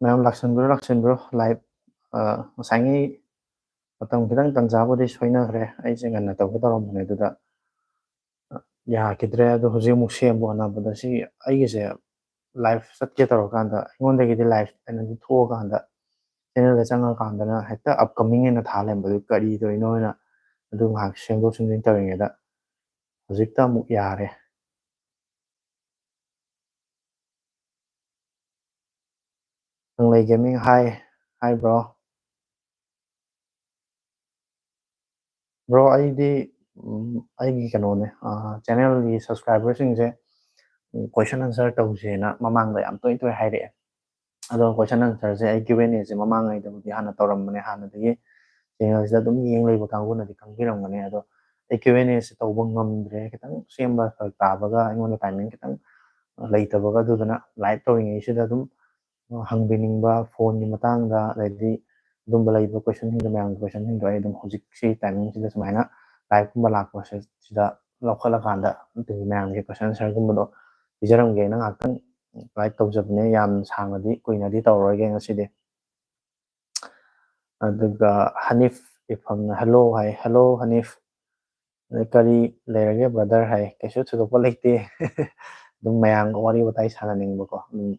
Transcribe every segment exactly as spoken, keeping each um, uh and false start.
ꯃꯌꯥꯝ ꯂꯥꯛꯁꯟꯕꯤꯔꯣ, ꯂꯥꯛꯁꯟꯕꯤꯔꯣ꯫ Live, ꯑ, ꯉꯁꯥꯏꯉꯩ ꯃꯇꯝ ꯈꯤꯇꯪ ꯇꯟꯖꯥꯕꯨꯗꯤ ꯁꯣꯏꯅꯈ꯭ꯔꯦ꯫ ꯑꯩꯁꯦ ꯉꯟꯅ ꯇꯧꯒꯦ ꯇꯧꯔꯝꯕꯅꯦ, ꯑꯗꯨꯗ, ꯑ, ꯌꯥꯈꯤꯗ꯭ꯔꯦ꯫ ꯑꯗꯣ ꯍꯧꯖꯤꯛ ꯑꯃꯨꯛ ꯁꯦꯝꯕ ꯍꯣꯠꯅꯕꯗ, ꯁꯤ ꯑꯩꯒꯤꯁꯦ live ꯆꯠꯀꯦ ꯇꯧꯔꯀꯥꯟꯗ, ꯑꯩꯉꯣꯟꯗꯒꯤꯗꯤ live ꯑꯅꯗꯤ ꯊꯣꯛꯑꯀꯥꯟꯗ, channelꯗ ꯆꯪꯉꯀꯥꯟꯗꯅ ꯍꯦꯛꯇ upcoming ꯑꯅ ꯊꯥ ꯂꯩꯔꯝꯕꯗꯨ ꯀꯔꯤ ꯇꯧꯔꯤꯅꯣ ꯍꯥꯏꯅ ꯑꯗꯨ ꯉꯥꯏꯍꯥꯛ ꯁꯦꯝꯗꯣꯛ ꯁꯦꯝꯖꯤꯟ ꯇꯧꯔꯤꯉꯩꯗ ꯍꯧꯖꯤꯛꯇ ꯑꯃꯨꯛ ꯌꯥꯔꯦ꯫ ꯀꯪꯂꯩ Gaming, hi, hi bro꯫ Bro, ꯑꯩꯗꯤ, ꯎꯝ, ꯑꯩꯒꯤ ꯀꯩꯅꯣꯅꯦ, ꯑ, channelꯒꯤ subscriberꯁꯤꯡꯁꯦ, ꯎꯝ, question answer ꯇꯧꯁꯦꯅ ꯃꯃꯥꯡꯗ ꯌꯥꯝ ꯇꯣꯏ ꯇꯣꯏ ꯍꯥꯏꯔꯛꯑꯦ꯫ ꯑꯗꯣ question answerꯁꯦ ꯑꯩ Q and Aꯁꯦ ꯃꯃꯥꯡꯉꯩꯗꯕꯨꯗꯤ ꯍꯥꯟꯅ ꯇꯧꯔꯝꯕꯅꯦ, ꯍꯥꯟꯅꯗꯒꯤ channelꯁꯤꯗ ꯑꯗꯨꯝ ꯌꯦꯡ ꯂꯩꯕ ꯀꯥꯡꯕꯨꯅꯗꯤ ꯈꯪꯕꯤꯔꯝꯒꯅꯤ꯫ ꯑꯗꯣ ꯑꯩ Q and Aꯁꯦ ꯇꯧꯕ ꯉꯝꯗ꯭ꯔꯦ, ꯈꯤꯇꯪ ꯁꯦꯝꯕ ꯐꯔꯛ ꯇꯥꯕꯒ, ꯑꯩꯉꯣꯟꯗ timing ꯈꯤꯇꯪ ꯂꯩꯇꯕꯒ, ꯑꯗꯨꯗꯨꯅ live ꯇꯧꯔꯤꯉꯩꯁꯤꯗ ꯑꯗꯨꯝ, ꯑ, ꯍꯪꯕꯤꯅꯤꯡꯕ phoneꯒꯤ ꯃꯇꯥꯡꯗ, ꯑꯗꯩꯗꯤ ꯑꯗꯨꯝꯕ ꯂꯩꯕ questionꯁꯤꯡꯗꯣ, ꯃꯌꯥꯝꯒꯤ questionꯁꯤꯡꯗꯣ ꯑꯩ ꯑꯗꯨꯝ ꯍꯧꯖꯤꯛꯁꯤ timingꯁꯤꯗ ꯁꯨꯃꯥꯏꯅ live ꯀꯨꯝꯕ ꯂꯥꯛꯄꯁꯦ ꯁꯤꯗ ꯂꯧꯈꯠꯂꯀꯥꯟꯗ ꯑꯗꯨꯒꯤ ꯃꯌꯥꯝꯒꯤ question answer ꯒꯨꯝꯕꯗꯣ ꯄꯤꯖꯔꯝꯒꯦꯅ ꯉꯥꯏꯍꯥꯛꯇꯪ live ꯇꯧꯖꯕꯅꯦ꯫ ꯌꯥꯝ ꯁꯥꯡꯅꯗꯤ ꯀꯨꯏꯅꯗꯤ ꯇꯧꯔꯔꯣꯏꯒꯦ ꯉꯁꯤꯗꯤ꯫ ꯑꯗꯨꯒ ꯍꯅꯤꯐ ꯏꯐꯝꯅ "Hello" ꯍꯥꯏ꯫ "Hello ꯍꯅꯤꯐ, ꯀꯔꯤ ꯂꯩꯔꯒꯦ brother?" ꯍꯥꯏ꯫ "ꯀꯩꯁꯨ ꯊꯣꯏꯗꯣꯛꯄ ꯂꯩꯇꯦ꯫ ꯑꯗꯨꯝ ꯃꯌꯥꯝꯒ ꯋꯥꯔꯤ ꯋꯥꯇꯥꯏ ꯁꯥꯟꯅꯅꯤꯡꯕꯀꯣ, ꯑꯗꯨꯝ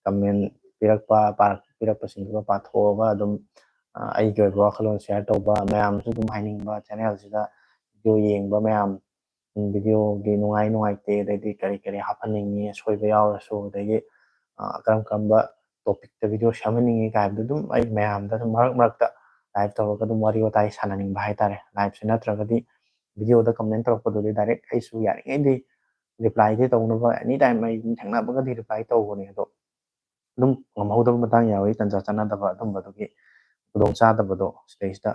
comment ꯄꯤꯔꯛꯄ, ꯄꯥꯔꯛ-, ꯄꯤꯔꯛꯄꯁꯤꯡꯗꯨꯒ ꯄꯥꯊꯣꯛꯑꯒ ꯑꯗꯨꯝ, ꯑ, ꯑꯩꯒꯤ ꯑꯣꯏꯕ ꯋꯥꯈꯜꯂꯣꯟ share ꯇꯧꯕ, ꯃꯌꯥꯝꯁꯨ ꯑꯗꯨꯝ ꯍꯥꯏꯅꯤꯡꯕ, channel ꯁꯤꯗ video ꯌꯦꯡꯕ ꯃꯌꯥꯝ, ꯎꯝ, video ꯒꯤ ꯅꯨꯡꯉꯥꯏ ꯅꯨꯡꯉꯥꯏꯇꯦ, ꯑꯗꯩꯗꯤ ꯀꯔꯤ ꯀꯔꯤ ꯍꯥꯞꯍꯟꯅꯤꯡꯉꯤ, ꯑꯁꯣꯏꯕ ꯌꯥꯎꯔꯁꯨ, ꯑꯗꯒꯤ, ꯑ, ꯀꯔꯝ ꯀꯔꯝꯕ topic ꯇ video ꯁꯦꯝꯍꯟꯅꯤꯡꯉꯤ ꯀꯥꯏꯕꯗꯣ ꯑꯗꯨꯝ ꯑꯩ ꯃꯌꯥꯝꯗ ꯑꯗꯨꯝ ꯃꯔꯛ ꯃꯔꯛꯇ live ꯇꯧꯔꯒ ꯑꯗꯨꯝ ꯋꯥꯔꯤ ꯋꯥꯇꯥꯏ ꯁꯥꯟꯅꯅꯤꯡꯕ ꯍꯥꯏꯇꯥꯔꯦ꯫ Live ꯁꯦ ꯅꯠꯇ꯭ꯔꯒꯗꯤ video ꯗ comment ꯇꯧꯔꯛꯄꯗꯨꯗꯤ direct ꯑꯩꯁꯨ ꯌꯥꯔꯤꯉꯩꯗꯤ reply ꯗꯤ ꯇꯧꯅꯕ anytime ꯑꯩ ꯑꯗꯨꯝ ꯊꯦꯡꯅꯕꯒꯗꯤ reply ꯇꯧꯕꯅꯦ꯫ ꯑꯗꯣ ꯑꯗꯨꯝ ꯉꯝꯍꯧꯗꯕ ꯃꯇꯥꯡ ꯌꯥꯎꯏ, ꯇꯟꯖꯥ ꯆꯥꯟꯅꯗꯕ ꯑꯗꯨꯝꯕꯗꯨꯒꯤ ꯈꯨꯗꯣꯡꯆꯥꯗꯕꯗꯣ ꯁꯤꯗꯩꯁꯤꯗ꯫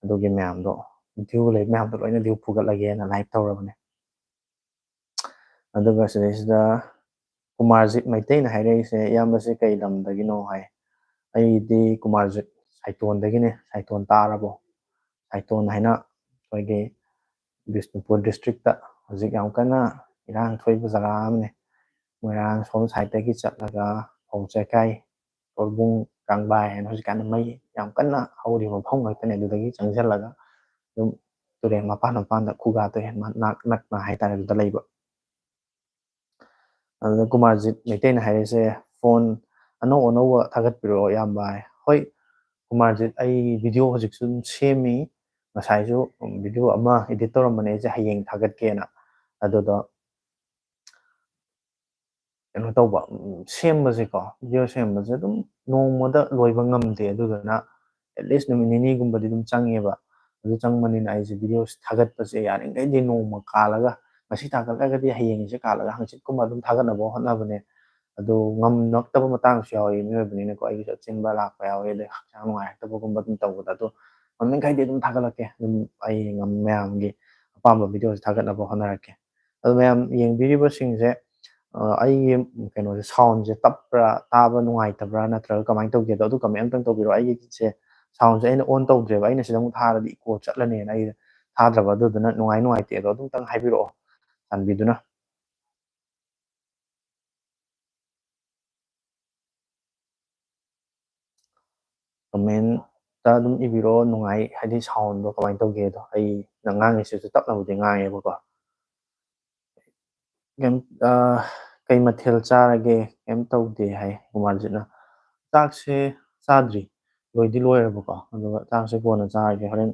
ꯑꯗꯨꯒꯤ ꯃꯌꯥꯝꯗꯣ, video ꯂꯩ ꯃꯌꯥꯝꯗꯣ ꯂꯣꯏꯅ video ꯐꯨꯒꯠꯂꯒꯦꯅ live ꯇꯧꯔꯕꯅꯦ꯫ ꯑꯗꯨꯒ ꯁꯤꯗꯩꯁꯤꯗ ꯀꯨꯃꯥꯔꯖꯤꯠ ꯃꯩꯇꯩꯅ ꯍꯥꯏꯔꯛꯏꯁꯦ, "ꯏꯌꯥꯝꯕꯁꯦ ꯀꯩ ꯂꯝꯗꯒꯤꯅꯣ?" ꯍꯥꯏ꯫ ꯑꯩꯗꯤ ꯀꯨꯃꯥꯔꯖꯤꯠ ꯁꯥꯏꯇꯣꯟꯗꯒꯤꯅꯦ꯫ ꯁꯥꯏꯇꯣꯟ ꯇꯥꯔꯕꯣ? ꯁꯥꯏꯇꯣꯟ ꯍꯥꯏꯅ ꯑꯩꯈꯣꯏꯒꯤ ꯕꯤꯁꯅꯨꯄꯨꯔ district ꯇ ꯍꯧꯖꯤꯛ ꯌꯥꯝ ꯀꯟꯅ ꯏꯔꯥꯡ ꯊꯣꯛꯏꯕ ꯖꯒꯥ ꯑꯃꯅꯦ꯫ ꯃꯣꯏꯔꯥꯡ ꯁꯣꯝ side ꯇꯒꯤ ꯆꯠꯂꯒ ꯐꯧ ꯆꯦꯈꯥꯏ, ꯇꯣꯔꯕꯨꯡ, ꯀꯥꯡꯕꯥꯏ ꯍꯥꯏꯅ ꯍꯧꯖꯤꯛꯀꯥꯟꯗꯤ ꯃꯩ ꯌꯥꯝ ꯀꯟꯅ ꯍꯧꯔꯤꯕ ꯃꯐꯝ ꯉꯥꯛꯇꯅꯦ꯫ ꯑꯗꯨꯗꯒꯤ ꯆꯪꯁꯤꯜꯂꯒ ꯑꯗꯨꯝ ꯇꯨꯔꯦꯟ ꯃꯄꯥꯟ ꯃꯄꯥꯟꯗ ꯈꯨꯒꯥ ꯇꯨꯔꯦꯟ ꯃꯅꯥꯛ ꯅꯛꯅ ꯍꯥꯏꯇꯥꯔꯦ ꯑꯗꯨꯗ ꯂꯩꯕ꯫ ꯑꯗꯨꯗ ꯀꯨꯃꯥꯔꯖꯤꯠ ꯃꯩꯇꯩꯅ ꯍꯥꯏꯔꯤꯁꯦ, "Phone ꯑꯅꯧ ꯑꯅꯧꯕ ꯊꯥꯒꯠꯄꯤꯔꯛꯑꯣ ꯏꯌꯥꯝꯕ" ꯍꯥꯏ꯫ ꯍꯣꯏ, ꯀꯨꯃꯥꯔꯖꯤꯠ, ꯑꯩ video ꯍꯧꯖꯤꯛꯁꯨ ꯑꯗꯨꯝ ꯁꯦꯝꯃꯤ꯫ ꯉꯁꯥꯏꯁꯨ video ꯑꯃ edit ꯇꯧꯔꯝꯕꯅꯦ ꯑꯩꯁꯦ ꯍꯌꯦꯡ ꯊꯥꯒꯠꯀꯦꯅ꯫ ꯑꯗꯨꯗꯣ ꯀꯩꯅꯣ ꯇꯧꯕ, ꯎꯝ, ꯁꯦꯝꯕꯁꯦꯀꯣ, video ꯁꯦꯝꯕꯁꯦ ꯑꯗꯨꯝ ꯅꯣꯡꯃꯗ ꯂꯣꯏꯕ ꯉꯝꯗꯦ꯫ ꯑꯗꯨꯗꯨꯅ at least ꯅꯨꯃꯤꯠ ꯅꯤꯅꯤꯒꯨꯝꯕꯗꯤ ꯑꯗꯨꯝ ꯆꯪꯉꯦꯕ꯫ ꯑꯗꯨ ꯆꯪꯕꯅꯤꯅ ꯑꯩꯁꯦ video ꯊꯥꯒꯠꯄꯁꯦ ꯌꯥꯔꯤꯈꯩꯗꯤ ꯅꯣꯡꯃ ꯀꯥꯜꯂꯒ, ꯉꯁꯤ ꯊꯥꯒꯠꯂꯒꯗꯤ ꯍꯌꯦꯡꯁꯦ ꯀꯥꯜꯂꯒ ꯍꯪꯆꯤꯠꯀꯨꯝꯕ ꯑꯗꯨꯝ ꯊꯥꯒꯠꯅꯕ ꯍꯣꯠꯅꯕꯅꯦ꯫ ꯑꯗꯨ ꯉꯝꯂꯛꯇꯕ ꯃꯇꯥꯡꯁꯨ ꯌꯥꯎꯏ, ꯃꯤꯑꯣꯏꯕꯅꯤꯅꯀꯣ꯫ ꯑꯩꯒꯤꯁꯨ ꯑꯆꯤꯟꯕ ꯂꯥꯛꯄ ꯌꯥꯎꯏ, ꯑꯗꯩ ꯍꯛꯆꯥꯡ ꯅꯨꯡꯉꯥꯏꯔꯛꯇꯕꯒꯨꯝꯕ ꯑꯗꯨꯝ ꯇꯧꯕꯗ꯫ ꯑꯗꯣ ꯉꯝꯃꯤꯈꯩꯗꯤ ꯑꯗꯨꯝ ꯊꯥꯒꯠꯂꯛꯀꯦ꯫ ꯑꯗꯨꯝ ꯑꯩ ꯉꯝ-, ꯃꯌꯥꯝꯒꯤ ꯑꯄꯥꯝꯕ video ꯁꯦ ꯊꯥꯒꯠꯅꯕ ꯍꯣꯠꯅꯔꯛꯀꯦ꯫ ꯑꯗꯣ ꯃꯌꯥꯝ ꯌꯦꯡꯕꯤꯔꯤꯕꯁꯤꯡꯁꯦ, ꯑ, ꯑꯩꯒꯤ ꯀꯩꯅꯣꯁꯦ, sound ꯁꯦ ꯇꯞꯄ꯭ꯔꯥ, ꯇꯥꯕ ꯅꯨꯡꯉꯥꯏꯇꯕ꯭ꯔꯥ, ꯅꯠꯇ꯭ꯔꯒ ꯀꯃꯥꯏꯅ ꯇꯧꯒꯦꯗꯣ ꯑꯗꯨ comment ꯑꯝꯇꯪ ꯇꯧꯕꯤꯔꯣ꯫ ꯑꯩꯒꯤꯁꯦ sound ꯁꯦ ꯑꯩꯅ on ꯇꯧꯗ꯭ꯔꯦꯕ, ꯑꯩꯅ ꯁꯤꯗ ꯑꯃꯨꯛ ꯊꯥꯔꯗꯤ echo ꯆꯠꯂꯅꯦꯅ ꯑꯩ ꯊꯥꯗ꯭ꯔꯕ, ꯑꯗꯨꯗꯨꯅ ꯅꯨꯡꯉꯥꯏ ꯅꯨꯡꯉꯥꯏꯇꯦ ꯑꯗꯣ ꯑꯗꯨꯝꯇꯪ ꯍꯥꯏꯕꯤꯔꯛꯑꯣ, ꯆꯥꯟꯕꯤꯗꯨꯅ꯫ ꯀꯃꯦꯟꯇ ꯑꯗꯨꯝ ꯏꯕꯤꯔꯛꯑꯣ, ꯅꯨꯡꯉꯥꯏ, ꯍꯥꯏꯗꯤ ꯁꯥꯎꯟꯗꯣ ꯀꯃꯥꯏꯅ ꯇꯧꯒꯦꯗꯣ꯫ ꯑꯩꯅ ꯉꯥꯡꯉꯤꯁꯤꯁꯨ ꯇꯞꯅꯕꯨꯗꯤ ꯉꯥꯡꯉꯦꯕꯀꯣ꯫ ꯀꯩꯝ, ꯑ, "ꯀꯩ ꯃꯊꯦꯜ ꯆꯥꯔꯒꯦ?" "ꯀꯩꯝ ꯇꯧꯗꯦ" ꯍꯥꯏ ꯀꯨꯃꯥꯔꯖꯤꯠꯅ꯫ ꯆꯥꯛꯁꯦ ꯆꯥꯗ꯭ꯔꯤ, ꯂꯣꯏꯗꯤ ꯂꯣꯏꯔꯕꯀꯣ, ꯑꯗꯨꯒ ꯆꯥꯛꯁꯦ ꯀꯣꯟꯅ ꯆꯥꯔꯒꯦ, ꯍꯣꯔꯦꯟ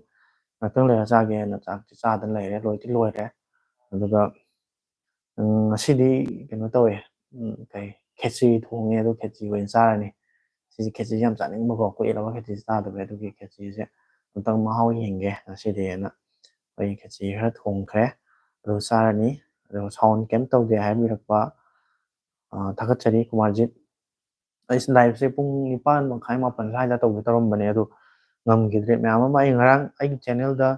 ꯉꯥꯛꯇꯪ ꯂꯩꯔ ꯆꯥꯒꯦꯅ ꯆꯥꯛꯁꯦ ꯆꯥꯗꯅ ꯂꯩꯔꯦ, ꯂꯣꯏꯗꯤ ꯂꯣꯏꯔꯦ꯫ ꯑꯗꯨꯒ ꯎꯝ, ꯉꯁꯤꯗꯤ ꯀꯩꯅꯣ ꯇꯧꯋꯦ, ꯎꯝ, ꯀꯩ, ꯈꯦꯆꯤ ꯊꯣꯡꯉꯦ, ꯑꯗꯣ ꯈꯦꯆꯤ ꯑꯣꯏꯅ ꯆꯥꯔꯅꯤ꯫ ꯁꯤꯁꯦ, ꯈꯦꯆꯤꯁꯦ ꯌꯥꯝ ꯆꯥꯅꯤꯡꯕꯀꯣ, ꯀꯨꯏꯔꯕ ꯈꯦꯆꯤ ꯆꯥꯗꯕ, ꯑꯗꯨꯒꯤ ꯈꯦꯆꯤꯁꯦ ꯑꯝꯇꯪ ꯃꯍꯥꯎ ꯌꯦꯡꯒꯦ ꯉꯁꯤꯗꯤꯅ ꯑꯩ ꯈꯦꯆꯤ ꯈꯔ ꯊꯣꯡꯈ꯭ꯔꯦ, ꯑꯗꯨ ꯆꯥꯔꯅꯤ꯫ ꯑꯗꯣ ꯁꯥꯎꯟ ꯀꯩꯝ ꯇꯧꯗꯦ ꯍꯥꯏꯕꯤꯔꯛꯄ, ꯑ, ꯊꯥꯒꯠꯆꯔꯤ ꯀꯨꯃꯥꯔꯖꯤꯠ꯫ ꯑꯩꯁꯦ ꯂꯥꯏꯞꯁꯦ ꯄꯨꯡ ꯅꯤꯄꯥꯟ ꯃꯈꯥꯏ, ꯃꯥꯄꯟ ꯁ꯭ꯋꯥꯏꯗ ꯇꯧꯒꯦ ꯇꯧꯔꯝꯕꯅꯦ, ꯑꯗꯣ ꯉꯝꯈꯤꯗ꯭ꯔꯦ꯫ ꯃꯌꯥꯝ ꯑꯃ ꯑꯩ ꯉꯔꯥꯡ ꯑꯩꯒꯤ ꯆꯦꯅꯦꯜꯗ,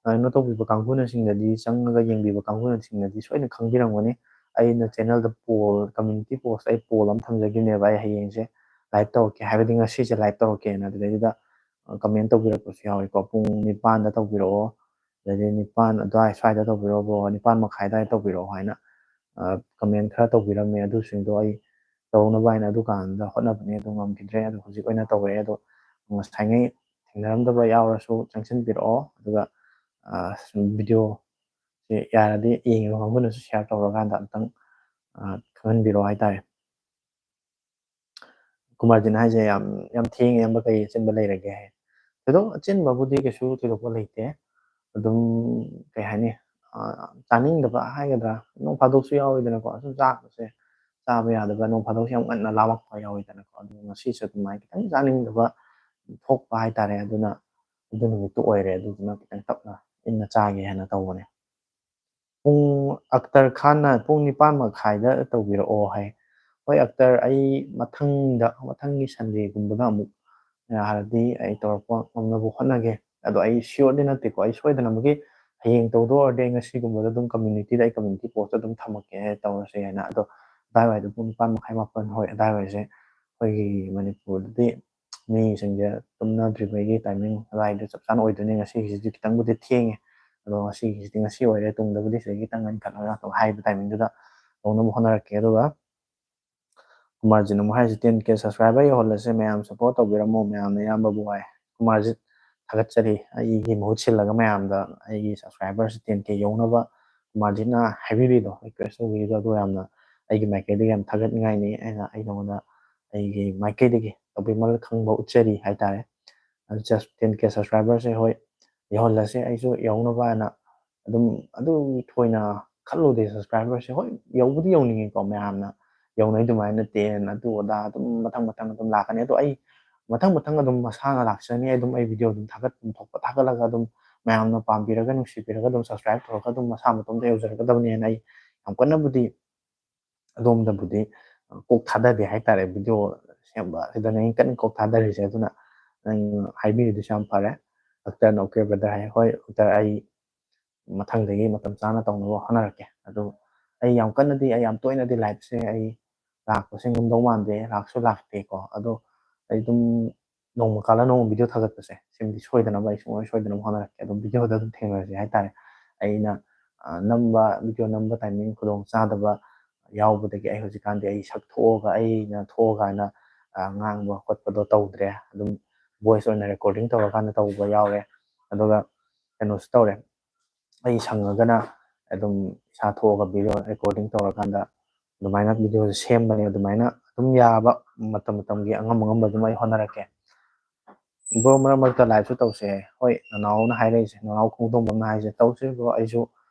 ꯑ, ꯀꯩꯅꯣ ꯇꯧꯕꯤꯕ ꯀꯥꯡꯕꯨꯅꯁꯤꯡꯗꯗꯤ, ꯆꯪꯉꯒ ꯌꯦꯡꯕꯤꯕ ꯀꯥꯡꯕꯨꯅꯁꯤꯡꯅꯗꯤ ꯁꯣꯏꯅ ꯈꯪꯕꯤꯔꯝꯒꯅꯤ꯫ ꯑꯩꯅ ꯆꯦꯅꯦꯜꯗ ꯄꯣꯜ, ꯀꯝꯃ꯭ꯌꯨꯅꯤꯇꯤ ꯄꯣꯁ ꯑꯩ ꯄꯣꯜ ꯑꯃ ꯊꯝꯖꯈꯤꯕꯅꯦꯕ, ꯑꯩ ꯍꯌꯦꯡꯁꯦ ꯂꯥꯏꯞ ꯇꯧꯔꯛꯀꯦ, ꯍꯥꯏꯕꯗꯤ ꯉꯁꯤꯁꯦ ꯂꯥꯏꯞ ꯇꯧꯔꯛꯀꯦꯅ꯫ ꯑꯗꯨꯗꯩꯗꯨꯗ, ꯑ, ꯀꯃꯦꯟ ꯇꯧꯕꯤꯔꯛꯄꯁꯨ ꯌꯥꯎꯋꯤꯀꯣ, "ꯄꯨꯡ ꯅꯤꯄꯥꯟꯗ ꯇꯧꯕꯤꯔꯛꯑꯣ, ꯑꯗꯩꯗꯤ ꯅꯤꯄꯥꯟ ꯑꯗꯨꯋꯥꯏ ꯁ꯭ꯋꯥꯏꯗ ꯇꯧꯕꯤꯔꯛꯑꯣ ꯕ꯭ꯔꯣ, ꯅꯤꯄꯥꯟ ꯃꯈꯥꯏ ꯑꯗꯨꯋꯥꯏꯗ ꯇꯧꯕꯤꯔꯛꯑꯣ" ꯍꯥꯏꯅ, ꯑ, ꯀꯃꯦꯟ ꯈꯔ ꯇꯧꯕꯤꯔꯝꯃꯦ꯫ ꯑꯗꯨꯁꯤꯡꯗꯣ ꯑꯩ ꯇꯧꯅꯕ ꯍꯥꯏꯅ ꯑꯗꯨꯀꯥꯟꯗ ꯍꯣꯠꯅꯕꯅꯦ, ꯑꯗꯨ ꯉꯝꯈꯤꯗ꯭ꯔꯦ꯫ ꯑꯗꯣ ꯍꯧꯖꯤꯛ ꯑꯣꯏꯅ ꯇꯧꯔꯛꯑꯦ꯫ ꯑꯗꯣ ꯉꯁꯥꯏꯉꯩ ꯊꯦꯡꯅꯔꯝꯗꯕ ꯌꯥꯎꯔꯁꯨ ꯆꯪꯁꯤꯟꯕꯤꯔꯛꯑꯣ, ꯑꯗꯨꯒ, ꯑ, ꯁꯨꯝ ꯚꯤꯗꯤꯑꯣꯁꯦ ꯌꯥꯔꯗꯤ ꯌꯦꯡꯉꯤꯕ ꯀꯥꯡꯕꯨꯅꯁꯨ ꯁꯤꯌꯥꯔ ꯇꯧꯔꯀꯥꯟꯗ ꯑꯝꯇꯪ, ꯑ, ꯈꯪꯍꯟꯕꯤꯔꯛꯑꯣ ꯍꯥꯏꯇꯥꯔꯦ꯫ ꯀꯨꯃꯥꯔꯖꯤꯠꯅ ꯍꯥꯏꯁꯦ ꯌꯥꯝ, ꯌꯥꯝ ꯊꯦꯡꯉꯦ, ꯑꯌꯥꯝꯕ ꯀꯩ ꯑꯆꯤꯟꯕ ꯂꯩꯔꯒꯦ ꯍꯥꯏ꯫ ꯊꯣꯏꯗꯣꯛ ꯑꯆꯤꯟꯕꯕꯨꯗꯤ ꯀꯩꯁꯨ ꯊꯣꯏꯗꯣꯛꯄ ꯂꯩꯇꯦ꯫ ꯑꯗꯨꯝ, ꯀꯩ ꯍꯥꯏꯅꯤ, ꯑ, ꯆꯥꯅꯤꯡꯗꯕ ꯍꯥꯏꯒꯗ꯭ꯔꯥ, ꯅꯣꯡ ꯐꯥꯗꯣꯛꯁꯨ ꯌꯥꯎꯋꯤꯗꯅꯀꯣ, ꯁꯨꯝ ꯆꯥꯕꯁꯦ, ꯆꯥꯕ ꯌꯥꯗꯕ, ꯅꯣꯡ ꯐꯥꯗꯣꯛꯁꯨ ꯌꯥꯝ ꯉꯟꯅ ꯂꯥꯝꯃꯛꯄ ꯌꯥꯎꯋꯤꯗꯅꯀꯣ꯫ ꯑꯗꯨ ꯉꯁꯤꯁꯨ ꯑꯗꯨꯃꯥꯏꯅ ꯈꯤꯇꯪ ꯆꯥꯅꯤꯡꯗꯕ ꯊꯣꯛꯄ ꯍꯥꯏꯇꯥꯔꯦ꯫ ꯑꯗꯨꯅ ꯑꯗꯨ ꯅꯨꯃꯤꯠꯇꯨ ꯑꯣꯏꯔꯦ꯫ ꯑꯗꯨꯗꯨꯅ ꯈꯤꯇꯪ ꯇꯞꯅ ꯏꯪꯅ ꯆꯥꯒꯦ ꯍꯥꯏꯅ ꯇꯧꯕꯅꯦ꯫ ꯄꯨꯡ, ꯑꯛꯇꯔ ꯈꯥꯟꯅ ꯄꯨꯡ ꯅꯤꯄꯥꯟ ꯃꯈꯥꯏꯗ ꯇꯧꯕꯤꯔꯛꯑꯣ ꯍꯥꯏ꯫ ꯍꯣꯏ ꯑꯛꯇꯔ, ꯑꯩ ꯃꯊꯪꯗ, ꯃꯊꯪꯒꯤ ꯁꯟꯗꯦꯒꯨꯝꯕꯗ ꯑꯃꯨꯛ ꯌꯥꯔꯗꯤ ꯑꯩ ꯇꯧꯔꯛꯄ ꯉꯝꯅꯕ ꯍꯣꯠꯅꯒꯦ꯫ ꯑꯗꯣ ꯑꯩ ꯁꯤꯌꯣꯔꯗꯤ ꯅꯠꯇꯦꯀꯣ, ꯑꯩ ꯁꯣꯏꯗꯅꯃꯛꯀꯤ ꯍꯌꯦꯡ ꯇꯧꯗꯣꯏ ꯑꯣꯏꯔꯗꯤ ꯑꯩ ꯉꯁꯤꯒꯨꯝꯕꯗ ꯑꯗꯨꯝ ꯀꯝꯃ꯭ꯌꯨꯅꯤꯇꯤꯗ ꯑꯩ ꯀꯝꯃ꯭ꯌꯨꯅꯤꯇꯤ ꯄꯣꯁꯇ ꯑꯗꯨꯝ ꯊꯝꯃꯛꯀꯦ, ꯇꯧꯔꯁꯦ ꯍꯥꯏꯅ꯫ ꯑꯗꯣ ꯑꯗꯥꯏꯋꯥꯏꯗ ꯄꯨꯡ ꯅꯤꯄꯥꯟ ꯃꯈꯥꯏ, ꯃꯥꯄꯟ, ꯍꯣꯏ, ꯑꯗꯥꯏꯋꯥꯏꯁꯦ ꯑꯩꯈꯣꯏꯒꯤ ꯃꯅꯤꯄꯨꯔꯗꯗꯤ ꯃꯤꯁꯤꯡꯁꯦ ꯇꯨꯝꯅꯗ꯭ꯔꯤꯕꯒꯤ ꯇꯥꯏꯃꯤꯡ ꯑꯗꯥꯏꯗ ꯆꯞ ꯆꯥꯅ ꯑꯣꯏꯗꯣꯏꯅꯦ꯫ ꯉꯁꯤꯒꯤꯁꯤꯗꯤ ꯈꯤꯇꯪꯕꯨꯗꯤ ꯊꯦꯡꯉꯦ, ꯑꯗꯣ ꯉꯁꯤꯒꯤꯁꯤꯗꯤ ꯉꯁꯤ ꯑꯣꯏꯔꯦ, ꯇꯨꯡꯗꯕꯨꯗꯤ ꯁꯤꯗꯒꯤ ꯈꯤꯇꯪ ꯉꯟꯈꯠꯂꯒ ꯑꯗꯨꯝ ꯍꯥꯏꯕ timing ꯗꯨꯗ ꯇꯧꯅꯕ ꯍꯣꯠꯅꯔꯛꯀꯦ꯫ ꯑꯗꯨꯒ ꯀꯨꯃꯥꯔꯖꯤꯠꯅ ꯑꯃꯨꯛ ꯍꯥꯏꯔꯤꯁꯦ, "ten K subscriber ꯌꯧꯍꯜꯂꯁꯦ, ꯃꯌꯥꯝ support ꯇꯧꯕꯤꯔꯝꯃꯣ, ꯃꯌꯥꯝꯅ ꯏꯌꯥꯝꯕꯕꯨ" ꯍꯥꯏ꯫ ꯀꯨꯃꯥꯔꯖꯤꯠ, ꯊꯥꯒꯠꯆꯔꯤ꯫ ꯑꯩꯒꯤ ꯃꯍꯨꯠ ꯁꯤꯜꯂꯒ ꯃꯌꯥꯝꯗ ꯑꯩꯒꯤ subscriber ꯁꯦ ten K ꯌꯧꯅꯕ ꯀꯨꯃꯥꯔꯖꯤꯠꯅ ꯍꯥꯏꯕꯤꯔꯤꯗꯣ, request ꯇꯧꯕꯤꯔꯤꯗꯣ, ꯑꯗꯨ ꯌꯥꯝꯅ ꯑꯩꯒꯤ ꯃꯥꯏꯀꯩꯗꯒꯤ ꯌꯥꯝ ꯊꯥꯒꯠꯅꯤꯡꯉꯥꯏꯅꯤ꯫ ꯑꯩꯅ, ꯑꯩ ꯅꯉꯣꯟꯗ ꯑꯩꯒꯤ ꯃꯥꯏꯀꯩꯗꯒꯤ ꯇꯧꯕꯤꯃꯜ ꯈꯪꯕ ꯎꯠꯆꯔꯤ ꯍꯥꯏꯇꯥꯔꯦ꯫ ꯑꯗꯨ just ten K subscriber ꯁꯦ, ꯍꯣꯏ, ꯌꯧꯍꯜꯂꯁꯦ, ꯑꯩꯁꯨ ꯌꯧꯅꯕ ꯍꯥꯏꯅ ꯑꯗꯨꯝ, ꯑꯗꯨ ꯊꯣꯏꯅ ꯈꯜꯂꯨꯗꯦ꯫ Subscriber ꯁꯦ, ꯍꯣꯏ, ꯌꯧꯕꯗꯤ ꯌꯧꯅꯤꯡꯉꯤꯀꯣ, ꯃꯌꯥꯝꯅ ꯌꯧꯅꯩ ꯑꯗꯨꯃꯥꯏꯅ ten, ꯑꯗꯨ ꯑꯗꯥ ꯑꯗꯨꯝ ꯃꯊꯪ ꯃꯊꯪ ꯑꯗꯨꯝ ꯂꯥꯛꯀꯅꯤ꯫ ꯑꯗꯣ ꯑꯩ ꯃꯊꯪ ꯃꯊꯪ ꯑꯗꯨꯝ ꯃꯁꯥꯅ ꯂꯥꯛꯆꯅꯤ꯫ ꯑꯗꯨꯝ ꯑꯩ video ꯑꯗꯨꯝ ꯊꯥꯒꯠꯐꯝ ꯊꯣꯛꯄ ꯊꯥꯒꯠꯂꯒ ꯑꯗꯨꯝ ꯃꯌꯥꯝꯅ ꯄꯥꯝꯕꯤꯔꯒ, ꯅꯨꯡꯁꯤꯕꯤꯔꯒ ꯑꯗꯨꯝ subscribe ꯇꯧꯔꯒ ꯑꯗꯨꯝ ꯃꯁꯥ ꯃꯇꯣꯝꯇ ꯌꯧꯖꯔꯛꯀꯗꯕꯅꯦꯅ ꯑꯩ ꯌꯥꯝ ꯀꯟꯅꯕꯨꯗꯤ ꯑꯗꯣꯝꯗꯕꯨꯗꯤ ꯀꯣꯛ ꯊꯥꯗꯗꯦ ꯍꯥꯏꯇꯥꯔꯦ꯫ Video ꯁꯦꯝꯕ ꯑꯁꯤꯗꯅꯦ ꯑꯩꯅ ꯀꯟꯅ ꯀꯣꯛ ꯊꯥꯗꯔꯤꯁꯦ꯫ ꯑꯗꯨꯅ ꯅꯪ ꯍꯥꯏꯕꯤꯔꯤꯗꯨꯁꯨ ꯌꯥꯝ ꯐꯔꯦ꯫ Doctor ꯅ "Okay brother" ꯍꯥꯏ꯫ ꯍꯣꯏ, doctor, ꯑꯩ ꯃꯊꯪꯗꯒꯤ ꯃꯇꯝ ꯆꯥꯅ ꯇꯧꯅꯕ ꯍꯣꯠꯅꯔꯛꯀꯦ꯫ ꯑꯗꯨ ꯑꯩ ꯌꯥꯝ ꯀꯟꯅꯗꯤ, ꯑꯩ ꯌꯥꯝ ꯇꯣꯏꯅꯗꯤ live ꯁꯦ ꯑꯩ ꯂꯥꯛꯄꯁꯦ ꯉꯝꯗꯧ ꯃꯥꯟꯗꯦ, ꯂꯥꯛꯁꯨ ꯂꯥꯛꯇꯦꯀꯣ꯫ ꯑꯗꯣ ꯑꯩ ꯑꯗꯨꯝ ꯅꯣꯡꯃ ꯀꯥꯜꯂ ꯅꯣꯡꯃ video ꯊꯥꯒꯠꯄꯁꯦ, ꯁꯤꯃꯗꯤ ꯁꯣꯏꯗꯅꯕ, ꯑꯩ ꯁꯨꯡꯁꯣꯏ ꯁꯣꯏꯗꯅꯕ ꯍꯣꯠꯅꯔꯛꯀꯦ꯫ ꯑꯗꯨꯝ video ꯗ ꯑꯗꯨꯝ ꯊꯦꯡꯅꯔꯁꯦ ꯍꯥꯏꯇꯥꯔꯦ꯫ ꯑꯩꯅ, ꯑ, ꯅꯝꯕ, video ꯅꯝꯕ timing ꯈꯨꯗꯣꯡ ꯆꯥꯗꯕ ꯌꯥꯎꯕꯗꯒꯤ ꯑꯩ ꯍꯧꯖꯤꯛꯀꯥꯟꯗꯤ ꯑꯩ ꯁꯛ ꯊꯣꯛꯑꯒ, ꯑꯩꯅ ꯊꯣꯛꯑꯀꯥꯟꯗ, ꯑ, ꯉꯥꯡꯕ ꯈꯣꯠꯄꯗꯣ ꯇꯧꯗ꯭ꯔꯦ꯫ ꯑꯗꯨꯝ voice ꯑꯣꯏꯅ recording ꯇꯧꯔꯀꯥꯟꯗ ꯇꯧꯕ ꯌꯥꯎꯔꯦ꯫ ꯑꯗꯨꯒ ꯀꯩꯅꯣꯁꯨ ꯇꯧꯔꯦ, ꯑꯩ ꯁꯪꯉꯒꯅ ꯑꯗꯨꯝ ꯏꯁꯥ ꯊꯣꯛꯑꯒ video recording ꯇꯧꯔꯀꯥꯟꯗ ꯑꯗꯨꯃꯥꯏꯅ video ꯁꯦ ꯁꯦꯝꯕꯅꯦ꯫ ꯑꯗꯨꯃꯥꯏꯅ ꯑꯗꯨꯝ ꯌꯥꯕ ꯃꯇꯝ ꯃꯇꯝꯒꯤ ꯑꯉꯝ ꯑꯉꯝꯕ ꯑꯗꯨꯝ ꯑꯩ ꯍꯣꯠꯅꯔꯛꯀꯦ꯫ Bro, ꯃꯔꯛ ꯃꯔꯛꯇ live ꯁꯨ ꯇꯧꯁꯦ꯫ ꯍꯣꯏ, ꯅꯅꯥꯎꯅ ꯍꯥꯏꯔꯛꯏꯁꯦ, ꯅꯅꯥꯎ ꯈꯣꯡꯗꯣꯝꯕꯝꯅ ꯍꯥꯏꯁꯦ, "ꯇꯧꯁꯦ bro, ꯑꯩꯁꯨ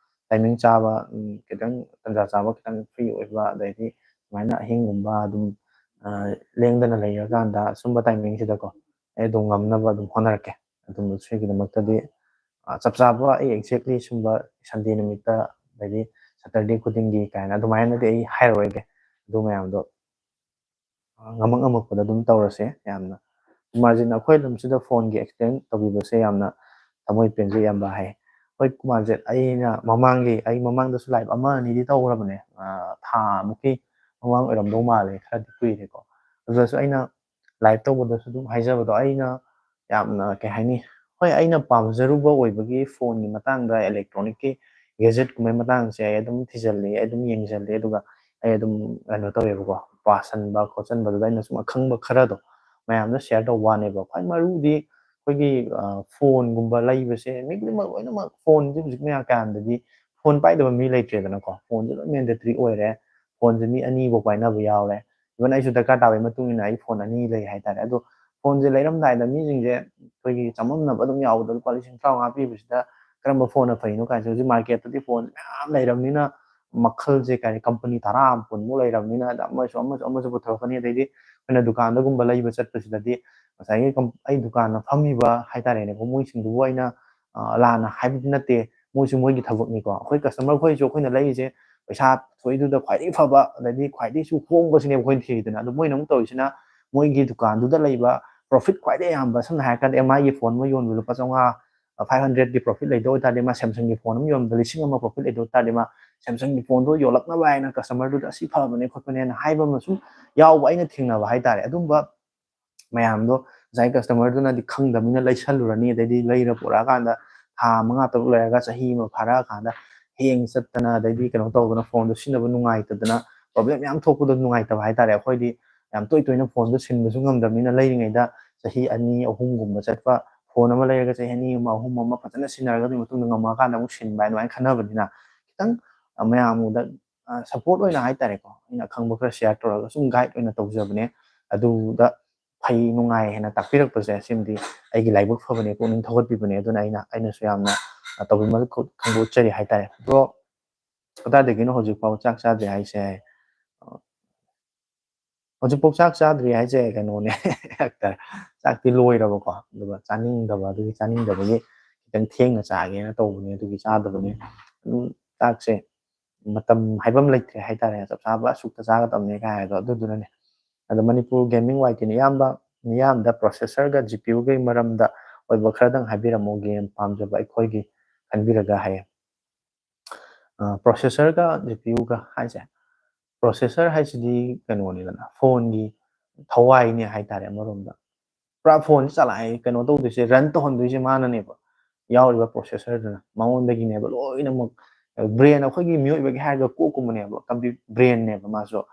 timing ꯆꯥꯕ, ꯎꯝ, ꯈꯤꯇꯪ ꯇꯟꯖꯥ ꯆꯥꯕ, ꯈꯤꯇꯪ free ꯑꯣꯏꯕ, ꯑꯗꯩꯗꯤ ꯁꯨꯃꯥꯏꯅ ꯑꯍꯤꯡꯒꯨꯝꯕ ꯑꯗꯨꯝ, ꯑ, ꯂꯦꯡꯗꯅ ꯂꯩꯔꯀꯥꯟꯗ ꯁꯨꯝꯕ timing ꯁꯤꯗꯀꯣ, ꯑꯩ ꯑꯗꯨꯝ ꯉꯝꯅꯕ ꯑꯗꯨꯝ ꯍꯣꯠꯅꯔꯛꯀꯦ꯫ ꯑꯗꯨꯝ ꯁꯤꯒꯤꯗꯃꯛꯇꯗꯤ, ꯑ, ꯆꯞ ꯆꯥꯕ ꯑꯩ exactly ꯁꯨꯝꯕ Sunday ꯅꯨꯃꯤꯠꯇ, ꯑꯗꯩꯗꯤ Saturday ꯈꯨꯗꯤꯡꯒꯤ" ꯀꯥꯏꯅ ꯑꯗꯨꯃꯥꯏꯅꯗꯤ ꯑꯩ ꯍꯥꯏꯔꯔꯣꯏꯒꯦ꯫ ꯑꯗꯨ ꯃꯌꯥꯝꯗꯣ, ꯑ, ꯉꯝꯃꯛ ꯉꯝꯃꯛꯄꯗ ꯑꯗꯨꯝ ꯇꯧꯔꯁꯦ꯫ ꯌꯥꯝꯅ ꯀꯨꯃꯥꯔꯖꯤꯠꯅ ꯑꯩꯈꯣꯏ ꯂꯝꯁꯤꯗ phone ꯒꯤ accident ꯇꯧꯕꯤꯕꯁꯦ ꯌꯥꯝꯅ ꯊꯃꯣꯏ ꯄꯦꯟꯖꯩ, ꯏꯌꯥꯝꯕ ꯍꯥꯏ꯫ ꯍꯣꯏ, ꯀꯨꯃꯥꯔꯖꯤꯠ, ꯑꯩꯅ ꯃꯃꯥꯡꯒꯤ, ꯑꯩ ꯃꯃꯥꯡꯗꯁꯨ live ꯑꯃ ꯑꯅꯤꯗꯤ ꯇꯧꯈ꯭ꯔꯕꯅꯦ, ꯑ, ꯊꯥ ꯃꯨꯛꯀꯤ ꯃꯃꯥꯡ ꯑꯣꯏꯔꯝꯗꯧ ꯃꯥꯜꯂꯦ, ꯈꯔꯗꯤ ꯀꯨꯏꯔꯦꯀꯣ꯫ ꯑꯗꯨꯗꯁꯨ ꯑꯩꯅ live ꯇꯧꯕꯗꯁꯨ ꯑꯗꯨꯝ ꯍꯥꯏꯖꯕꯗꯣ, ꯑꯩꯅ ꯌꯥꯝꯅ, ꯀꯩ ꯍꯥꯏꯅꯤ, ꯍꯣꯏ, ꯑꯩꯅ ꯄꯥꯝꯖꯔꯨꯕ ꯑꯣꯏꯕꯒꯤ ꯐꯣꯟꯒꯤ ꯃꯇꯥꯡꯗ, ꯏꯂꯦꯛꯇ꯭ꯔꯣꯅꯤꯛꯀꯤ ꯒꯦꯖꯦꯠꯀꯨꯝꯕꯩ ꯃꯇꯥꯡꯁꯦ ꯑꯩ ꯑꯗꯨꯝ ꯊꯤꯖꯤꯜꯂꯤ, ꯑꯩ ꯑꯗꯨꯝ ꯌꯦꯡꯁꯤꯜꯂꯤ, ꯑꯗꯨꯒ ꯑꯩ ꯑꯗꯨꯝ ꯀꯩꯅꯣ ꯇꯧꯋꯦꯕꯀꯣ, ꯄꯥꯁꯟꯕ ꯈꯣꯠꯆꯟꯕꯗꯨꯗ ꯑꯩꯅ ꯁꯨꯝ ꯑꯈꯪꯕ ꯈꯔꯗꯣ ꯃꯌꯥꯝꯗ ꯁꯤꯌꯔ ꯇꯧꯕ ꯋꯥꯅꯦꯕ꯫ ꯈ꯭ꯋꯥꯏ ꯃꯔꯨꯗꯤ ꯑꯩꯈꯣꯏꯒꯤ ꯐꯣꯟꯒꯨꯝꯕ ꯂꯩꯕꯁꯦ, ꯃꯤ ꯈꯨꯗꯤꯡꯃꯛ ꯂꯣꯏꯅꯃꯛ ꯐꯣꯟꯁꯦ ꯍꯧꯖꯤꯛ ꯃꯌꯥꯝ ꯀꯌꯥꯝꯗꯗꯤ ꯐꯣꯟ ꯄꯥꯏꯗꯕ ꯃꯤ ꯂꯩꯇ꯭ꯔꯦꯗꯅꯀꯣ꯫ ꯐꯣꯟꯁꯦ ꯂꯣꯏ ꯃꯦꯟꯗꯦꯇ꯭ꯔꯤ ꯑꯣꯏꯔꯦ, ꯐꯣꯟꯁꯦ ꯃꯤ ꯑꯅꯤꯐꯥꯎ ꯄꯥꯏꯅꯕ ꯌꯥꯎꯔꯦ꯫ ꯏꯚꯟ ꯑꯩꯁꯨ ꯗꯔꯀꯥꯔ ꯇꯥꯕꯒꯤ ꯃꯇꯨꯡ ꯏꯟꯅ ꯑꯩ ꯐꯣꯟ ꯑꯅꯤ ꯂꯩ ꯍꯥꯏꯇꯥꯔꯦ꯫ ꯑꯗꯣ ꯐꯣꯟꯁꯦ ꯂꯩꯔꯝꯗꯥꯏꯗ ꯃꯤꯁꯤꯡꯁꯦ ꯑꯩꯈꯣꯏꯒꯤ ꯆꯃꯝꯅꯕ ꯑꯗꯨꯝ ꯌꯥꯎꯕꯗꯣ, ꯂꯨꯄꯥ ꯂꯤꯁꯤꯡ ꯇꯔꯥꯃꯉꯥ ꯄꯤꯕꯁꯤꯗ ꯀꯔꯝꯕ ꯐꯣꯟꯅ ꯐꯩꯅꯣ ꯀꯥꯏꯁꯦ꯫ ꯍꯧꯖꯤꯛ ꯃꯥꯔꯀꯦꯠꯇꯗꯤ ꯐꯣꯟ ꯃꯌꯥꯝ ꯂꯩꯔꯕꯅꯤꯅ, ꯃꯈꯜꯁꯦ ꯀꯔꯤ ꯀꯝꯄꯅꯤ ꯇꯔꯥ ꯀꯨꯟꯃꯨꯛ ꯂꯩꯔꯕꯅꯤꯅ, ꯑꯗ ꯑꯃꯁꯨ ꯑꯃꯁꯨ ꯑꯃꯁꯨ ꯄꯨꯊꯣꯔꯛꯀꯅꯤ꯫ ꯑꯗꯩꯗꯤ ꯑꯩꯈꯣꯏꯅ ꯗꯨꯀꯥꯟꯗꯒꯨꯝꯕ ꯂꯩꯕ ꯆꯠꯄꯁꯤꯗꯗꯤ ꯉꯁꯥꯏꯒꯤ ꯀꯝ-, ꯑꯩ ꯗꯨꯀꯥꯟꯗ ꯐꯝꯃꯤꯕ ꯍꯥꯏꯇꯥꯔꯦꯅꯦꯀꯣ, ꯃꯣꯏꯁꯤꯡꯗꯨꯕꯨ ꯑꯩꯅ, ꯑ, ꯂꯥꯟꯅ ꯍꯥꯏꯕꯗꯤ ꯅꯠꯇꯦ, ꯃꯣꯏꯁꯨ ꯃꯣꯏꯒꯤ ꯊꯕꯛꯅꯤꯀꯣ꯫ ꯑꯩꯈꯣꯏ ꯀꯁꯇꯃꯔ ꯈꯣꯏꯁꯨ ꯑꯩꯈꯣꯏꯅ ꯂꯩꯔꯤꯁꯦ ꯄꯩꯁꯥ ꯊꯣꯛꯏꯗꯨꯗ ꯈ꯭ꯋꯥꯏꯗꯒꯤ ꯐꯕ, ꯑꯗꯩꯗꯤ ꯈ꯭ꯋꯥꯏꯗꯒꯤꯁꯨ ꯍꯣꯡꯕꯁꯤꯅꯦꯕ ꯑꯩꯈꯣꯏꯅ ꯊꯤꯔꯤꯗꯨꯅ꯫ ꯑꯗꯣ ꯃꯣꯏꯅ ꯑꯃꯨꯛ ꯇꯧꯔꯤꯁꯤꯅ ꯃꯣꯏꯒꯤ ꯗꯨꯀꯥꯟꯗꯨꯗ ꯂꯩꯕ ꯄ꯭ꯔꯣꯐꯤꯠ ꯈ꯭ꯋꯥꯏꯗꯒꯤ ꯌꯥꯝꯕ, ꯁꯝꯅ ꯍꯥꯏꯔꯀꯥꯟꯗ ꯑꯦꯝ ꯑꯥꯏꯒꯤ ꯐꯣꯟ ꯑꯃ ꯌꯣꯟꯕꯗ ꯂꯨꯄꯥ ꯆꯥꯝꯃꯉꯥ, ꯐꯥꯏꯚ ꯍꯟꯗ꯭ꯔꯦꯠꯀꯤ ꯄ꯭ꯔꯣꯐꯤꯠ ꯂꯩꯗꯧ ꯑꯣꯏꯇꯥꯔꯗꯤ, ꯃꯥ ꯁꯦꯝꯁꯪꯒꯤ ꯐꯣꯟ ꯑꯃ ꯌꯣꯟꯕꯗ ꯂꯤꯁꯤꯡ ꯑꯃ ꯄ꯭ꯔꯣꯐꯤꯠ ꯂꯩꯗꯧ ꯑꯣꯏꯇꯥꯔꯗꯤ, ꯃꯥ ꯁꯦꯝꯁꯪꯒꯤ ꯐꯣꯟꯗꯣ ꯌꯣꯜꯂꯛꯅꯕ ꯍꯥꯏꯅ ꯀꯁꯇꯃꯔꯗꯨꯗ ꯑꯁꯤ ꯐꯕꯅꯦ ꯈꯣꯠꯄꯅꯦꯅ ꯍꯥꯏꯕ ꯑꯃ ꯁꯨꯝ ꯌꯥꯎꯕ ꯑꯩꯅ ꯊꯦꯡꯅꯕ ꯍꯥꯏꯇꯥꯔꯦ꯫ ꯑꯗꯨꯝꯕ ꯃꯌꯥꯝꯗꯣ ꯉꯁꯥꯏ ꯀꯁꯇꯃꯔꯗꯨꯅꯗꯤ ꯈꯪꯗꯕꯅꯤꯅ ꯂꯩꯁꯜꯂꯨꯔꯅꯤ, ꯑꯗꯩꯗꯤ ꯂꯩꯔ ꯄꯨꯔꯛꯑꯀꯥꯟꯗ ꯊꯥ ꯃꯉꯥ ꯇꯔꯨꯛ ꯂꯩꯔꯒ, ꯆꯍꯤ ꯑꯃ ꯐꯥꯔꯛꯑꯀꯥꯟꯗ ꯍꯦꯡ ꯆꯠꯇꯅ, ꯑꯗꯩꯗꯤ ꯀꯩꯅꯣ ꯇꯧꯗꯅ, ꯐꯣꯟꯗꯣ ꯁꯤꯖꯤꯟꯅꯕ ꯅꯨꯡꯉꯥꯏꯇꯗꯅ, ꯄ꯭ꯔꯣꯕ꯭ꯂꯦꯝ ꯌꯥꯝ ꯊꯣꯛꯄꯗꯣ ꯅꯨꯡꯉꯥꯏꯇꯕ ꯍꯥꯏꯇꯥꯔꯦ꯫ ꯑꯩꯈꯣꯏꯗꯤ ꯌꯥꯝ ꯇꯣꯏ ꯇꯣꯏꯅ ꯐꯣꯟꯗꯣ ꯁꯤꯟꯕꯁꯨ ꯉꯝꯗꯕꯅꯤꯅ, ꯂꯩꯔꯤꯉꯩꯗ ꯆꯍꯤ ꯑꯅꯤ ꯑꯍꯨꯝꯒꯨꯝꯕ ꯆꯠꯄ ꯐꯣꯟ ꯑꯃ ꯂꯩꯔꯒ ꯆꯍꯤ ꯑꯅꯤ ꯑꯃ, ꯑꯍꯨꯝ ꯑꯃ ꯐꯖꯅ ꯁꯤꯖꯤꯟꯅꯔꯒ, ꯑꯗꯨꯒꯤ ꯃꯇꯨꯡꯗ ꯉꯝꯃꯛꯑꯀꯥꯟꯗ ꯑꯃꯨꯛ ꯁꯤꯟꯕ ꯍꯥꯏ, ꯑꯗꯨꯃꯥꯏꯅ ꯈꯟꯅꯕꯅꯤꯅ, ꯈꯤꯇꯪ, ꯑ, ꯃꯌꯥꯝꯗ, ꯑ, ꯁꯄꯣꯔꯠ ꯑꯣꯏꯅ ꯍꯥꯏꯇꯥꯔꯦꯀꯣ, ꯑꯩꯅ ꯑꯈꯪꯕ ꯈꯔ ꯁꯤꯌꯥꯔ ꯇꯧꯔꯒ ꯁꯨꯝ ꯒꯥꯏꯗ ꯑꯣꯏꯅ ꯇꯧꯖꯕꯅꯦ꯫ ꯑꯗꯨꯗ ꯐꯩ ꯅꯨꯡꯉꯥꯏ ꯍꯥꯏꯅ ꯇꯥꯛꯄꯤꯔꯛꯄꯁꯦ, ꯁꯤꯃꯗꯤ ꯑꯩꯒꯤ ꯂꯥꯏꯕꯛ ꯐꯕꯅꯦ, ꯄꯨꯛꯅꯤꯡ ꯊꯧꯒꯠꯄꯤꯕꯅꯦ꯫ ꯑꯗꯨꯅ ꯑꯩꯅ, ꯑꯩꯅꯁꯨ ꯌꯥꯝꯅ, ꯑ, ꯇꯧꯕꯤꯃꯜ ꯈꯨ-, ꯈꯪꯗꯣꯛꯆꯔꯤ ꯍꯥꯏꯇꯥꯔꯦ꯫ ꯕ꯭ꯔꯣ, ꯀꯗꯥꯏꯗꯒꯤꯅꯣ ꯍꯧꯖꯤꯛꯐꯥꯎ ꯆꯥꯛ ꯆꯥꯗ꯭ꯔꯤ ꯍꯥꯏꯁꯦ? ꯑ, ꯍꯧꯖꯤꯛꯐꯥꯎ ꯆꯥꯛ ꯆꯥꯗ꯭ꯔꯤ ꯍꯥꯏꯁꯦ ꯀꯩꯅꯣꯅꯦ, ꯗꯥꯛꯇꯔ, ꯆꯥꯛꯇꯤ ꯂꯣꯏꯔꯕꯀꯣ, ꯑꯗꯨꯒ ꯆꯥꯅꯤꯡꯗꯕ, ꯑꯗꯨꯒꯤ ꯆꯥꯅꯤꯡꯗꯕꯒꯤ ꯈꯤꯇꯪ ꯊꯦꯡꯅ ꯆꯥꯒꯦꯅ ꯇꯧꯕꯅꯦ, ꯑꯗꯨꯒꯤ ꯆꯥꯗꯕꯅꯦ꯫ ꯑꯗꯨꯝ ꯆꯥꯛꯁꯦ ꯃꯇꯝ ꯍꯥꯏꯕ ꯑꯃ ꯂꯩꯇ꯭ꯔꯦ ꯍꯥꯏꯇꯥꯔꯦ, ꯆꯞ ꯆꯥꯕ ꯑꯁꯨꯛꯇ ꯆꯥꯒꯗꯕꯅꯦ ꯀꯥꯏ ꯍꯥꯏꯗꯣ, ꯑꯗꯨꯗꯨꯅꯅꯦ꯫ ꯑꯗꯣ ꯃꯅꯤꯄꯨꯔ ꯒꯦꯃꯤꯡ ꯋꯥꯏ ꯇꯤꯅ ꯏꯌꯥꯝꯕ, ꯃꯤꯌꯥꯝꯗ ꯄ꯭ꯔꯣꯁꯦꯁꯔꯒ ꯖꯤ ꯄꯤ ꯌꯨꯒꯤ ꯃꯔꯝꯗ ꯑꯣꯏꯕ ꯈꯔꯗꯪ ꯍꯥꯏꯕꯤꯔꯝꯃꯣ, ꯒꯦꯝ ꯄꯥꯝꯖꯕ ꯑꯩꯈꯣꯏꯒꯤ ꯈꯟꯕꯤꯔꯒ ꯍꯥꯏꯌꯦ꯫ ꯑ, ꯄ꯭ꯔꯣꯁꯦꯁꯔꯒ ꯖꯤ ꯄꯤ ꯌꯨꯒ ꯍꯥꯏꯁꯦ, ꯄ꯭ꯔꯣꯁꯦꯁꯔ ꯍꯥꯏꯁꯤꯗꯤ ꯀꯩꯅꯣꯅꯤꯗꯅ, ꯐꯣꯟꯒꯤ ꯊꯋꯥꯏꯅꯦ ꯍꯥꯏꯇꯥꯔꯦ ꯑꯃꯔꯣꯝꯗ꯫ ꯄꯨꯔꯥ ꯐꯣꯟꯁꯦ ꯆꯂꯥꯏ ꯀꯩꯅꯣ ꯇꯧꯗꯣꯏꯁꯦ, ꯔꯟ ꯇꯧꯍꯟꯗꯣꯏꯁꯦ ꯃꯥꯅꯅꯦꯕ, ꯌꯥꯎꯔꯤꯕ ꯄ꯭ꯔꯣꯁꯦꯁꯔꯗꯨꯅ ꯃꯉꯣꯟꯗꯒꯤꯅꯦꯕ ꯂꯣꯏꯅꯃꯛ꯫ ꯕ꯭ꯔꯦꯟ ꯑꯩꯈꯣꯏꯒꯤ ꯃꯤꯑꯣꯏꯕꯒꯤ ꯍꯥꯏꯔꯒ ꯀꯣꯛꯀꯨꯝꯕꯅꯦꯕ, ꯕ꯭ꯔꯦꯟꯅꯦꯕ ꯃꯥꯁꯨ꯫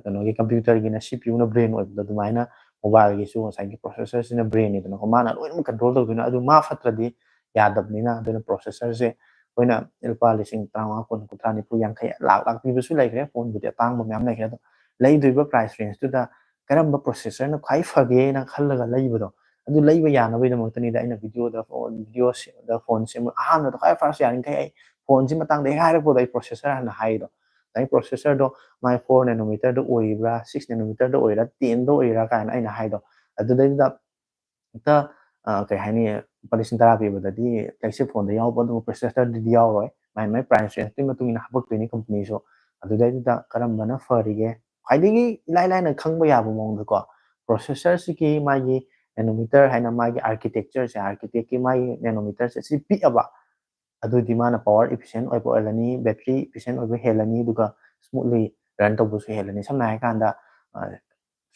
ꯀꯩꯅꯣꯒꯤ ꯀꯝꯄ꯭ꯌꯨꯇꯔꯒꯤꯅ ꯁꯤ ꯄꯤ ꯌꯨꯅ ꯕ꯭ꯔꯦꯟ ꯑꯣꯏꯕꯗꯣ, ꯑꯗꯨꯃꯥꯏꯅ ꯃꯣꯕꯥꯏꯜꯒꯤꯁꯨ ꯉꯁꯥꯏꯒꯤ ꯄ꯭ꯔꯣꯁꯦꯁꯔꯁꯤꯅ ꯕ꯭ꯔꯦꯟꯅꯤꯗꯅꯀꯣ, ꯃꯥꯅ ꯂꯣꯏꯅꯃꯛ ꯀꯟꯇ꯭ꯔꯣꯜ ꯇꯧꯗꯣꯏꯅ꯫ ꯑꯗꯨ ꯃꯥ ꯐꯠꯇ꯭ꯔꯗꯤ ꯌꯥꯗꯕꯅꯤꯅ, ꯑꯗꯨꯅ ꯄ꯭ꯔꯣꯁꯦꯁꯔꯁꯦ ꯑꯩꯈꯣꯏꯅ ꯂꯨꯄꯥ ꯂꯤꯁꯤꯡ ꯇꯔꯥꯃꯉꯥ, ꯀꯨꯟ, ꯀꯨꯟꯊ꯭ꯔꯥ, ꯅꯤꯐꯨ, ꯌꯥꯡꯈꯩ, ꯂꯥꯛ ꯂꯥꯛ ꯄꯤꯕꯁꯨ ꯂꯩꯈ꯭ꯔꯦ꯫ ꯐꯣꯟꯕꯨꯗꯤ ꯑꯇꯥꯡꯕ ꯃꯌꯥꯝ ꯂꯩꯈ꯭ꯔꯦ꯫ ꯑꯗꯣ ꯂꯩꯗꯣꯏꯕ ꯄ꯭ꯔꯥꯏꯁ ꯔꯦꯟꯖꯇꯨꯗ ꯀꯔꯝꯕ ꯄ꯭ꯔꯣꯁꯦꯁꯔꯅ ꯈ꯭ꯋꯥꯏ ꯐꯒꯦꯅ ꯈꯜꯂꯒ ꯂꯩꯕꯗꯣ, ꯑꯗꯨ ꯂꯩꯕ ꯌꯥꯅꯕꯒꯤꯗꯃꯛꯇꯅꯤꯗ ꯑꯩꯅ ꯚꯤꯗꯤꯑꯣꯗ, ꯚꯤꯗꯤꯑꯣꯁꯤꯗ ꯐꯣꯟꯁꯦ ꯑꯍꯥꯟꯕꯗ ꯈ꯭ꯋꯥꯏ ꯐꯥꯔꯁ ꯌꯥꯔꯤꯈꯩ ꯑꯩ ꯐꯣꯟꯁꯤ ꯃꯇꯥꯡꯗ ꯍꯦꯛ ꯍꯥꯏꯔꯛꯄꯗ ꯑꯩ ꯄ꯭ꯔꯣꯁꯦꯁꯔ ꯍꯥꯟꯅ ꯍꯥꯏꯗꯣ꯫ ꯑꯗꯩ ꯄ꯭ꯔꯣꯁꯦꯁꯔꯗꯣ ꯃꯥꯏ ꯐꯣꯔ ꯅꯦꯅꯣꯃꯤꯇꯔꯗ ꯑꯣꯏꯔꯤꯕ꯭ꯔꯥ, ꯁꯤꯛꯁ ꯅꯦꯅꯣꯃꯤꯇꯔꯗ ꯑꯣꯏꯔꯤꯔꯥ, ꯇꯦꯟꯗ ꯑꯣꯏꯔꯤꯔꯥ ꯀꯥꯏꯅ ꯑꯩꯅ ꯍꯥꯏꯗꯣ꯫ ꯑꯗꯨꯗꯩꯗꯨꯗ ꯍꯦꯛꯇ, ꯑ, ꯀꯩ ꯍꯥꯏꯅꯤ, ꯂꯨꯄꯥ ꯂꯤꯁꯤꯡ ꯇꯔꯥ ꯄꯤꯕꯗꯗꯤ ꯐ꯭ꯂꯦꯒꯁꯤꯞ ꯐꯣꯟꯗ ꯌꯥꯎꯕ ꯑꯗꯨꯒ ꯄ꯭ꯔꯣꯁꯦꯁꯔꯗꯨꯗꯤ ꯌꯥꯎꯔꯣꯏ꯫ ꯃꯥꯏ ꯃꯥꯏ ꯄ꯭ꯔꯥꯏꯁ ꯔꯦꯟꯖꯇꯨꯒꯤ ꯃꯇꯨꯡ ꯏꯟꯅ ꯍꯥꯄꯛꯇꯣꯏꯅꯤ ꯀꯝꯄꯅꯤꯁꯨ꯫ ꯑꯗꯨꯗꯩꯗꯨꯗ ꯀꯔꯝꯕꯅ ꯐꯔꯤꯒꯦ? ꯈ꯭ꯋꯥꯏꯗꯒꯤ ꯏꯂꯥꯏ ꯂꯥꯏꯅ ꯈꯪꯕ ꯌꯥꯕ ꯃꯑꯣꯡꯗꯀꯣ, ꯄ꯭ꯔꯣꯁꯦꯁꯔꯁꯤꯒꯤ ꯃꯥꯒꯤ ꯅꯦꯅꯣꯃꯤꯇꯔ ꯍꯥꯏꯅ ꯃꯥꯒꯤ ꯑꯥꯔꯀꯤꯇꯦꯛꯆꯔꯁꯦ, ꯑꯥꯔꯀꯤꯇꯦꯛꯀꯤ ꯃꯥꯒꯤ ꯅꯦꯅꯣꯃꯤꯇꯔꯁꯦ ꯁꯤ ꯄꯤꯛꯑꯕ, ꯑꯗꯨꯗꯤ ꯃꯥꯅ ꯄꯋꯥꯔ ꯏꯐꯤꯁꯦꯟ ꯑꯣꯏꯕ ꯑꯣꯏꯔꯅꯤ, ꯕꯦꯇ꯭ꯔꯤ ꯏꯐꯤꯁꯦꯟ ꯑꯣꯏꯕ ꯍꯦꯜꯂꯅꯤ, ꯑꯗꯨꯒ ꯁ꯭ꯃꯨꯠꯂꯤ ꯔꯟ ꯇꯧꯕꯁꯨ ꯍꯦꯜꯂꯅꯤ꯫ ꯁꯝꯅ ꯍꯥꯏꯔꯀꯥꯟꯗ, ꯑ,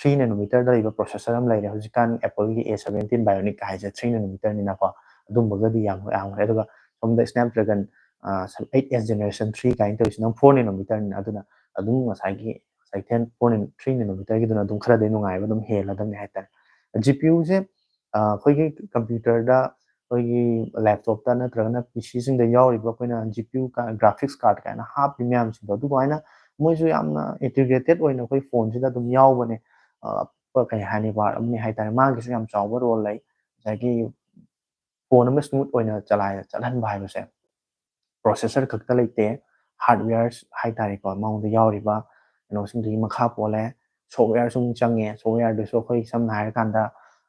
ꯊ꯭ꯔꯤ ꯅꯦꯅꯣꯃꯤꯇꯔꯗ ꯂꯩꯕ ꯄ꯭ꯔꯣꯁꯦꯁꯔ ꯑꯃ ꯂꯩꯔꯦ ꯍꯧꯖꯤꯛꯀꯥꯟ Appleꯒꯤ A seventeen Bionic ꯀ ꯍꯥꯏꯁꯦ, ꯊ꯭ꯔꯤ ꯅꯦꯅꯣꯃꯤꯇꯔꯅꯤꯅꯀꯣ, ꯑꯗꯨꯝꯕꯒꯗꯤ ꯌꯥꯝ ꯌꯥꯝꯈ꯭ꯔꯦ꯫ ꯑꯗꯨꯒ ꯁꯣꯝꯗ Snapdragon, ꯑ, eight S generation three ꯀꯥꯏꯅ ꯇꯧꯔꯤꯁꯤꯅ ꯐꯣꯔ ꯅꯦꯅꯣꯃꯤꯇꯔꯅꯤꯅ, ꯑꯗꯨꯅ ꯑꯗꯨꯝ ꯉꯁꯥꯏꯒꯤ, ꯉꯁꯥꯏ ꯇꯦꯟ, ꯐꯣꯔ, ꯊ꯭ꯔꯤ ꯅꯦꯅꯣꯃꯤꯇꯔꯒꯤꯗꯨꯅ ꯑꯗꯨꯝ ꯈꯔꯗꯤ ꯅꯨꯡꯉꯥꯏꯕ, ꯑꯗꯨꯝ ꯍꯦꯜꯂꯗꯕꯅꯤ ꯍꯥꯏꯇꯥꯔꯦ꯫ ꯖꯤ ꯄꯤ ꯌꯨꯁꯦ, ꯑ, ꯑꯩꯈꯣꯏꯒꯤ ꯀꯝꯄ꯭ꯌꯨꯇꯔꯗ, ꯑꯩꯈꯣꯏꯒꯤ ꯂꯦꯞꯇꯣꯞꯇ ꯅꯠꯇ꯭ꯔꯒꯅ ꯄꯤ ꯁꯤꯁꯤꯡꯗ ꯌꯥꯎꯔꯤꯕ ꯑꯩꯈꯣꯏꯅ ꯖꯤ ꯄꯤ ꯌꯨ ꯀ-, ꯒ꯭ꯔꯥꯐꯤꯛꯁ ꯀꯥꯔꯠ ꯀꯥꯏꯅ ꯍꯥꯞꯄꯤ ꯃꯌꯥꯝꯁꯤꯡꯗꯣ, ꯑꯗꯨꯃꯥꯏꯅ ꯃꯣꯏꯁꯨ ꯌꯥꯝꯅ ꯏꯟꯇꯤꯒ꯭ꯔꯦꯇꯦꯠ ꯑꯣꯏꯅ ꯑꯩꯈꯣꯏ ꯐꯣꯟꯁꯤꯗ ꯑꯗꯨꯝ ꯌꯥꯎꯕꯅꯦ꯫ ꯑ, ꯀꯩ ꯍꯥꯏꯅꯤ, ꯄꯥꯔꯠ ꯑꯃꯅꯤ ꯍꯥꯏꯇꯥꯔꯦ꯫ ꯃꯥꯒꯤꯁꯨ ꯌꯥꯝ ꯆꯥꯎꯕ ꯔꯣꯜ ꯂꯩ꯫ ꯉꯁꯥꯏꯒꯤ ꯐꯣꯟ ꯑꯃ ꯁ꯭ꯃꯨꯠ ꯑꯣꯏꯅ ꯆꯂꯥꯏ-, ꯆꯠꯍꯟꯕ ꯍꯥꯏꯕꯁꯦ ꯄ꯭ꯔꯣꯁꯦꯁꯔ ꯈꯛꯇ ꯂꯩꯇꯦ, ꯍꯥꯔꯗꯋꯦꯌꯔ ꯍꯥꯏꯇꯥꯔꯦꯀꯣ, ꯃꯉꯣꯟꯗ ꯌꯥꯎꯔꯤꯕ ꯀꯩꯅꯣꯁꯤꯡꯗꯨꯒꯤ ꯃꯈꯥ ꯄꯣꯜꯂꯦ꯫ ꯁꯣꯐꯋꯦꯌꯔꯁꯨ ꯑꯃꯨꯛ ꯆꯪꯉꯦ꯫ ꯁꯣꯐꯋꯦꯌꯔꯗꯨꯁꯨ ꯑꯩꯈꯣꯏ ꯁꯝꯅ ꯍꯥꯏꯔꯀꯥꯟꯗ,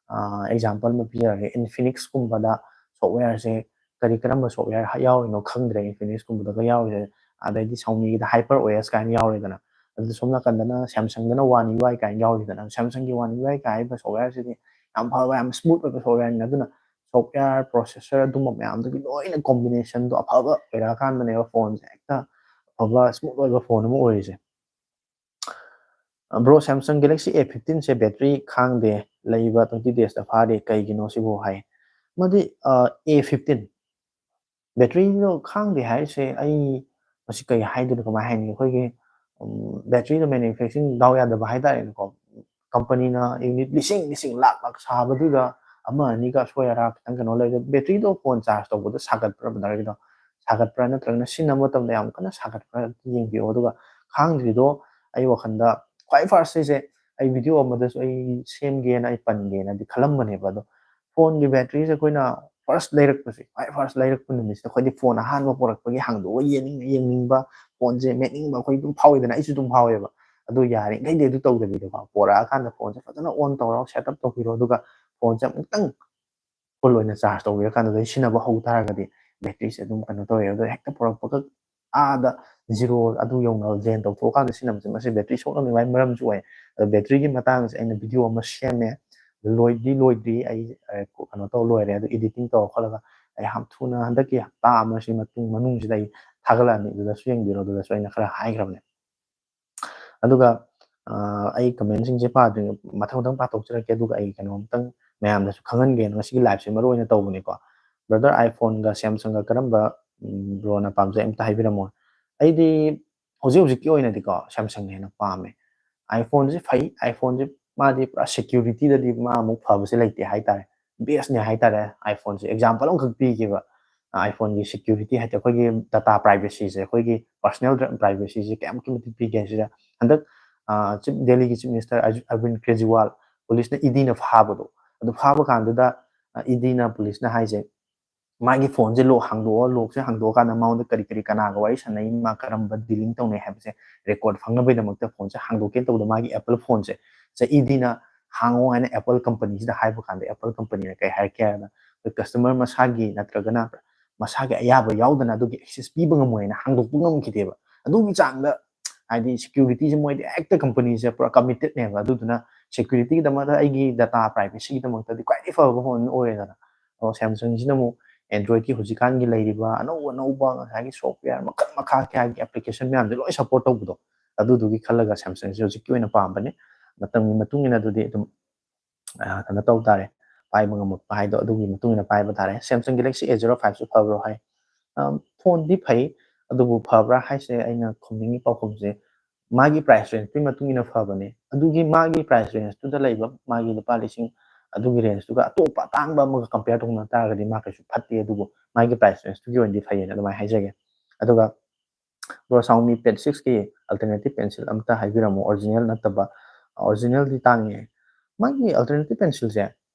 ꯑ, ꯑꯦꯛꯖꯥꯝꯄꯜ ꯑꯃ ꯄꯤꯖꯔꯒꯦ, Infinixꯀꯨꯝꯕꯗ ꯁꯣꯐꯋꯦꯌꯔꯁꯦ ꯀꯔꯤ, ꯀꯔꯝꯕ ꯁꯣꯐꯋꯦꯌꯔ ꯍ-, ꯌꯥꯎꯔꯤꯅꯣ ꯈꯪꯗ꯭ꯔꯦ Infinixꯀꯨꯝꯕꯗꯒ ꯌꯥꯎꯔꯤꯁꯦ꯫ ꯑꯗꯩꯗꯤ Xiaomiꯒꯤꯗ HyperOS ꯀꯥꯏꯅ ꯌꯥꯎꯔꯤꯗꯅ꯫ ꯑꯗꯨ ꯁꯣꯝ ꯅꯥꯀꯟꯗꯅ Samsungꯗꯅ One UI ꯀꯥꯏꯅ ꯌꯥꯎꯔꯤꯗꯅ꯫ Samsungꯒꯤ One UI ꯀꯥꯏ ꯍꯥꯏꯕ ꯁꯣꯐꯋꯦꯌꯔꯁꯤꯗꯤ ꯌꯥꯝ ꯐꯕ, ꯌꯥꯝ ꯁ꯭ꯃꯨꯠ ꯑꯣꯏꯕ ꯁꯣꯐꯋꯦꯌꯔꯅꯤ꯫ ꯑꯗꯨꯅ ꯁꯣꯐꯋꯦꯌꯔ, ꯄ꯭ꯔꯣꯁꯦꯁꯔ, ꯑꯗꯨꯝꯕ ꯃꯌꯥꯝꯗꯨꯒꯤ ꯂꯣꯏꯅ ꯀꯣꯝꯕꯤꯅꯦꯁꯟꯗꯣ ꯑꯐꯕ ꯑꯣꯏꯔꯛꯑꯀꯥꯟꯗꯅꯦꯕ ꯐꯣꯟꯁꯦ ꯍꯦꯛꯇ ꯑꯐꯕ, ꯁ꯭ꯃꯨꯠ ꯑꯣꯏꯕ ꯐꯣꯟ ꯑꯃ ꯑꯣꯏꯔꯤꯁꯦ꯫ Bro, Samsung Galaxy A fifteen say battery ꯈꯥꯡꯗꯦ, ꯂꯩꯕ twenty days ꯇ ꯐꯥꯔꯦ, ꯀꯩꯒꯤꯅꯣ ꯁꯤꯕꯨ ꯍꯥꯏ꯫ ꯃꯗꯤ, ꯑ, A fifteen battery ꯗꯣ ꯈꯥꯡꯗꯦ ꯍꯥꯏꯔꯤꯁꯦ, ꯑꯩ ꯃꯁꯤ ꯀꯩ ꯍꯥꯏꯗꯣꯏꯅꯣ, ꯀꯃꯥꯏ ꯍꯥꯏꯅꯤ? ꯑꯩꯈꯣꯏꯒꯤ, ꯎꯝ, battery ꯗꯣ manufacturing ꯗꯥꯎ ꯌꯥꯗꯕ ꯍꯥꯏꯇꯥꯔꯦꯅꯦꯀꯣ꯫ Company ꯅ unit ꯂꯤꯁꯤꯡ ꯂꯤꯁꯤꯡ ꯂꯥꯛ ꯂꯥꯛ ꯁꯥꯕꯗꯨꯗ ꯑꯃ ꯑꯅꯤꯒ ꯑꯁꯣꯏ ꯑꯔꯥ ꯈꯤꯇꯪ ꯀꯩꯅꯣ ꯂꯩꯔꯦ꯫ Battery ꯗꯣ phone charge ꯇꯧꯕꯗ ꯁꯥꯒꯠꯄ꯭ꯔꯥ, brother ꯒꯤꯗꯣ? ꯁꯥꯒꯠꯄ꯭ꯔꯥ ꯅꯠꯇ꯭ꯔꯒꯅ ꯁꯤꯖꯤꯟꯅꯕ ꯃꯇꯝꯗ ꯌꯥꯝ ꯀꯟꯅ ꯁꯥꯒꯠꯄ꯭ꯔꯥ ꯑꯝꯇ ꯌꯦꯡꯕꯤꯌꯣ꯫ ꯑꯗꯨꯒ ꯈꯥꯡꯗ꯭ꯔꯤꯗꯣ ꯑꯩ ꯋꯥꯈꯜꯗ ꯈ꯭ꯋꯥꯏ first ꯁꯤꯁꯦ ꯑꯩ video ꯑꯃꯗꯁꯨ ꯑꯩ ꯁꯦꯝꯒꯦꯅ, ꯑꯩ ꯄꯟꯒꯦꯅꯗꯤ ꯈꯜꯂꯝꯕꯅꯦꯕ꯫ ꯑꯗꯣ phone ꯒꯤ battery ꯁꯦ ꯑꯩꯈꯣꯏꯅ first ꯂꯩꯔꯛꯄꯁꯦ, ꯈ꯭ꯋꯥꯏ first ꯂꯩꯔꯛꯄ ꯅꯨꯃꯤꯠꯁꯤꯗ ꯑꯩꯈꯣꯏꯗꯤ phone ꯑꯍꯥꯟꯕ ꯄꯨꯔꯛꯄꯒꯤ ꯍꯥꯡꯗꯣꯛꯑꯒ ꯌꯦꯡꯅꯤꯡ-, ꯌꯦꯡꯅꯤꯡꯕ, phone ꯁꯦ ꯃꯦꯠꯅꯤꯡꯕ ꯑꯩꯈꯣꯏ ꯑꯗꯨꯝ ꯐꯥꯎꯋꯤꯗꯅ, ꯑꯩꯁꯨ ꯑꯗꯨꯝ ꯐꯥꯎꯋꯦꯕ꯫ ꯑꯗꯨ ꯌꯥꯔꯤꯈꯩꯗꯤ ꯑꯗꯨ ꯇꯧꯗꯕꯤꯗꯀꯣ, ꯄꯣꯔꯛꯑꯀꯥꯟꯗ phone ꯁꯦ ꯐꯖꯅ on ꯇꯧꯔꯣ, set up ꯇꯧꯕꯤꯔꯣ, ꯑꯗꯨꯒ phone ꯁꯦ ꯑꯃꯨꯛꯇꯪ full ꯑꯣꯏꯅ charge ꯇꯧꯕꯤꯔꯀꯥꯟꯗ ꯑꯗꯩ ꯁꯤꯖꯤꯟꯅꯕ ꯍꯧ ꯇꯥꯔꯒꯗꯤ battery ꯁꯦ ꯑꯗꯨꯝ ꯀꯩꯅꯣ ꯇꯧꯋꯦ꯫ ꯑꯗꯣ ꯍꯦꯛꯇ ꯄꯨꯔꯛꯄꯒ ꯑꯥꯗ zero ꯑꯗꯨ ꯌꯧꯅ drain ꯇꯧꯊꯣꯛꯑꯀꯥꯟꯗ ꯁꯤꯖꯤꯟꯅꯕꯁꯦ, ꯃꯁꯤ battery ꯁꯣꯛꯅꯕꯒꯤ ꯃꯥꯏ ꯃꯔꯝꯁꯨ ꯑꯣꯏ꯫ ꯑꯗꯣ battery ꯒꯤ ꯃꯇꯥꯡꯁꯦ ꯑꯩꯅ video ꯑꯃ ꯁꯦꯝꯃꯦ, ꯂꯣꯏꯗꯤ ꯂꯣꯏꯗ꯭ꯔꯤ, ꯑꯩ, ꯑ, ꯀꯩꯅꯣ ꯇꯧ ꯂꯣꯏꯔꯦ꯫ ꯑꯗꯣ editing ꯇꯧꯔ ꯈꯣꯠꯂꯒ ꯑꯩ ꯌꯥꯝ ꯊꯨꯅ ꯍꯟꯗꯛꯀꯤ ꯍꯞꯇꯥ ꯑꯃꯁꯤ ꯃꯇꯨꯡ, ꯃꯅꯨꯡꯁꯤꯗ ꯑꯩ ꯊꯥꯒꯠꯂꯛꯑꯅꯤ, ꯑꯗꯨꯗꯁꯨ ꯌꯦꯡꯕꯤꯔꯣ꯫ ꯑꯗꯨꯗꯁꯨ ꯑꯩꯅ ꯈꯔ ꯍꯥꯏꯈ꯭ꯔꯕꯅꯦ꯫ ꯑꯗꯨꯒ, ꯑ, ꯑꯩ comment ꯁꯤꯡꯁꯦ ꯄꯥꯗ꯭ꯔꯤꯉꯩ ꯃꯊꯪ ꯃꯊꯪ ꯄꯥꯊꯣꯛꯆꯔꯛꯀꯦ, ꯑꯗꯨꯒ ꯑꯩ ꯀꯩꯅꯣꯝꯇꯪ ꯃꯌꯥꯝꯗꯁꯨ ꯈꯪꯍꯟꯒꯦꯅ ꯉꯁꯤꯒꯤ live ꯁꯦ ꯃꯔꯨ ꯑꯣꯏꯅ ꯇꯧꯕꯅꯤꯀꯣ꯫ Brother, iPhone ꯒ Samsung ꯒ ꯀꯔꯝꯕ, ꯎꯝ, bro ꯅ ꯄꯥꯝꯖꯩ? ꯑꯝꯇ ꯍꯥꯏꯕꯤꯔꯝꯃꯣ꯫ ꯑꯩꯗꯤ ꯍꯧꯖꯤꯛ ꯍꯧꯖꯤꯛꯀꯤ ꯑꯣꯏꯅꯗꯤꯀꯣ Samsung ꯅ ꯍꯦꯟꯅ ꯄꯥꯝꯃꯦ꯫ iPhone ꯁꯦ ꯐꯩ, iPhone ꯁꯦ ꯃꯥꯗꯤ ꯄꯨꯔꯥ security ꯗꯗꯤ ꯃꯥ ꯑꯃꯨꯛ ꯐꯕꯁꯦ ꯂꯩꯇꯦ ꯍꯥꯏꯇꯥꯔꯦ, best ꯅꯦ ꯍꯥꯏꯇꯥꯔꯦ꯫ iPhone ꯁꯦ example ꯑꯃꯈꯛ ꯄꯤꯒꯦꯕ, iPhone ꯒꯤ security ꯍꯥꯏꯗꯤ ꯑꯩꯈꯣꯏꯒꯤ data privacy ꯁꯦ, ꯑꯩꯈꯣꯏꯒꯤ personal privacy ꯁꯦ ꯀꯌꯥꯃꯨꯛꯀꯤ ꯃꯇꯤꯛ ꯄꯤꯒꯦ ꯍꯥꯏꯁꯤꯗ, ꯍꯟꯗꯛ, ꯑ, Chief, ꯗꯦꯜꯂꯤꯒꯤ Chief Minister ꯑꯔ-, ꯑꯔꯕꯤꯟ ꯀ꯭ꯔꯦꯖꯤꯋꯥꯜ police ꯅ ED ꯅ ꯐꯥꯕꯗꯣ, ꯑꯗꯨ ꯐꯥꯕ ꯀꯥꯟꯗꯨꯗ, ꯑ, ED ꯅ, police ꯅ ꯍꯥꯏꯁꯦ, ꯃꯥꯒꯤ phone ꯁꯦ lock ꯍꯥꯡꯗꯣꯛꯑꯣ, lock ꯁꯦ ꯍꯥꯡꯗꯣꯛꯑꯀꯥꯟꯗ ꯃꯉꯣꯟꯗ ꯀꯔꯤ ꯀꯔꯤ, ꯀꯅꯥꯒ ꯋꯥꯔꯤ ꯁꯥꯟꯅꯩ, ꯃꯥ ꯀꯔꯝꯕ dealing ꯇꯧꯅꯩ ꯍꯥꯏꯕꯁꯦ record ꯐꯪꯅꯕꯒꯤꯗꯃꯛꯇ phone ꯁꯦ ꯍꯥꯡꯗꯣꯛꯀꯦ ꯇꯧꯕꯗ ꯃꯥꯒꯤ Apple phone ꯁꯦ, ꯁꯦ ED ꯅ ꯍꯥꯡꯉꯣ ꯍꯥꯏꯅ Apple company ꯁꯤꯗ ꯍꯥꯏꯕ ꯀꯥꯟꯗ Apple company ꯅ ꯀꯩ ꯍꯥꯏꯔꯛꯀꯦ ꯍꯥꯏꯔꯒ, ꯑꯩꯈꯣꯏ customer ꯃꯁꯥꯒꯤ ꯅꯠꯇ꯭ꯔꯒꯅ ꯃꯁꯥꯒꯤ ꯑꯌꯥꯕ ꯌꯥꯎꯗꯅ ꯑꯗꯨꯒꯤ access ꯄꯤꯕ ꯉꯝꯃꯣꯏꯅ ꯍꯥꯡꯗꯣꯛꯄ ꯉꯝꯈꯤꯗꯦꯕ꯫ ꯑꯗꯨꯒꯤ ꯆꯥꯡꯗ ꯍꯥꯏꯗꯤ security ꯁꯦ ꯃꯣꯏꯗꯤ ꯍꯦꯛꯇ company ꯁꯦ ꯄꯨꯔꯥ committed ꯅꯦꯕ꯫ ꯑꯗꯨꯗꯨꯅ security ꯒꯤꯗꯃꯛꯇ, ꯑꯩꯒꯤ data privacy ꯒꯤꯗꯃꯛꯇꯗꯤ ꯈ꯭ꯋꯥꯏꯗꯒꯤ ꯐꯕ phone ꯑꯣꯏꯔꯦꯗꯅ꯫ ꯑꯗꯣ Samsung ꯁꯤꯅ ꯑꯃꯨꯛ Android ꯀꯤ ꯍꯧꯖꯤꯛꯀꯥꯟꯒꯤ ꯂꯩꯔꯤꯕ ꯑꯅꯧ ꯑꯅꯧꯕ ꯉꯁꯥꯏꯒꯤ software ꯃꯈꯜ ꯃꯈꯥ ꯀꯌꯥꯒꯤ application ꯃꯌꯥꯝꯁꯦ ꯂꯣꯏ support ꯇꯧꯕꯗꯣ, ꯑꯗꯨꯗꯨꯒꯤ ꯈꯜꯂꯒ ꯁꯦꯝꯁꯪꯁꯦ ꯍꯧꯖꯤꯛꯀꯤ ꯑꯣꯏꯅ ꯄꯥꯝꯕꯅꯤ꯫ ꯃꯇꯝꯒꯤ ꯃꯇꯨꯡ ꯏꯟꯅ ꯑꯗꯨꯗꯤ ꯑꯗꯨꯝ ꯀꯩꯅꯣ ꯇꯧ ꯇꯥꯔꯦ, ꯄꯥꯏꯕ ꯉꯝꯃꯛꯄ ꯍꯥꯏꯗꯣ ꯑꯗꯨꯒꯤ ꯃꯇꯨꯡ ꯏꯟꯅ ꯄꯥꯏꯕ ꯇꯥꯔꯦ꯫ ꯁꯦꯝꯁꯪ ꯒꯦꯂꯦꯛꯁꯤ ꯑꯦ ꯖꯦꯔꯣ ꯐꯥꯏꯚꯁꯨ ꯐꯕ꯭ꯔꯣ ꯍꯥꯏ꯫ ꯐꯣꯟꯗꯤ ꯐꯩ, ꯑꯗꯨꯕꯨ ꯐꯕ꯭ꯔꯥ ꯍꯥꯏꯁꯦ ꯑꯩꯅ ꯈꯨꯝꯅꯤꯡꯉꯤ ꯄꯥꯎꯈꯨꯝꯁꯦ ꯃꯥꯒꯤ ꯄ꯭ꯔꯥꯏꯁ ꯔꯦꯟꯖꯇꯨꯒꯤ ꯃꯇꯨꯡ ꯏꯟꯅ ꯐꯕꯅꯦ꯫ ꯑꯗꯨꯒꯤ ꯃꯥꯒꯤ ꯄ꯭ꯔꯥꯏꯁ ꯔꯦꯟꯖꯇꯨꯗ ꯂꯩꯕ ꯃꯥꯒꯤ ꯂꯨꯄꯥ ꯂꯤꯁꯤꯡ ꯑꯗꯨꯒꯤ ꯔꯦꯟꯖꯇꯨꯒ ꯑꯇꯣꯞꯄ ꯑꯇꯥꯡꯕ ꯑꯃꯒ ꯀꯝꯄꯤꯌꯔ ꯇꯧꯅ ꯇꯥꯔꯒꯗꯤ ꯃꯥ ꯀꯩꯁꯨ ꯐꯠꯇꯦ, ꯑꯗꯨꯕꯨ ꯃꯥꯒꯤ ꯄ꯭ꯔꯥꯏꯁ ꯔꯦꯟꯖꯇꯨꯒꯤ ꯑꯣꯏꯅꯗꯤ ꯐꯩꯌꯦꯅ ꯑꯗꯨꯃꯥꯏꯅ ꯍꯥꯏꯖꯒꯦ꯫ ꯑꯗꯨꯒ ꯕ꯭ꯔꯣ, ꯁꯥꯎꯃꯤ ꯄꯦꯠ ꯁꯤꯛꯁꯀꯤ ꯑꯜꯇꯔꯅꯦꯇꯤꯞ ꯄꯦꯟꯁꯤꯜ ꯑꯝꯇ ꯍꯥꯏꯕꯤꯔꯝꯃꯣ, ꯑꯣꯔꯤꯖꯤꯅꯦꯜ ꯅꯠꯇꯕ꯫ ꯑꯣꯔꯤꯖꯤꯅꯦꯜꯗꯤ ꯇꯥꯡꯉꯦ꯫ ꯃꯥꯒꯤ ꯑꯜꯇꯔꯅꯦꯇꯤꯞ ꯄꯦꯟꯁꯤꯜꯁꯦ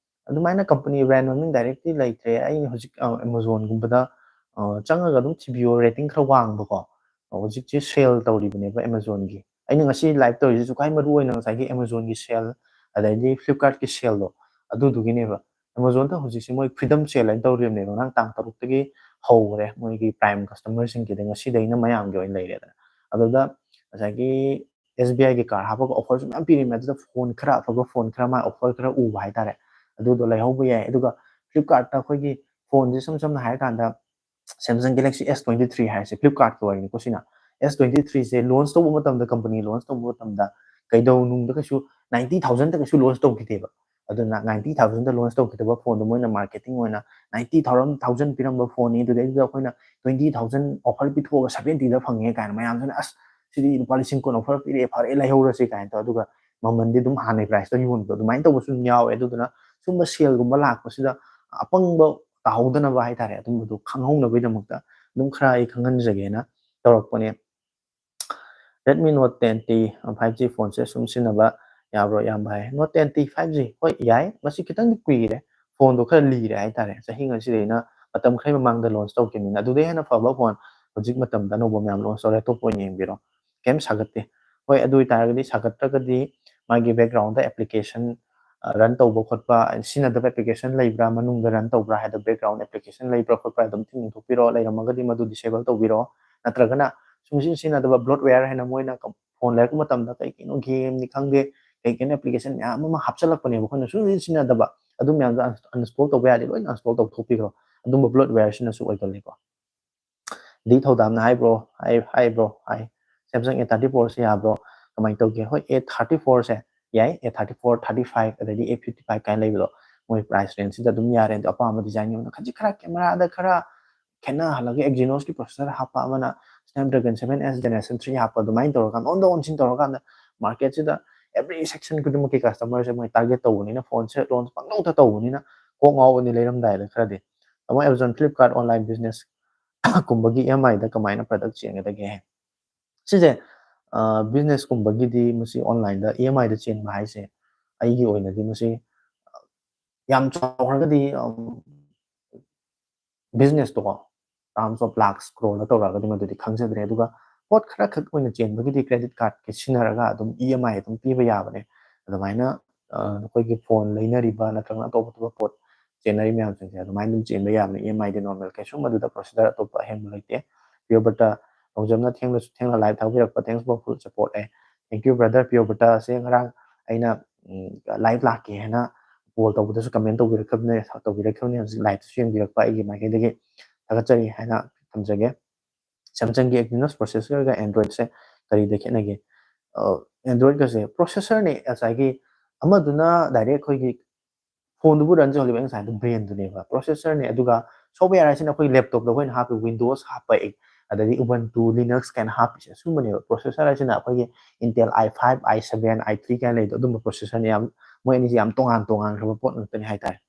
ꯑꯗꯨꯃꯥꯏꯅ ꯀꯝꯄꯅꯤ ꯕ꯭ꯔꯥꯟ ꯃꯃꯤꯡ ꯗꯥꯏꯔꯦꯛꯇꯤ ꯂꯩꯇ꯭ꯔꯦ꯫ ꯑꯩꯅ ꯍꯧꯖꯤꯛ ꯑꯦꯃꯥꯖꯣꯟꯒꯨꯝꯕꯗ ꯆꯪꯉꯒ ꯑꯗꯨꯝ ꯊꯤꯕꯤꯌꯣ, ꯔꯦꯇꯤꯡ ꯈꯔ ꯋꯥꯡꯕꯀꯣ꯫ ꯍꯧꯖꯤꯛꯁꯦ ꯁꯦꯜ ꯇꯧꯔꯤꯕꯅꯦꯕ ꯑꯦꯃꯥꯖꯣꯟꯒꯤ꯫ ꯑꯩꯅ ꯉꯁꯤ ꯂꯥꯏꯚ ꯇꯧꯔꯤꯁꯤꯁꯨ ꯈ꯭ꯋꯥꯏ ꯃꯔꯨ ꯑꯣꯏꯅ ꯉꯁꯥꯏꯒꯤ ꯑꯦꯃꯥꯖꯣꯟꯒꯤ ꯁꯦꯜ, ꯑꯗꯩꯗꯤ ꯐ꯭ꯂꯤꯞꯀꯥꯔꯠꯀꯤ ꯁꯦꯜꯗꯣ ꯑꯗꯨꯗꯨꯒꯤꯅꯦꯕ꯫ ꯑꯦꯃꯥꯖꯣꯟꯗ ꯍꯧꯖꯤꯛꯁꯦ ꯃꯣꯏ ꯐ꯭ꯔꯤꯗꯝ ꯁꯦꯜ ꯍꯥꯏꯅ ꯇꯧꯔꯤꯕꯅꯦꯕ꯫ ꯉꯔꯥꯡ ꯇꯥꯡ ꯇꯔꯨꯛꯇꯒꯤ ꯍꯧꯈ꯭ꯔꯦ ꯃꯣꯏꯒꯤ ꯄ꯭ꯔꯥꯏꯝ ꯀꯁꯇꯃꯔꯁꯤꯡꯒꯤꯗꯤ, ꯉꯁꯤꯗꯩꯅ ꯃꯌꯥꯝꯒꯤ ꯑꯣꯏꯅ ꯂꯩꯔꯦꯗꯅ꯫ ꯑꯗꯨꯗ ꯉꯁꯥꯏꯒꯤ ꯑꯦꯁ ꯕꯤ ꯑꯥꯏꯒꯤ ꯀꯥꯔꯗ ꯍꯥꯞꯄꯒ ꯑꯣꯐꯔꯁꯨ ꯃꯌꯥꯝ ꯄꯤꯔꯤꯕꯅꯦ꯫ ꯑꯗꯨꯗ ꯐꯣꯟ ꯈꯔ ꯑꯐꯕ, ꯐꯣꯟ ꯈꯔ ꯃꯥ ꯑꯣꯐꯔ ꯈꯔ ꯎꯕ ꯍꯥꯏꯇꯥꯔꯦ, ꯑꯗꯨꯗꯣ ꯂꯩꯍꯧꯕ ꯌꯥꯏ꯫ ꯑꯗꯨꯒ ꯐ꯭ꯂꯤꯞꯀꯥꯔꯠꯇ ꯑꯩꯈꯣꯏꯒꯤ ꯐꯣꯟꯁꯦ ꯏꯁꯝ ꯁꯝꯅ ꯍꯥꯏꯔꯀꯥꯟꯗ ꯁꯦꯝꯁꯪ ꯒꯦꯂꯦꯛꯁꯤ ꯑꯦꯁ ꯇ꯭ꯋꯦꯟꯇꯤ ꯊ꯭ꯔꯤ ꯍꯥꯏꯔꯤꯁꯦ ꯐ꯭ꯂꯤꯞꯀꯥꯔꯠꯀꯤ ꯋꯥꯔꯤꯅꯤꯀꯣ ꯁꯤꯅ꯫ ꯑꯦꯁ ꯇ꯭ꯋꯦꯟꯇꯤ ꯊ꯭ꯔꯤꯁꯦ ꯂꯣꯟꯁ ꯇꯧꯕ ꯃꯇꯝꯗ, ꯀꯝꯄꯅꯤ ꯂꯣꯟꯁ ꯇꯧꯕ ꯃꯇꯝꯗ ꯀꯩꯗꯧꯅꯨꯡꯗ ꯀꯩꯁꯨ ꯅꯥꯏꯟꯇꯤ ꯊꯥꯎꯖꯟꯗ ꯀꯩꯁꯨ ꯂꯣꯟꯁ ꯇꯧꯈꯤꯗꯦꯕ꯫ ꯑꯗꯨꯅ ꯅꯥꯏꯟꯇꯤ ꯊꯥꯎꯖꯟꯗ ꯂꯣꯟꯁ ꯇꯧꯈꯤꯗꯕ ꯐꯣꯟꯗꯣ ꯃꯣꯏꯅ ꯃꯥꯔꯀꯦꯇꯤꯡ ꯑꯣꯏꯅ ꯅꯥꯏꯟꯇꯤ ꯊꯥꯎꯖꯟ ꯄꯤꯔꯝꯕ ꯐꯣꯟꯅꯤ, ꯑꯗꯨꯗꯩꯗꯨꯗ ꯑꯩꯈꯣꯏꯅ ꯇ꯭ꯋꯦꯟꯇꯤ ꯊꯥꯎꯖꯟ ꯑꯣꯐꯔ ꯄꯤꯊꯣꯛꯑꯒ ꯁꯚꯦꯟꯇꯤꯗ ꯐꯪꯉꯦ ꯀꯥꯏꯅ ꯃꯌꯥꯝꯁꯤꯅ, "ꯑꯁ, ꯁꯤꯗꯤ ꯂꯨꯄꯥ ꯂꯤꯁꯤꯡ ꯀꯨꯟ ꯑꯣꯐꯔ ꯄꯤꯔꯛꯑꯦ, ꯐꯔꯦ, ꯂꯩꯍꯧꯔꯁꯤ" ꯀꯥꯏꯅ ꯇꯧꯔ, ꯑꯗꯨꯒ ꯃꯃꯟꯗꯤ ꯑꯗꯨꯝ ꯍꯥꯟꯅꯩ ꯄ꯭ꯔꯥꯏꯁꯇ ꯌꯣꯟꯕꯗꯣ ꯑꯗꯨꯃꯥꯏꯅ ꯇꯧꯕꯁꯨ ꯑꯗꯨꯝ ꯌꯥꯎꯋꯦ꯫ ꯑꯗꯨꯗꯨꯅ ꯁꯨꯝꯕ ꯁꯦꯜꯒꯨꯝꯕ ꯂꯥꯛꯄꯁꯤꯗ ꯑꯄꯪꯕ ꯇꯥꯍꯧꯗꯅꯕ ꯍꯥꯏꯇꯥꯔꯦ, ꯑꯗꯨꯝꯕꯗꯣ ꯈꯪꯍꯧꯅꯕꯒꯤꯗꯃꯛꯇ ꯑꯗꯨꯝ ꯈꯔ ꯑꯩ ꯈꯪꯍꯟꯖꯒꯦꯅ ꯇꯧꯔꯛꯄꯅꯦ꯫ Redmi Note ten T five G ꯐꯣꯟꯁꯦ ꯁꯨꯝ ꯁꯤꯖꯤꯟꯅꯕ ꯌꯥꯕ꯭ꯔꯣ ꯏꯌꯥꯝꯕ ꯍꯥꯏ? Note ten T five G, ꯍꯣꯏ, ꯌꯥꯏ꯫ ꯃꯁꯤ ꯈꯤꯇꯪꯗꯤ ꯀꯨꯏꯔꯦ, ꯐꯣꯟꯗꯣ ꯈꯔ ꯂꯤꯔꯦ ꯍꯥꯏꯇꯥꯔꯦ꯫ ꯆꯍꯤ ꯉꯁꯤꯗꯩꯅ ꯃꯇꯝ ꯈꯔꯒꯤ ꯃꯃꯥꯡꯗ ꯂꯣꯟꯁ ꯇꯧꯈꯤꯕꯅꯤꯅ꯫ ꯑꯗꯨꯗꯩ ꯍꯦꯟꯅ ꯐꯕ ꯐꯣꯟ ꯍꯧꯖꯤꯛ ꯃꯇꯝꯗ ꯑꯅꯧꯕ ꯃꯌꯥꯝ ꯂꯣꯟꯁ ꯇꯧꯔꯦ, ꯑꯇꯣꯞꯄ ꯑꯣꯏꯅ ꯌꯦꯡꯕꯤꯔꯣ, ꯀꯩꯝ ꯁꯥꯒꯠꯇꯦ꯫ ꯍꯣꯏ, ꯑꯗꯨ ꯑꯣꯏꯇꯥꯔꯒꯗꯤ ꯁꯥꯒꯠꯇ꯭ꯔꯒꯗꯤ ꯃꯥꯒꯤ ꯕꯦꯛꯒ꯭ꯔꯥꯎꯟꯗ ꯑꯦꯄ꯭ꯂꯤꯀꯦꯁꯟ ꯔꯟ ꯇꯧꯕ ꯈꯣꯠꯄ, ꯁꯤꯖꯤꯟꯅꯗꯕ ꯑꯦꯄ꯭ꯂꯤꯀꯦꯁꯟ ꯂꯩꯕ꯭ꯔꯥ, ꯃꯅꯨꯡꯗ ꯔꯟ ꯇꯧꯕ꯭ꯔꯥ ꯍꯥꯏꯗꯣ, ꯕꯦꯛꯒ꯭ꯔꯥꯎꯟ ꯑꯦꯄ꯭ꯂꯤꯀꯦꯁꯟ ꯂꯩꯕ꯭ꯔꯥ ꯈꯣꯠꯄ꯭ꯔꯥ ꯑꯗꯨꯝ ꯊꯤꯡ ꯊꯣꯛꯄꯤꯔꯣ, ꯂꯩꯔꯝꯃꯒꯗꯤ ꯃꯗꯨ ꯗꯤꯁꯦꯕꯜ ꯇꯧꯕꯤꯔꯣ꯫ ꯅꯠꯇ꯭ꯔꯒꯅ ꯁꯨꯡꯁꯤꯟ ꯁꯤꯖꯤꯟꯅꯗꯕ ꯕ꯭ꯂꯣꯠꯋꯦꯌꯔ ꯍꯥꯏꯅ ꯃꯣꯏꯅ ꯀꯝ-, ꯐꯣꯟ ꯂꯩꯔꯛꯄ ꯃꯇꯝꯗ ꯀꯩ ꯀꯩꯅꯣ ꯒꯦꯝꯅꯤ ꯈꯪꯗꯦ, ꯀꯩ ꯀꯩꯅꯣ ꯑꯦꯄ꯭ꯂꯤꯀꯦꯁꯟ ꯃꯌꯥꯝ ꯑꯃ ꯍꯥꯞꯆꯤꯜꯂꯛꯄꯅꯦꯕ, ꯑꯩꯈꯣꯏꯅ ꯁꯨꯡꯁꯤꯟ ꯁꯤꯖꯤꯟꯅꯗꯕ꯫ ꯑꯗꯨ ꯃꯌꯥꯝꯗꯣ ꯑꯟ-, uninstall ꯇꯧꯕ ꯌꯥꯔꯗꯤ ꯂꯣꯏꯅ uninstall ꯇꯧꯊꯣꯛꯄꯤꯈ꯭ꯔꯣ꯫ ꯑꯗꯨꯝꯕ ꯕ꯭ꯂꯣꯠꯋꯦꯌꯔꯁꯤꯅꯁꯨ ꯑꯣꯏꯒꯜꯂꯤꯀꯣ꯫ ꯗꯤ ꯊꯧꯗꯥꯝꯅ ꯍꯥꯏꯕ꯭ꯔꯣ? ꯍꯥꯏ, ꯍꯥꯏꯕ꯭ꯔꯣ? ꯍꯥꯏ꯫ Samsung A thirty four ꯁꯦ ꯌꯥꯕ꯭ꯔꯣ? ꯀꯃꯥꯏꯅ ꯇꯧꯒꯦ? ꯍꯣꯏ, A thirty four ꯁꯦ ꯌꯥꯏ, A thirty four, thirty five ꯑꯗꯩꯗꯤ A fifty five ꯀꯥꯏꯅ ꯂꯩꯕꯗꯣ, ꯃꯣꯏ price range ꯁꯤꯗ ꯑꯗꯨꯝ ꯌꯥꯔꯦ꯫ ꯑꯗꯣ ꯑꯄꯥꯝꯕ design ꯑꯃꯅ ꯈꯖꯤꯛ ꯈꯔ camera ꯗ ꯈꯔ ꯈꯦꯠꯅꯍꯜꯂꯒ Exynos ꯀꯤ processor ꯍꯥꯞꯄ, ꯑꯃꯅ Snapdragon seven S generation three ꯍꯥꯞꯄ, ꯑꯗꯨꯃꯥꯏꯅ ꯇꯧꯔꯀꯥꯟꯗ ꯑꯣꯟꯗ ꯑꯣꯟꯁꯤꯟ ꯇꯧꯔꯀꯥꯟꯗ market ꯁꯤꯗ every section ꯈꯨꯗꯤꯡꯃꯛꯀꯤ customer ꯁꯦ ꯃꯣꯏ target ꯇꯧꯕꯅꯤꯅ, phone ꯁꯦ launch ꯄꯪꯇꯧꯗ ꯇꯧꯕꯅꯤꯅ ꯀꯣꯛ ꯉꯥꯎꯕꯅꯤ ꯂꯩꯔꯝꯗꯥꯏꯗ ꯈꯔꯗꯤ꯫ ꯑꯃꯨꯛ Amazon, Flipkart, online business ꯀꯨꯝꯕꯒꯤ EMI ꯗ ꯀꯃꯥꯏꯅ product ꯆꯦꯟꯒꯗꯒꯦ? ꯁꯤꯁꯦ, ꯑ, business ꯀꯨꯝꯕꯒꯤꯗꯤ ꯃꯁꯤ online ꯗ EMI ꯗ ꯆꯦꯟꯕ ꯍꯥꯏꯁꯦ, ꯑꯩꯒꯤ ꯑꯣꯏꯅꯗꯤ ꯃꯁꯤ, ꯑ, ꯌꯥꯝ ꯆꯥꯎꯈ꯭ꯔꯒꯗꯤ, ꯑꯝ, business ꯇꯣꯀꯣ, terms of lakhs, crore ꯗ ꯇꯧꯔꯛꯑꯒꯗꯤ ꯃꯗꯨꯗꯤ ꯈꯪꯖꯗ꯭ꯔꯦ꯫ ꯑꯗꯨꯒ ꯄꯣꯠ ꯈꯔ ꯈꯛ ꯑꯣꯏꯅ ꯆꯦꯟꯕꯒꯤꯗꯤ credit card ꯀꯤ ꯁꯤꯖꯤꯟꯅꯔꯒ ꯑꯗꯨꯝ EMI ꯑꯗꯨꯝ ꯄꯤꯕ ꯌꯥꯕꯅꯦ꯫ ꯑꯗꯨꯃꯥꯏꯅ, ꯑ, ꯑꯩꯈꯣꯏꯒꯤ phone ꯂꯩꯅꯔꯤꯕ ꯅꯠꯇ꯭ꯔꯒꯅ ꯑꯇꯣꯞ ꯑꯇꯣꯞꯄ ꯄꯣꯠ ꯆꯦꯟꯅꯔꯤ ꯃꯌꯥꯝꯁꯤꯡꯁꯦ ꯑꯗꯨꯃꯥꯏꯅ ꯑꯗꯨꯝ ꯆꯦꯟꯕ ꯌꯥꯕꯅꯦ, EMI ꯗꯤ normal, ꯀꯩꯁꯨꯝ ꯑꯗꯨꯗ procedure ꯑꯇꯣꯞꯄ ꯑꯍꯦꯟꯕ ꯂꯩꯇꯦ꯫ ꯄꯤꯌꯣꯔ ꯕꯠꯇ ꯅꯣꯡꯖꯝꯅ ꯊꯦꯡꯅꯁꯨ ꯊꯦꯡꯅ live ꯊꯥꯕꯤꯔꯛꯄ, thanks for full support ꯑꯦ꯫ Thank you brother, ꯄꯤꯌꯣꯔ ꯕꯠꯇ ꯁꯦ ꯉꯔꯥꯡ ꯑꯩꯅ, ꯎꯝ, live ꯂꯥꯛꯀꯦ ꯍꯥꯏꯅ call ꯇꯧꯕꯗꯁꯨ comment ꯇꯧꯕꯤꯔꯛꯈꯤꯕꯅꯦ, ꯇꯧꯕꯤꯔꯛꯈꯤꯕꯅꯦ꯫ ꯍꯧꯖꯤꯛ live ꯇꯁꯨ ꯌꯦꯡꯕꯤꯔꯛꯄ ꯑꯩꯒꯤ ꯃꯥꯏꯀꯩꯗꯒꯤ ꯊꯥꯒꯠꯆꯔꯤ ꯍꯥꯏꯅ ꯊꯝꯖꯒꯦ꯫ Samsung ꯒꯤ Exynos processor ꯒ Android ꯁꯦ ꯀꯔꯤꯗ ꯈꯦꯠꯅꯒꯦ? ꯑ, Android ꯒꯁꯦ processor ꯅꯦ, ꯉꯁꯥꯏꯒꯤ ꯑꯃꯗꯨꯅ direct ꯑꯩꯈꯣꯏꯒꯤ phone ꯗꯨꯕꯨ run ꯇꯧꯍꯜꯂꯤꯕ, ꯑꯩ ꯉꯁꯥꯏ ꯍꯥꯏꯕꯗꯣ brain ꯗꯨꯅꯦꯕ, processor ꯅꯦ꯫ ꯑꯗꯨꯒ software ꯍꯥꯏꯁꯤꯅ ꯑꯩꯈꯣꯏ laptop ꯇ ꯑꯩꯈꯣꯏꯅ ꯍꯥꯞꯄꯤ Windows ꯍꯥꯞꯄ, ꯑꯗꯩꯗꯤ Ubuntu, Linux ꯀꯥꯏꯅ ꯍꯥꯞꯄꯤꯁꯦ, ꯁꯨꯝꯕꯅꯦꯕ꯫ Processor ꯍꯥꯏꯁꯤꯅ ꯑꯩꯈꯣꯏꯒꯤ Intel i five, i seven, i three ꯀꯥꯏꯅ ꯂꯩꯗꯣ, ꯑꯗꯨꯝꯕ processor ꯅꯦ꯫ ꯌꯥꯝ, ꯃꯣꯏ ꯑꯅꯤꯁꯦ ꯌꯥꯝ ꯇꯣꯉꯥꯟ ꯇꯣꯉꯥꯟꯈ꯭ꯔꯕ ꯄꯣꯠ ꯉꯥꯛꯇꯅꯤ ꯍꯥꯏꯇꯥꯔꯦ꯫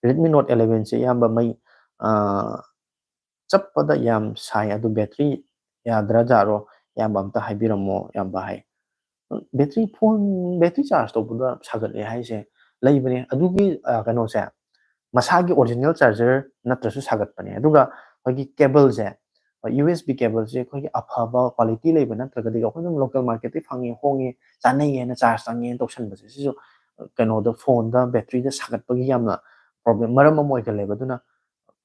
Redmi Note eleven ꯁꯦ ꯑꯌꯥꯝꯕ ꯃꯩ, ꯑ, ꯆꯞꯄꯗ ꯌꯥꯝ ꯁꯥꯏ, ꯑꯗꯨ battery ꯌꯥꯗ꯭ꯔꯥ ꯖꯥꯠꯔꯣ? ꯏꯌꯥꯝꯕ ꯑꯝꯇ ꯍꯥꯏꯕꯤꯔꯝꯃꯣ, ꯏꯌꯥꯝꯕ ꯍꯥꯏ꯫ Battery, phone battery charge ꯇꯧꯕꯗ ꯁꯥꯒꯠꯂꯦ ꯍꯥꯏꯁꯦ ꯂꯩꯕꯅꯦ꯫ ꯑꯗꯨꯒꯤ, ꯑ, ꯀꯩꯅꯣꯁꯦ, ꯃꯁꯥꯒꯤ original charger ꯅꯠꯇ꯭ꯔꯁꯨ ꯁꯥꯒꯠꯄꯅꯦ꯫ ꯑꯗꯨꯒ ꯑꯩꯈꯣꯏꯒꯤ cable ꯁꯦ, USB cable ꯁꯦ ꯑꯩꯈꯣꯏꯒꯤ ꯑꯐꯕ quality ꯂꯩꯕ ꯅꯠꯇ꯭ꯔꯒꯗꯤ, ꯑꯩꯈꯣꯏ ꯑꯗꯨꯝ local market ꯇꯒꯤ ꯐꯪꯉꯦ, ꯍꯣꯡꯉꯦ, ꯆꯥꯅꯩꯌꯦꯅ charge ꯆꯪꯉꯦꯅ ꯇꯧꯁꯟꯕꯁꯦ, ꯁꯤꯁꯨ, ꯑ, ꯀꯩꯅꯣꯗ, phone ꯗ battery ꯗ ꯁꯥꯒꯠꯄꯒꯤ ꯌꯥꯝꯅ problem, ꯃꯔꯝ ꯑꯃ ꯑꯣꯏꯒꯜꯂꯦꯕ꯫ ꯑꯗꯨꯅ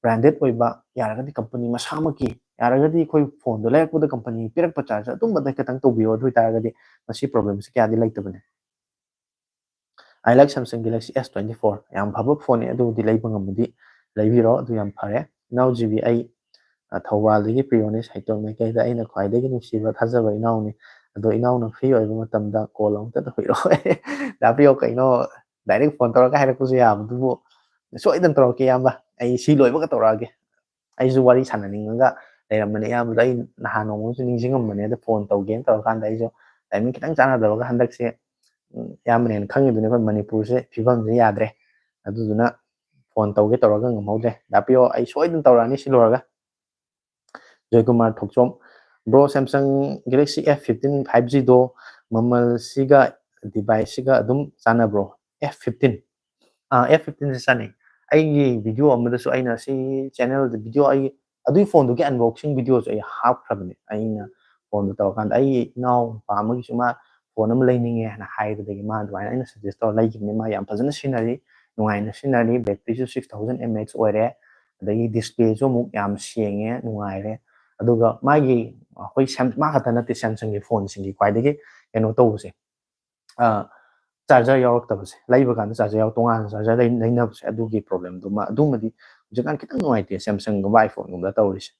branded ꯑꯣꯏꯕ, ꯌꯥꯔꯒꯗꯤ company ꯃꯁꯥꯃꯛꯀꯤ, ꯌꯥꯔꯒꯗꯤ ꯑꯩꯈꯣꯏ phone ꯗꯣ ꯂꯩꯔꯛꯄꯗ company ꯄꯤꯔꯛꯄ charge ꯑꯗꯨꯝꯕꯗ ꯈꯤꯇꯪ ꯇꯧꯕꯤꯌꯣ꯫ ꯑꯗꯨ ꯑꯣꯏꯇꯥꯔꯒꯗꯤ ꯃꯁꯤ problem ꯁꯤ ꯀꯌꯥꯗꯤ ꯂꯩꯇꯕꯅꯦ꯫ I like Samsung Galaxy S twenty four, ꯌꯥꯝ ꯐꯕ phone ꯅꯦ, ꯑꯗꯨꯕꯨꯗꯤ ꯂꯩꯕ ꯉꯝꯃꯗꯤ ꯂꯩꯕꯤꯔꯣ, ꯑꯗꯨ ꯌꯥꯝ ꯐꯔꯦ꯫ ꯏꯅꯥꯎ ꯖꯤ ꯕꯤ, ꯑꯩ ꯊꯧꯕꯥꯜꯗꯒꯤ ꯄ꯭ꯔꯤꯌꯣꯅꯤꯁ ꯍꯩꯇꯣꯝ ꯃꯥꯏꯀꯩꯗ ꯑꯩꯅ ꯈ꯭ꯋꯥꯏꯗꯒꯤ ꯅꯨꯡꯁꯤꯕ ꯊꯥꯖꯕ ꯏꯅꯥꯎꯅꯤ꯫ ꯑꯗꯣ ꯏꯅꯥꯎꯅ ꯐ꯭ꯔꯤ ꯑꯣꯏꯕ ꯃꯇꯝꯗ ꯀꯣꯜ ꯑꯃꯨꯛꯇ ꯇꯧꯕꯤꯔꯛꯑꯣ꯫ ꯗꯥ ꯄ꯭ꯔꯤꯌꯣ, ꯀꯩꯅꯣ, ꯗꯥꯏꯔꯦꯛ ꯐꯣꯟ ꯇꯧꯔꯒ ꯍꯥꯏꯔꯛꯄꯁꯨ ꯌꯥꯕꯗꯨꯕꯨ꯫ ꯁꯣꯏꯗꯅ ꯇꯧꯔꯛꯀꯦ ꯏꯌꯥꯝꯕ, ꯑꯩ ꯁꯤ ꯂꯣꯏꯕꯒ ꯇꯧꯔꯛꯑꯒꯦ꯫ ꯑꯩꯁꯨ ꯋꯥꯔꯤ ꯁꯥꯟꯅꯅꯤꯡꯉꯒ ꯂꯩꯔꯝꯕꯅꯦ ꯏꯌꯥꯝꯕꯗ꯫ ꯑꯩ ꯅꯍꯥꯟ ꯅꯣꯡꯃꯁꯨ ꯅꯤꯡꯁꯤꯡꯉꯝꯕꯅꯦ, ꯑꯗꯣ ꯐꯣꯟ ꯇꯧꯒꯦꯅ ꯇꯧꯔꯀꯥꯟꯗ ꯑꯩꯁꯨ ꯇꯥꯏꯃꯤꯡ ꯈꯤꯇꯪ ꯆꯥꯟꯅꯗꯕꯒ꯫ ꯍꯟꯗꯛꯁꯦ, ꯎꯝ, ꯏꯌꯥꯝꯕꯅ ꯍꯦꯟꯅ ꯈꯪꯉꯤꯗꯨꯅꯤ, ꯑꯩꯈꯣꯏ ꯃꯅꯤꯄꯨꯔꯁꯦ ꯐꯤꯕꯝꯁꯦ ꯌꯥꯗ꯭ꯔꯦ꯫ ꯑꯗꯨꯗꯨꯅ ꯐꯣꯟ ꯇꯧꯒꯦ ꯇꯧꯔꯒ ꯉꯝꯍꯧꯗ꯭ꯔꯦ꯫ ꯗꯥ ꯄ꯭ꯔꯤꯌꯣ, ꯑꯩ ꯁꯣꯏꯗꯅ ꯇꯧꯔꯛꯑꯅꯤ ꯁꯤ ꯂꯣꯏꯔꯒ꯫ ꯖꯣꯏꯀꯨꯃꯥꯔ ꯊꯣꯛꯆꯣꯝ, "Bro, Samsung Galaxy F fifteen five G ꯗꯣ ꯃꯃꯜꯁꯤꯒ device ꯁꯤꯒ ꯑꯗꯨꯝ ꯆꯥꯟꯅꯕ꯭ꯔꯣ?" F fifteen, ꯑꯥ, F fifteen ꯁꯦ ꯆꯥꯟꯅꯩ꯫ ꯑꯩꯒꯤ video ꯑꯃꯗꯁꯨ ꯑꯩꯅ ꯁꯤ channel ꯗ video, ꯑꯩ ꯑꯗꯨꯒꯤ ꯐꯣꯟꯗꯨꯒꯤ unboxing video ꯁꯨ ꯑꯩ ꯍꯥꯞꯈ꯭ꯔꯕꯅꯦ꯫ ꯑꯩꯅ ꯐꯣꯟꯗꯣ ꯇꯧꯔꯀꯥꯟꯗ ꯑꯩꯒꯤ ꯏꯅꯥꯎ ꯅꯨꯄꯥ ꯑꯃꯒꯤꯁꯨ ꯃꯥ ꯐꯣꯟ ꯑꯃ ꯂꯩꯅꯤꯡꯉꯦ ꯍꯥꯏꯅ ꯍꯥꯏꯕꯗꯒꯤ ꯃꯥ ꯑꯗꯨꯃꯥꯏꯅ ꯑꯩꯅ suggest ꯇꯧꯔ ꯂꯩꯈꯤꯕꯅꯦ꯫ ꯃꯥ ꯌꯥꯝ ꯐꯖꯅ ꯁꯤꯖꯤꯟꯅꯔꯤ, ꯅꯨꯡꯉꯥꯏꯅ ꯁꯤꯖꯤꯟꯅꯔꯤ, battery ꯁꯨ six thousand mAh ꯑꯣꯏꯔꯦ, ꯑꯗꯒꯤ display ꯁꯨ ꯑꯃꯨꯛ ꯌꯥꯝ ꯁꯦꯡꯉꯦ, ꯅꯨꯡꯉꯥꯏꯔꯦ꯫ ꯑꯗꯨꯒ ꯃꯥꯒꯤ, ꯑꯩꯈꯣꯏ ꯁꯦꯝ-, ꯃꯥ ꯈꯛꯇ ꯅꯠꯇꯦ Samsung ꯒꯤ ꯐꯣꯟꯁꯤꯡꯒꯤ ꯈ꯭ꯋꯥꯏꯗꯒꯤ ꯀꯩꯅꯣ ꯇꯧꯕꯁꯦ, ꯑ, charger ꯌꯥꯎꯔꯛꯇꯕꯁꯦ, ꯂꯩꯕ ꯀꯥꯟꯗ charger ꯌꯥꯎ-, ꯇꯣꯉꯥꯟꯅ charger ꯂꯩ-, ꯂꯩꯅꯕꯁꯦ, ꯑꯗꯨꯒꯤ problem ꯗꯨꯃ, ꯑꯗꯨꯃꯗꯤ ꯍꯧꯖꯤꯛꯀꯥꯟ ꯈꯤꯇꯪ ꯅꯨꯡꯉꯥꯏꯇꯦ Samsung ꯒꯨꯝꯕ iPhone ꯒꯨꯝꯕꯗ ꯇꯧꯔꯤꯁꯦ꯫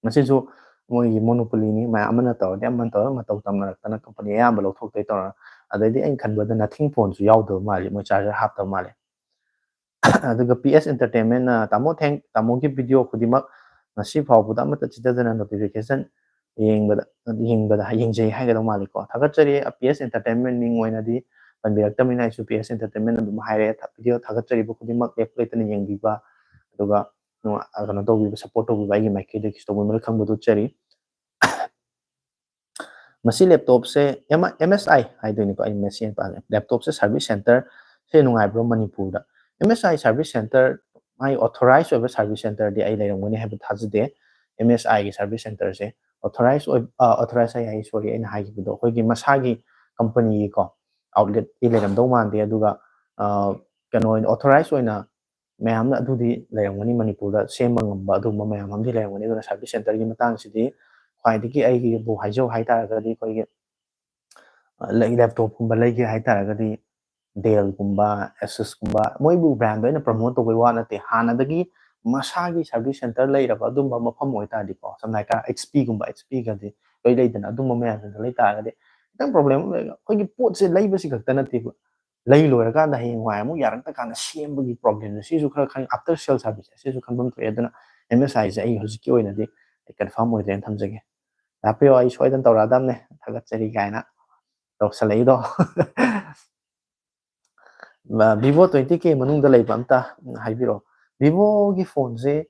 ꯃꯁꯤꯁꯨ ꯃꯣꯏꯒꯤ monopoly ꯅꯤ, ꯃꯌꯥꯝ ꯑꯃꯅ ꯇꯧꯔꯗꯤ ꯑꯃꯅ ꯇꯧꯔ ꯃꯇꯧ ꯇꯝꯅꯔꯛꯇꯅ company ꯑꯌꯥꯝꯕ ꯂꯧꯊꯣꯛꯇꯣꯏ ꯇꯧꯔ꯫ ꯑꯗꯩꯗꯤ ꯑꯩꯅ ꯈꯟꯕꯗ Nothing phone ꯁꯨ ꯌꯥꯎꯗꯕ ꯃꯥꯜꯂꯤ, ꯃꯣꯏ charger ꯍꯥꯞꯇꯕ ꯃꯥꯜꯂꯤ꯫ ꯑꯗꯨꯒ P S Entertainment ꯅ, "ꯇꯥꯃꯣ, thank-, ꯇꯥꯃꯣꯒꯤ video ꯈꯨꯗꯤꯡꯃꯛ ꯉꯁꯤ ꯐꯥꯎꯕꯗ ꯑꯃꯠꯇ ꯆꯤꯠꯊꯗꯅ notification ꯌꯦꯡꯕꯗ, ꯌꯦꯡꯕꯗ, ꯌꯦꯡꯖꯩ" ꯍꯥꯏꯒꯗꯧ ꯃꯥꯜꯂꯤꯀꯣ꯫ ꯊꯥꯒꯠꯆꯔꯤ꯫ P S Entertainment ꯃꯤꯡ ꯑꯣꯏꯅꯗꯤ ꯄꯟꯕꯤꯔꯛꯇꯕꯅꯤꯅ ꯑꯩꯁꯨ P S Entertainment ꯑꯗꯨꯝ ꯍꯥꯏꯔꯦ꯫ ꯊ-, video ꯊꯥꯒꯠꯆꯔꯤꯕ ꯈꯨꯗꯤꯡꯃꯛ ꯂꯦꯞꯄ ꯂꯩꯇꯅ ꯌꯦꯡꯕꯤꯕ, ꯑꯗꯨꯒ ꯅꯨꯡꯉꯥ-, ꯀꯩꯅꯣ ꯇꯧꯕꯤꯕ, support ꯇꯧꯕꯤꯕ ꯑꯩꯒꯤ ꯃꯥꯏꯀꯩꯗꯒꯤꯁꯨ ꯇꯧꯕꯤꯃꯜ ꯈꯪꯕꯗꯨ ꯎꯠꯆꯔꯤ꯫ ꯃꯁꯤ laptop say M-, M S I ꯍꯥꯏꯗꯣꯏꯅꯤꯀꯣ, ꯑꯩ ꯃꯦꯁꯤ ꯍꯥꯏꯅ ꯄꯥꯖꯩ꯫ Laptop ꯁꯦ service center ꯁꯦ ꯅꯨꯡꯉꯥꯏꯕ꯭ꯔꯣ ꯃꯅꯤꯄꯨꯔꯗ? M S I service center, ꯃꯥꯒꯤ authorized ꯑꯣꯏꯕ service center ꯗꯤ ꯑꯩ ꯂꯩꯔꯝꯒꯅꯤ ꯍꯥꯏꯕ ꯊꯥꯖꯗꯦ꯫ M S I ꯒꯤ service center ꯁꯦ authorized ꯑꯣꯏ-, ꯑ, authorized ꯍꯥꯏ, ꯍꯥꯏ, sorry, ꯑꯩꯅ ꯍꯥꯏꯈꯤꯕꯗꯣ ꯑꯩꯈꯣꯏꯒꯤ ꯃꯁꯥꯒꯤ company ꯒꯤꯀꯣ outlet ꯇꯤ ꯂꯩꯔꯝꯗꯧ ꯃꯥꯟꯗꯦ꯫ ꯑꯗꯨꯒ, ꯑ, ꯀꯩꯅꯣ ꯑꯣꯏꯅ, authorized ꯑꯣꯏꯅ ꯃꯌꯥꯝꯅ ꯑꯗꯨꯗꯤ ꯂꯩꯔꯝꯒꯅꯤ, ꯃꯅꯤꯄꯨꯔꯗ ꯁꯦꯝꯕ ꯉꯝꯕ ꯑꯗꯨꯒꯨꯝꯕ ꯃꯌꯥꯝ ꯑꯃꯗꯤ ꯂꯩꯔꯝꯒꯅꯤ꯫ ꯑꯗꯨꯅ service center ꯒꯤ ꯃꯇꯥꯡꯁꯤꯗꯤ ꯈ꯭ꯋꯥꯏꯗꯒꯤ ꯑꯩꯒꯤꯕꯨ ꯍꯥꯏꯖꯧ ꯍꯥꯏ ꯇꯥꯔꯒꯗꯤ ꯑꯩꯈꯣꯏꯒꯤ, ꯑ, ꯂꯩ-, laptop ꯀꯨꯝꯕ ꯂꯩꯒꯦ ꯍꯥꯏ ꯇꯥꯔꯒꯗꯤ Dell ꯒꯨꯝꯕ, Asus ꯀꯨꯝꯕ, ꯃꯣꯏꯕꯨ brand ꯗꯣ ꯑꯩꯅ promote ꯇꯧꯕꯩ ꯋꯥ ꯅꯠꯇꯦ꯫ ꯍꯥꯟꯅꯗꯒꯤ ꯃꯁꯥꯒꯤ service center ꯂꯩꯔꯕ ꯑꯗꯨꯝꯕ ꯃꯐꯝ ꯑꯣꯏꯇꯥꯔꯗꯤꯀꯣ, ꯁꯝꯅ ꯍꯥꯏꯔꯀꯥꯟꯗ H P ꯒꯨꯝꯕ, H P ꯒꯗꯤ ꯂꯣꯏ ꯂꯩꯗꯅ, ꯑꯗꯨꯝꯕ ꯃꯌꯥꯝꯁꯤꯡꯗꯣ ꯂꯩ ꯇꯥꯔꯒꯗꯤ ꯈꯤꯇꯪ problem ꯑꯃ ꯂꯩꯔꯒ, ꯑꯩꯈꯣꯏꯒꯤ ꯄꯣꯠꯁꯦ ꯂꯩꯕꯁꯤ ꯈꯛꯇ ꯅꯠꯇꯦꯕ, ꯂꯩ ꯂꯣꯏꯔꯀꯥꯟꯗ ꯍꯌꯦꯡꯋꯥꯏ ꯑꯃꯨꯛ ꯌꯥꯔꯛꯇ ꯀꯥꯟꯗ ꯁꯦꯝꯕꯒꯤ problemꯁꯦ, ꯁꯤꯁꯨ ꯈꯔ ꯈꯪ-, after sale service ꯁꯤꯁꯨ ꯈꯟꯐꯝ ꯊꯣꯛꯑꯦ꯫ ꯑꯗꯨꯅ M S I ꯁꯦ ꯑꯩ ꯍꯧꯖꯤꯛꯀꯤ ꯑꯣꯏꯅꯗꯤ ꯑꯩ confirm ꯑꯣꯏꯗ꯭ꯔꯦꯅ ꯊꯝꯖꯒꯦ꯫ ꯇꯥꯛꯄꯤꯌꯣ, ꯑꯩ ꯁꯣꯏꯗꯅ ꯇꯧꯔꯛꯑꯗꯕꯅꯦ, ꯊꯥꯒꯠꯆꯔꯤ ꯀꯥꯏꯅ ꯇꯧꯁꯜꯂꯛꯏꯗꯣ꯫ Vivo twenty K ꯃꯅꯨꯡꯗ ꯂꯩꯕ ꯑꯝꯇ ꯍꯥꯏꯕꯤꯔꯛꯑꯣ꯫ Vivoꯒꯤ phoneꯁꯦ,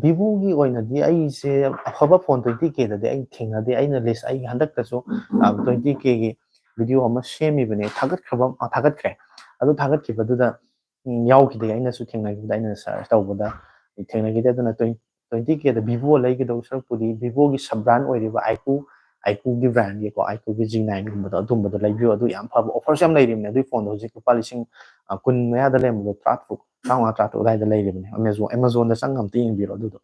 Vivoꯒꯤ ꯑꯣꯏꯅꯗꯤ ꯑꯩꯁꯦ ꯑꯐꯕ phone twenty Kꯗꯗꯤ ꯑꯩ ꯊꯦꯡꯅꯗꯦ꯫ ꯑꯩꯅ list, ꯑꯩ ꯍꯟꯗꯛꯇꯁꯨ, ꯑ, twenty Kꯒꯤ video ꯑꯃ ꯁꯦꯝꯃꯤꯕꯅꯦ, ꯊꯥꯒꯠꯈ꯭ꯔꯕ, ꯑ, ꯊꯥꯒꯠꯈ꯭ꯔꯦ꯫ ꯑꯗꯨ ꯊꯥꯒꯠꯈꯤꯕꯗꯨꯗ, ꯎꯝ, ꯌꯥꯎꯈꯤꯗꯦ꯫ ꯑꯩꯅꯁꯨ ꯊꯦꯡꯅꯈꯤꯕꯗ, ꯑꯩꯅ search ꯇꯧꯕꯗ ꯑꯩ ꯊꯦꯡꯅꯈꯤꯗꯦ꯫ ꯑꯗꯨꯅ twenty, twenty Kꯗ Vivo ꯂꯩꯒꯗꯧ ꯁꯔꯨꯛꯄꯨꯗꯤ Vivoꯒꯤ sub brand ꯑꯣꯏꯔꯤꯕ iQOO, iQOOꯒꯤ brandꯒꯤꯀꯣ, iQOOꯒꯤ G nineꯒꯨꯝꯕꯗꯣ, ꯑꯗꯨꯝꯕꯗꯣ ꯂꯩꯕꯤꯌꯨ꯫ ꯑꯗꯨ ꯌꯥꯝ ꯐꯕ offerꯁꯨ ꯌꯥꯝ ꯂꯩꯔꯤꯕꯅꯦ ꯑꯗꯨꯒꯤ phoneꯗꯣ꯫ ꯍꯧꯖꯤꯛ ꯂꯨꯄꯥ ꯂꯤꯁꯤꯡ, ꯑ, ꯀꯨꯟ ꯃꯌꯥꯗ ꯂꯩꯔꯝꯕꯗꯣ ꯇꯔꯥ ꯇꯔꯨꯛ, ꯇꯔꯥꯃꯉꯥ, ꯇꯔꯥ ꯇꯔꯨꯛ ꯑꯗꯨꯋꯥꯏꯗ ꯂꯩꯔꯤꯕꯅꯦ꯫ Amazon, Amazonꯗ ꯆꯪꯉ ꯑꯝꯇ ꯌꯦꯡꯕꯤꯔꯣ ꯑꯗꯨꯗꯣ꯫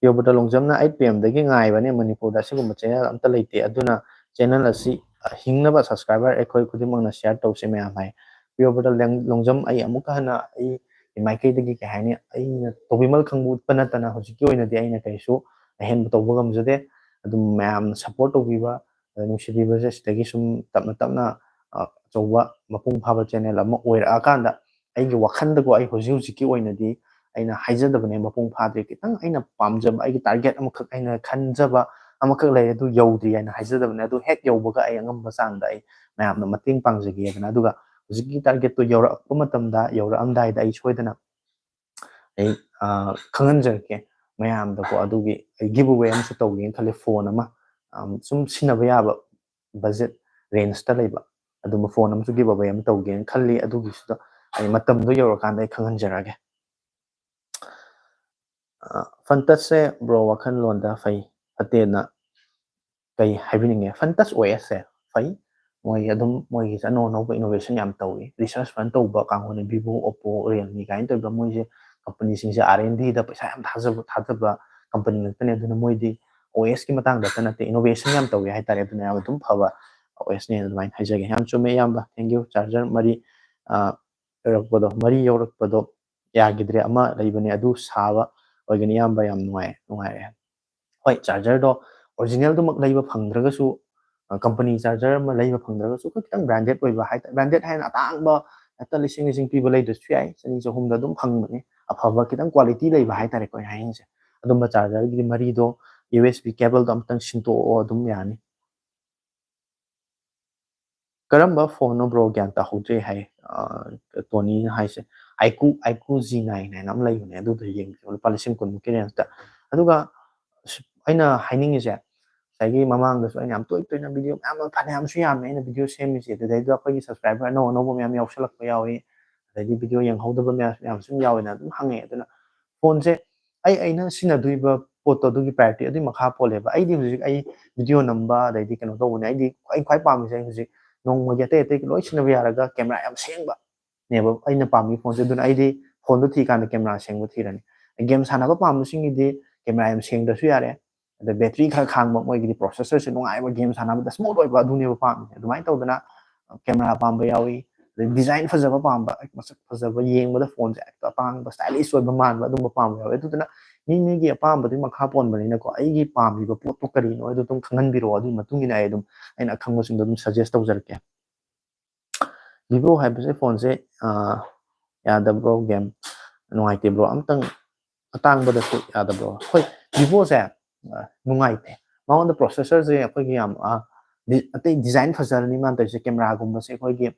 ꯄ꯭ꯔꯤꯌꯣꯕ꯭ꯔꯇ ꯂꯣꯡꯖꯝꯅ, "eight P Mꯗꯒꯤ ꯉꯥꯏꯕꯅꯦ, ꯃꯅꯤꯄꯨꯔꯗ ꯑꯁꯤꯒꯨꯝꯕ channel ꯑꯝꯇ ꯂꯩꯇꯦ, ꯑꯗꯨꯅ channel ꯑꯁꯤ, ꯑ, ꯍꯤꯡꯅꯕ subscriber ꯑꯩꯈꯣꯏ ꯈꯨꯗꯤꯡꯃꯛꯅ share ꯇꯧꯁꯦ ꯃꯌꯥꯝ" ꯍꯥꯏ꯫ ꯄ꯭ꯔꯤꯌꯣꯕ꯭ꯔꯇ ꯂꯦꯡ-, ꯂꯣꯡꯖꯝ, ꯑꯩ ꯑꯃꯨꯛꯀ ꯍꯟꯅ ꯑꯩ ꯃꯥꯏꯀꯩꯗꯒꯤ, ꯀꯩ ꯍꯥꯏꯅꯤ, ꯑꯩꯅ ꯇꯧꯕꯤꯃꯜ ꯈꯪꯕ ꯎꯠꯄ ꯅꯠꯇꯅ ꯍꯧꯖꯤꯛꯀꯤ ꯑꯣꯏꯅꯗꯤ ꯑꯩꯅ ꯀꯩꯁꯨ ꯑꯍꯦꯟꯕ ꯇꯧꯕ ꯉꯝꯖꯗꯦ꯫ ꯑꯗꯨꯝ ꯃꯌꯥꯝꯅ support ꯇꯧꯕꯤꯕ, ꯑ, ꯅꯨꯡꯁꯤꯕꯤꯕꯁꯦ ꯁꯤꯗꯒꯤ ꯁꯨꯝ ꯇꯞꯅ ꯇꯞꯅ, ꯑ, ꯑꯆꯧꯕ ꯃꯄꯨꯡ ꯐꯥꯕ channel ꯑꯃ ꯑꯣꯏꯔꯛꯑꯀꯥꯟꯗ ꯑꯩꯒꯤ ꯋꯥꯈꯜꯗꯀꯣ, ꯑꯩ ꯍꯧꯖꯤꯛ ꯍꯧꯖꯤꯛꯀꯤ ꯑꯣꯏꯅꯗꯤ ꯑꯩꯅ ꯍꯥꯏꯖꯗꯕꯅꯦ, ꯃꯄꯨꯡ ꯐꯥꯗ꯭ꯔꯤ꯫ ꯈꯤꯇꯪ ꯑꯩꯅ ꯄꯥꯝꯖꯕ, ꯑꯩꯒꯤ target ꯑꯃꯈꯛ, ꯑꯩꯅ ꯈꯟꯖꯕ ꯑꯃꯈꯛ ꯂꯩ, ꯑꯗꯨ ꯌꯧꯗ꯭ꯔꯤ ꯍꯥꯏꯅ ꯍꯥꯏꯖꯗꯕꯅꯦ꯫ ꯑꯗꯨ ꯍꯦꯛ ꯌꯧꯕꯒ ꯑꯩ ꯑꯉꯝꯕ ꯆꯥꯡꯗ ꯑꯩ ꯃꯌꯥꯝꯅ ꯃꯇꯦꯡ ꯄꯥꯡꯖꯒꯦꯗꯅ꯫ ꯑꯗꯨꯒ ꯍꯧꯖꯤꯛꯀꯤ targetꯇꯨ ꯌꯧꯔꯛꯄ ꯃꯇꯝꯗ, ꯌꯧꯔꯛꯑꯝꯗꯥꯏꯗ ꯑꯩ ꯁꯣꯏꯗꯅ ꯑꯩ, ꯑ, ꯈꯪꯍꯟꯖꯔꯛꯀꯦ ꯃꯌꯥꯝꯗꯀꯣ꯫ ꯑꯗꯨꯒꯤ ꯑꯩ give away ꯑꯃꯁꯨ ꯇꯧꯒꯦꯅ ꯈꯜꯂꯤ, phone ꯑꯃ, ꯑꯝ, ꯁꯨꯝ ꯁꯤꯖꯤꯟꯅꯕ ꯌꯥꯕ budget rangeꯇ ꯂꯩꯕ ꯑꯗꯨꯝꯕ phone ꯑꯃꯁꯨ give away ꯑꯃ ꯇꯧꯒꯦꯅ ꯈꯜꯂꯤ꯫ ꯑꯗꯨꯒꯤꯁꯨꯗ ꯑꯩ ꯃꯇꯝꯗꯣ ꯌꯧꯔꯀꯥꯟꯗ ꯑꯩ ꯈꯪꯍꯟꯖꯔꯛꯑꯒꯦ꯫ ꯑ, Funtouchꯁꯦ bro ꯋꯥꯈꯜꯂꯣꯟꯗ ꯐꯩ ꯐꯠꯇꯦꯅ ꯀꯩ ꯍꯥꯏꯕꯤꯅꯤꯡꯉꯦ? Funtouch OSꯁꯦ ꯐꯩ꯫ ꯃꯣꯏ ꯑꯗꯨꯝ, ꯃꯣꯏꯒꯤꯁꯦ ꯑꯅꯧ ꯑꯅꯧꯕ innovation ꯌꯥꯝ ꯇꯧꯏ꯫ Research ꯐꯖꯅ ꯇꯧꯕ ꯀꯥꯡꯕꯨꯅꯤ꯫ Vivo, Oppo, Realme ꯀꯥꯏꯅ ꯇꯧꯔꯤꯕ ꯃꯣꯏꯁꯦ companyꯁꯤꯡꯁꯦ R and Dꯗ ꯄꯩꯁꯥ ꯌꯥꯝ ꯊꯥꯖꯕ, ꯊꯥꯗꯕ company ꯉꯥꯛꯇꯅꯦ꯫ ꯑꯗꯨꯅ ꯃꯣꯏꯗꯤ OSꯀꯤ ꯃꯇꯥꯡꯗꯇ ꯅꯠꯇꯦ, innovation ꯌꯥꯝ ꯇꯧꯏ ꯍꯥꯏꯇꯥꯔꯦ꯫ ꯑꯗꯨꯅ ꯌꯥꯝ ꯑꯗꯨꯝ ꯐꯕ OSꯅꯦ ꯑꯗꯨꯃꯥꯏꯅ ꯍꯥꯏꯖꯒꯦ꯫ ꯌꯥꯝ ꯆꯨꯝꯃꯦ ꯏꯌꯥꯝꯕ, thank you꯫ Charger ꯃꯔꯤ, ꯑ, ꯌꯧꯔꯛꯄꯗꯣ, ꯃꯔꯤ ꯌꯧꯔꯛꯄꯗꯣ ꯌꯥꯈꯤꯗ꯭ꯔꯦ꯫ ꯑꯃ ꯂꯩꯕꯅꯦ, ꯑꯗꯨ ꯁꯥꯕ ꯑꯣꯏꯒꯅꯤ ꯏꯌꯥꯝꯕ, ꯌꯥꯝ ꯅꯨꯡꯉꯥꯏ ꯅꯨꯡꯉꯥꯏꯔꯦ꯫ ꯍꯣꯏ, ꯆꯥꯔꯖꯔꯗꯣ ꯑꯣꯔꯤꯖꯤꯅꯦꯜꯗꯨꯃꯛ ꯂꯩꯕ ꯐꯪꯗ꯭ꯔꯒꯁꯨ, ꯀꯝꯄꯅꯤ ꯆꯥꯔꯖꯔ ꯑꯃ ꯂꯩꯕ ꯐꯪꯗ꯭ꯔꯒꯁꯨ ꯑꯩꯈꯣꯏ ꯈꯤꯇꯪ ꯕ꯭ꯔꯥꯟꯗꯦꯠ ꯑꯣꯏꯕ ꯍꯥꯏꯇꯥꯔꯦ, ꯕ꯭ꯔꯥꯟꯗꯦꯠ ꯍꯥꯏꯅ ꯑꯇꯥꯡꯕ ꯍꯦꯛꯇ ꯂꯤꯁꯤꯡ ꯂꯤꯁꯤꯡ ꯄꯤꯕ ꯂꯩꯗ꯭ꯔꯁꯨ ꯌꯥꯏ, ꯆꯅꯤ ꯆꯍꯨꯝꯗ ꯑꯗꯨꯝ ꯐꯪꯕꯅꯤ꯫ ꯑꯐꯕ ꯈꯤꯇꯪ ꯀ꯭ꯋꯥꯂꯤꯇꯤ ꯂꯩꯕ ꯍꯥꯏꯇꯥꯔꯦꯀꯣ ꯑꯩꯅ ꯍꯥꯏꯅꯤꯡꯉꯤꯁꯦ꯫ ꯑꯗꯨꯝꯕ ꯆꯥꯔꯖꯔꯒꯤꯗꯤ ꯃꯔꯤꯗꯣ, ꯌꯨ ꯑꯦꯁ ꯕꯤ ꯀꯦꯕꯜꯗꯣ ꯑꯃꯨꯛꯇꯪ ꯁꯤꯟꯗꯣꯛꯑꯣ, ꯑꯗꯨꯝ ꯌꯥꯅꯤ꯫ "ꯀꯔꯝꯕ ꯐꯣꯟꯅꯣ ꯕ꯭ꯔꯣ? ꯒ꯭ꯌꯥꯟ ꯇꯥꯍꯧꯗ꯭ꯔꯦ" ꯍꯥꯏ꯫ ꯇꯣꯅꯤꯅ ꯍꯥꯏꯁꯦ, ꯑꯥꯏꯀꯨ ꯑꯥꯏꯀꯨ ꯖꯤ ꯅꯥꯏꯟ ꯍꯥꯏꯅ ꯑꯃ ꯂꯩꯕꯅꯦ, ꯑꯗꯨꯗꯣ ꯌꯦꯡꯕꯤꯌꯣ, ꯂꯨꯄꯥ ꯂꯤꯁꯤꯡ ꯀꯨꯟꯃꯨꯛꯀꯤ ꯔꯦꯟꯖꯇ꯫ ꯑꯗꯨꯒ ꯑꯩꯅ ꯍꯥꯏꯅꯤꯡꯉꯤꯁꯦ, ꯉꯁꯥꯏꯒꯤ ꯃꯃꯥꯡꯗꯁꯨ ꯑꯩꯅ ꯌꯥꯝ ꯇꯣꯏ ꯇꯣꯏꯅ ꯚꯤꯗꯤꯑꯣ ꯃꯌꯥꯝ ꯑꯃ, ꯐꯅꯌꯥꯝꯁꯨ ꯌꯥꯝꯃꯦ ꯑꯩꯅ ꯚꯤꯗꯤꯑꯣ ꯁꯦꯝꯃꯤꯁꯦ, ꯑꯗꯨꯗꯩꯗ ꯑꯩꯈꯣꯏꯒꯤ ꯁꯕꯁꯀ꯭ꯔꯥꯏꯕꯔ ꯑꯅꯧ ꯑꯅꯧꯕ ꯃꯌꯥꯝ ꯌꯥꯎꯁꯜꯂꯛꯄ ꯌꯥꯎꯏ, ꯑꯗꯩꯗꯤ ꯚꯤꯗꯤꯑꯣ ꯌꯦꯡꯍꯧꯗꯕ ꯃꯌꯥꯝ ꯃꯌꯥꯝꯁꯨ ꯑꯗꯨꯝ ꯌꯥꯎꯋꯦꯅ ꯑꯗꯨꯝ ꯍꯪꯉꯛꯑꯦ꯫ ꯑꯗꯨꯅ ꯐꯣꯟꯁꯦ ꯑꯩ ꯑꯩꯅ ꯁꯤꯖꯤꯟꯅꯗꯣꯔꯤꯕ ꯄꯣꯠꯇꯣ ꯑꯗꯨꯒꯤ ꯄ꯭ꯔꯥꯏꯌꯣꯔꯤꯇꯤ ꯑꯗꯨꯒꯤ ꯃꯈꯥ ꯄꯣꯜꯂꯦꯕ꯫ ꯑꯩꯗꯤ ꯍꯧꯖꯤꯛ ꯑꯩ ꯚꯤꯗꯤꯑꯣ ꯅꯝꯕ, ꯑꯗꯩꯗꯤ ꯀꯩꯅꯣ ꯇꯧꯕꯅꯦ, ꯑꯩꯗꯤ ꯑꯩ ꯈ꯭ꯋꯥꯏ ꯄꯥꯝꯃꯤꯁꯦ ꯑꯩ ꯍꯧꯖꯤꯛ ꯅꯣꯡꯃꯒꯤ ꯑꯇꯩ ꯑꯇꯩ ꯂꯣꯏ ꯁꯤꯖꯤꯟꯅꯕ ꯌꯥꯔꯒ ꯀꯦꯃꯦꯔꯥ ꯌꯥꯝ ꯁꯦꯡꯕꯅꯦꯕ ꯑꯩꯅ ꯄꯥꯝꯃꯤ ꯐꯣꯟꯁꯦ꯫ ꯑꯗꯨꯅ ꯑꯩꯗꯤ ꯐꯣꯟꯗꯣ ꯊꯤꯀꯥꯟꯗ ꯀꯦꯃꯦꯔꯥ ꯁꯦꯡꯕ ꯊꯤꯔꯅꯤ꯫ ꯒꯦꯝ ꯁꯥꯟꯅꯕ ꯄꯥꯝꯕꯁꯤꯡꯒꯤꯗꯤ ꯀꯦꯃꯦꯔꯥ ꯌꯥꯝ ꯁꯦꯡꯗ꯭ꯔꯁꯨ ꯌꯥꯔꯦ, ꯑꯗ ꯕꯦꯇ꯭ꯔꯤ ꯈꯔ ꯈꯥꯡꯕ, ꯃꯣꯏꯒꯤꯗꯤ ꯄ꯭ꯔꯣꯁꯦꯁꯔꯁꯦ ꯅꯨꯡꯉꯥꯏꯕ, ꯒꯦꯝ ꯁꯥꯟꯅꯕꯗ ꯁ꯭ꯃꯨꯠ ꯑꯣꯏꯕ, ꯑꯗꯨꯅꯦꯕ ꯄꯥꯝꯃꯤꯁꯦ꯫ ꯑꯗꯨꯃꯥꯏꯅ ꯇꯧꯗꯅ ꯀꯦꯃꯦꯔꯥ ꯄꯥꯝꯕ ꯌꯥꯎꯏ, ꯑꯗꯩ ꯗꯤꯖꯥꯏꯟ ꯐꯖꯕ ꯄꯥꯝꯕ, ꯃꯁꯛ ꯐꯖꯕ, ꯌꯦꯡꯕꯗ ꯐꯣꯟꯁꯦ ꯍꯦꯛꯇ ꯑꯇꯥꯡꯕ ꯁ꯭ꯇꯥꯏꯂꯤꯁ ꯑꯣꯏꯕ ꯃꯥꯟꯕ, ꯑꯗꯨꯝꯕ ꯄꯥꯝꯕ ꯌꯥꯎꯏ꯫ ꯑꯗꯨꯗꯨꯅ ꯃꯤ ꯃꯤꯒꯤ ꯑꯄꯥꯝꯕꯗꯨꯒꯤ ꯃꯈꯥ ꯄꯣꯟꯕꯅꯤꯅꯀꯣ, ꯑꯩꯒꯤ ꯄꯥꯝꯃꯤꯕ ꯄꯣꯠꯇꯣ ꯀꯔꯤꯅꯣ ꯍꯥꯏꯗꯣ ꯑꯗꯨꯝ ꯈꯪꯍꯟꯕꯤꯔꯛꯑꯣ, ꯑꯗꯨꯒꯤ ꯃꯇꯨꯡ ꯏꯟꯅ ꯑꯩ ꯑꯗꯨꯝ ꯑꯩꯅ ꯑꯈꯪꯕꯁꯤꯡꯗꯣ ꯑꯗꯨꯝ ꯁꯖꯦꯁ ꯇꯧꯖꯔꯛꯀꯦ꯫ ꯚꯤꯚꯣ ꯍꯥꯏꯕꯁꯦ ꯐꯣꯟꯁꯦ, ꯑ, ꯌꯥꯗꯕ꯭ꯔꯣ? ꯒꯦꯝ ꯅꯨꯡꯉꯥꯏꯇꯦ ꯕ꯭ꯔꯣ? ꯑꯝꯇꯪ ꯑꯇꯥꯡꯕꯗꯁꯨ ꯌꯥꯗꯕ꯭ꯔꯣ? ꯍꯣꯏ, ꯚꯤꯚꯣꯁꯦ, ꯑ, ꯅꯨꯡꯉꯥꯏꯇꯦ꯫ ꯃꯉꯣꯟꯗ ꯄ꯭ꯔꯣꯁꯦꯁꯔꯁꯦ ꯑꯩꯈꯣꯏꯒꯤ ꯌꯥꯝ, ꯑ, ꯗꯤ-, ꯑꯇꯩ ꯗꯤꯖꯥꯏꯟ ꯐꯖꯔꯅꯤ ꯃꯥꯅ ꯇꯧꯔꯤꯁꯦ꯫ ꯀꯦꯃꯦꯔꯥꯒꯨꯝꯕꯁꯦ ꯑꯩꯈꯣꯏꯒꯤ,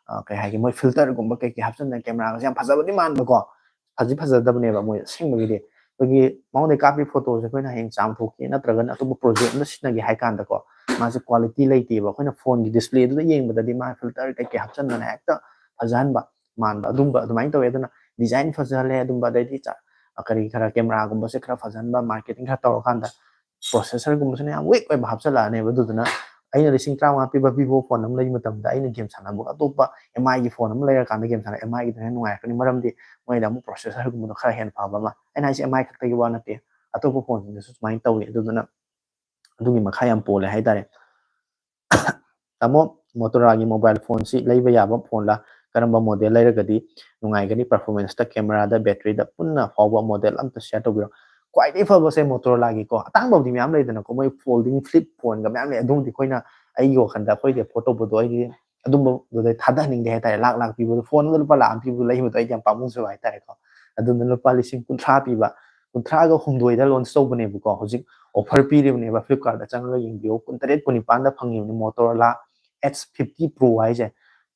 ꯑ, ꯀꯩ ꯍꯥꯏꯒꯦ, ꯃꯣꯏ ꯐꯤꯜꯇꯔꯒꯨꯝꯕ ꯀꯩꯀꯩ ꯍꯥꯞꯆꯤꯟꯗꯅ ꯀꯦꯃꯦꯔꯥꯒꯁꯦ ꯌꯥꯝ ꯐꯖꯕꯗꯤ ꯃꯥꯟꯕꯀꯣ, ꯐꯖꯗꯤ ꯐꯖꯗꯕꯅꯦꯕ ꯃꯣꯏ ꯑꯁꯦꯡꯕꯒꯤꯗꯤ꯫ ꯑꯩꯈꯣꯏꯒꯤ ꯃꯉꯣꯟꯗ ꯀꯥꯞꯄꯤ ꯐꯣꯇꯣꯁꯦ ꯑꯩꯈꯣꯏꯅ ꯍꯌꯦꯡ ꯆꯥꯝꯊꯣꯛꯀꯦ ꯅꯠꯇ꯭ꯔꯒꯅ ꯑꯇꯣꯞꯄ ꯄ꯭ꯔꯣꯖꯦꯛ ꯑꯃꯗ ꯁꯤꯖꯤꯟꯅꯒꯦ ꯍꯥꯏ ꯀꯥꯟꯗꯀꯣ, ꯃꯥꯁꯦ ꯀ꯭ꯋꯥꯂꯤꯇꯤ ꯂꯩꯇꯦꯕ꯫ ꯑꯩꯈꯣꯏꯅ ꯐꯣꯟꯒꯤ ꯗꯤꯁꯄ꯭ꯂꯦꯗꯨꯗ ꯌꯦꯡꯕꯗꯗꯤ ꯃꯥ ꯐꯤꯜꯇꯔ ꯀꯩꯀꯩ ꯍꯥꯞꯆꯤꯟꯗꯅ ꯍꯦꯛꯇ ꯐꯖꯍꯟꯕ ꯃꯥꯟꯕ, ꯑꯗꯨꯝꯕ ꯑꯗꯨꯃꯥꯏꯅ ꯇꯧꯋꯦ꯫ ꯑꯗꯨꯅ ꯗꯤꯖꯥꯏꯟ ꯐꯖꯍꯜꯂꯦ, ꯑꯗꯨꯝꯕ, ꯑꯗꯩꯗꯤ ꯆ-, ꯀꯔꯤ ꯈꯔ ꯀꯦꯃꯦꯔꯥꯒꯨꯝꯕꯁꯦ ꯈꯔ ꯐꯖꯍꯟꯕ, ꯃꯥꯔꯀꯦꯇꯤꯡ ꯈꯔ ꯇꯧꯔꯀꯥꯟꯗ ꯄ꯭ꯔꯣꯁꯦꯁꯔꯒꯨꯝꯕꯁꯤꯅ ꯌꯥꯝ ꯋꯤꯛ ꯑꯣꯏꯕ ꯍꯥꯞꯆꯤꯜꯂꯛꯑꯅꯦꯕ꯫ ꯑꯗꯨꯗꯨꯅ ꯑꯩꯅ ꯂꯤꯁꯤꯡ ꯇꯔꯥꯃꯉꯥ ꯄꯤꯕ ꯚꯤꯚꯣ ꯐꯣꯟ ꯑꯃ ꯂꯩꯕ ꯃꯇꯝꯗ ꯑꯩꯅ ꯒꯦꯝ ꯁꯥꯟꯅꯕꯒ ꯑꯇꯣꯞꯄ ꯑꯦꯝ ꯑꯥꯏꯒꯤ ꯐꯣꯟ ꯑꯃ ꯂꯩꯔꯀꯥꯟꯗ ꯒꯦꯝ ꯁꯥꯟꯅ, ꯑꯦꯝ ꯑꯥꯏꯒꯤꯗꯨꯅ ꯍꯦꯟꯅ ꯅꯨꯡꯉꯥꯏꯔꯛꯀꯅꯤ꯫ ꯃꯔꯝꯗꯤ ꯃꯣꯏꯗ ꯑꯃꯨꯛ ꯄ꯭ꯔꯣꯁꯦꯁꯔꯒꯨꯝꯕꯗꯣ ꯈꯔ ꯍꯦꯟꯅ ꯐꯕ ꯑꯃ, ꯑꯩꯅ ꯍꯥꯏꯁꯦ ꯑꯦꯝ ꯑꯥꯏ ꯈꯛꯇꯒꯤ ꯋꯥ ꯅꯠꯇꯦ, ꯑꯇꯣꯞꯄ ꯐꯣꯟꯁꯤꯡꯗꯁꯨ ꯁꯨꯃꯥꯏꯅ ꯇꯧꯏ꯫ ꯑꯗꯨꯗꯨꯅ ꯑꯗꯨꯒꯤ ꯃꯈꯥ ꯌꯥꯝ ꯄꯣꯜꯂꯦ ꯍꯥꯏꯇꯥꯔꯦ꯫ ꯇꯥꯃꯣ, ꯃꯣꯇꯣꯔꯥꯒꯤ ꯃꯣꯕꯥꯏꯜ ꯐꯣꯟꯁꯤ ꯂꯩꯕ ꯌꯥꯕ ꯐꯣꯟꯂꯥ? ꯀꯔꯝꯕ ꯃꯣꯗꯦꯜ ꯂꯩꯔꯒꯗꯤ ꯅꯨꯡꯉꯥꯏꯒꯅꯤ, ꯄꯔꯐꯣꯔꯃꯦꯟꯁꯇ, ꯀꯦꯃꯦꯔꯥꯗ, ꯕꯦꯇ꯭ꯔꯤꯗ ꯄꯨꯟꯅ ꯐꯥꯎꯕ ꯃꯣꯗꯦꯜ ꯑꯝꯇ ꯁꯤꯌꯔ ꯇꯧꯕꯤꯔꯣ꯫ ꯈ꯭ꯋꯥꯏꯗꯒꯤ ꯐꯕꯁꯦ ꯃꯣꯇꯣꯔꯣꯂꯥꯒꯤꯀꯣ, ꯑꯇꯥꯡꯕꯕꯨꯗꯤ ꯃꯌꯥꯝ ꯂꯩꯗꯅꯀꯣ, ꯃꯣꯏ ꯐꯣꯜꯗꯤꯡ ꯐ꯭ꯂꯤꯞ ꯐꯣꯟꯒ ꯃꯌꯥꯝ ꯂꯩ꯫ ꯑꯗꯨꯝꯗꯤ ꯑꯩꯈꯣꯏꯅ, ꯑꯩꯒꯤ ꯋꯥꯈꯜꯗ ꯑꯩꯈꯣꯏꯗꯤ ꯑꯦꯐꯣꯔꯗ ꯇꯧꯕꯗꯣ ꯑꯩꯗꯤ ꯑꯗꯨꯝꯕꯗꯨꯗ ꯊꯥꯗꯍꯟꯅꯤꯡꯗꯦ ꯍꯥꯏꯇꯥꯔꯦ꯫ ꯂꯥꯛ ꯂꯥꯛ ꯄꯤꯕꯗꯣ, ꯐꯣꯟ ꯑꯃꯗ ꯂꯨꯄꯥ ꯂꯥꯛ ꯑꯃ ꯄꯤꯕꯗꯣ ꯂꯩꯕꯗꯣ ꯑꯩꯗꯤ ꯌꯥꯝ ꯄꯥꯝꯃꯨꯖꯕ ꯍꯥꯏꯇꯥꯔꯦꯀꯣ꯫ ꯑꯗꯨꯅ ꯂꯨꯄꯥ ꯂꯤꯁꯤꯡ ꯀꯨꯟꯊ꯭ꯔꯥ ꯄꯤꯕ, ꯀꯨꯟꯊ꯭ꯔꯥꯒ ꯍꯨꯝꯗꯣꯏꯗ ꯂꯣꯟꯆ ꯇꯧꯕꯅꯦꯕꯀꯣ꯫ ꯍꯧꯖꯤꯛ ꯑꯣꯐꯔ ꯄꯤꯔꯤꯕꯅꯦꯕ, ꯐ꯭ꯂꯤꯞꯀꯥꯔꯠꯇ ꯆꯪꯉꯒ ꯌꯦꯡꯕꯤꯌꯨ, ꯀꯨꯟꯇꯔꯦꯠ ꯀꯨꯟꯅꯤꯄꯥꯟꯗ ꯐꯪꯉꯤꯕꯅꯤ ꯃꯣꯇꯣꯔꯣꯂꯥ ꯑꯦꯁ ꯐꯤꯐꯇꯤ ꯄ꯭ꯔꯣ ꯍꯥꯏꯁꯦ꯫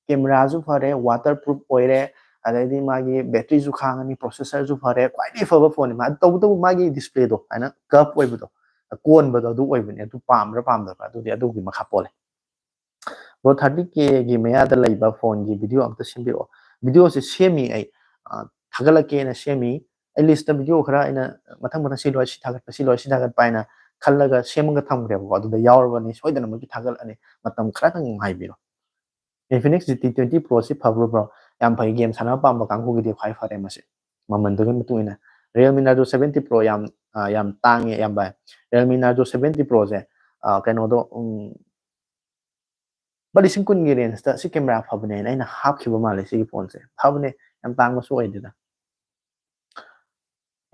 ꯀꯦꯃꯦꯔꯥꯁꯨ ꯐꯔꯦ, ꯋꯥꯇꯔ ꯄ꯭ꯔꯨꯐ ꯑꯣꯏꯔꯦ, ꯑꯗꯩꯗꯤ ꯃꯥꯒꯤ ꯕꯦꯇ꯭ꯔꯤꯁꯨ ꯈꯥꯡꯉꯅꯤ, ꯄ꯭ꯔꯣꯁꯦꯁꯔꯁꯨ ꯐꯔꯦ, ꯈ꯭ꯋꯥꯏꯗꯒꯤ ꯐꯕ ꯐꯣꯟꯅꯤ ꯃꯥ꯫ ꯇꯧꯕꯇꯕꯨ ꯃꯥꯒꯤ ꯗꯤꯁꯄ꯭ꯂꯦꯗꯣ ꯍꯥꯏꯅ ꯀꯔꯞ ꯑꯣꯏꯕꯗꯣ, ꯀꯣꯟꯕꯗꯣ ꯑꯗꯨ ꯑꯣꯏꯕꯅꯦ꯫ ꯑꯗꯨ ꯄꯥꯝꯕ꯭ꯔꯥ ꯄꯥꯝꯗꯕ꯭ꯔꯥ ꯑꯗꯨꯗꯤ ꯑꯗꯨꯒꯤ ꯃꯈꯥ ꯄꯣꯜꯂꯦ꯫ ꯕ꯭ꯔꯣ, ꯊꯥꯔꯇꯤ ꯀꯦꯒꯤ ꯃꯌꯥꯗ ꯂꯩꯕ ꯐꯣꯟꯒꯤ ꯚꯤꯗꯤꯑꯣ ꯑꯝꯇ ꯁꯦꯝꯕꯤꯔꯛꯑꯣ꯫ ꯚꯤꯗꯤꯑꯣꯁꯦ ꯁꯦꯝꯃꯤ ꯑꯩ, ꯑ, ꯊꯥꯒꯠꯂꯛꯀꯦꯅ ꯁꯦꯝꯃꯤ꯫ ꯑꯩ ꯂꯤꯁꯇ ꯚꯤꯗꯤꯑꯣ ꯈꯔ ꯑꯩꯅ ꯃꯊꯪ ꯃꯊꯪ ꯁꯤ ꯂꯣꯏꯔ ꯁꯤ ꯊꯥꯒꯠꯄ, ꯁꯤ ꯂꯣꯏꯔ ꯁꯤ ꯊꯥꯒꯠꯄ ꯍꯥꯏꯅ ꯈꯜꯂꯒ ꯁꯦꯝꯃꯒ ꯊꯝꯈ꯭ꯔꯦꯕꯀꯣ꯫ ꯑꯗꯨꯗ ꯌꯥꯎꯔꯕꯅꯤ, ꯁꯣꯏꯗꯅꯃꯛꯀꯤ ꯊꯥꯒꯠꯂꯅꯤ꯫ ꯃꯇꯝ ꯈꯔꯇꯪ ꯉꯥꯏꯕꯤꯔꯣ꯫ Infinix G T twenty Pro ꯁꯤ ꯐꯕ꯭ꯔꯣ ꯕ꯭ꯔꯣ? ꯌꯥꯝ ꯐꯩ, ꯒꯦꯝ ꯁꯥꯟꯅꯕ ꯄꯥꯝꯕ ꯀꯥꯡꯕꯨꯒꯤꯗꯤ ꯈ꯭ꯋꯥꯏ ꯐꯔꯦ ꯃꯁꯤ꯫ ꯃꯃꯜꯗꯨꯒꯤ ꯃꯇꯨꯡ ꯏꯟꯅ꯫ Realme Narzo seventy Pro ꯌꯥꯝ, ꯑ, ꯌꯥꯝ ꯇꯥꯡꯉꯦ ꯏꯌꯥꯝꯕ꯫ Realme Narzo seventy Pro ꯁꯦ, ꯑ, ꯀꯩꯅꯣꯗꯣ, ꯎꯝ, ꯂꯨꯄꯥ ꯂꯤꯁꯤꯡ ꯀꯨꯟꯒꯤ ꯔꯦꯟꯖꯇ ꯁꯤ ꯀꯦꯃꯦꯔꯥ ꯐꯕꯅꯦꯅ ꯑꯩꯅ ꯍꯥꯞꯈꯤꯕ ꯃꯥꯜꯂꯦ ꯁꯤꯒꯤ ꯐꯣꯟꯁꯦ꯫ ꯐꯕꯅꯦ, ꯌꯥꯝ ꯇꯥꯡꯕꯁꯨ ꯑꯣꯏꯗꯦꯗ꯫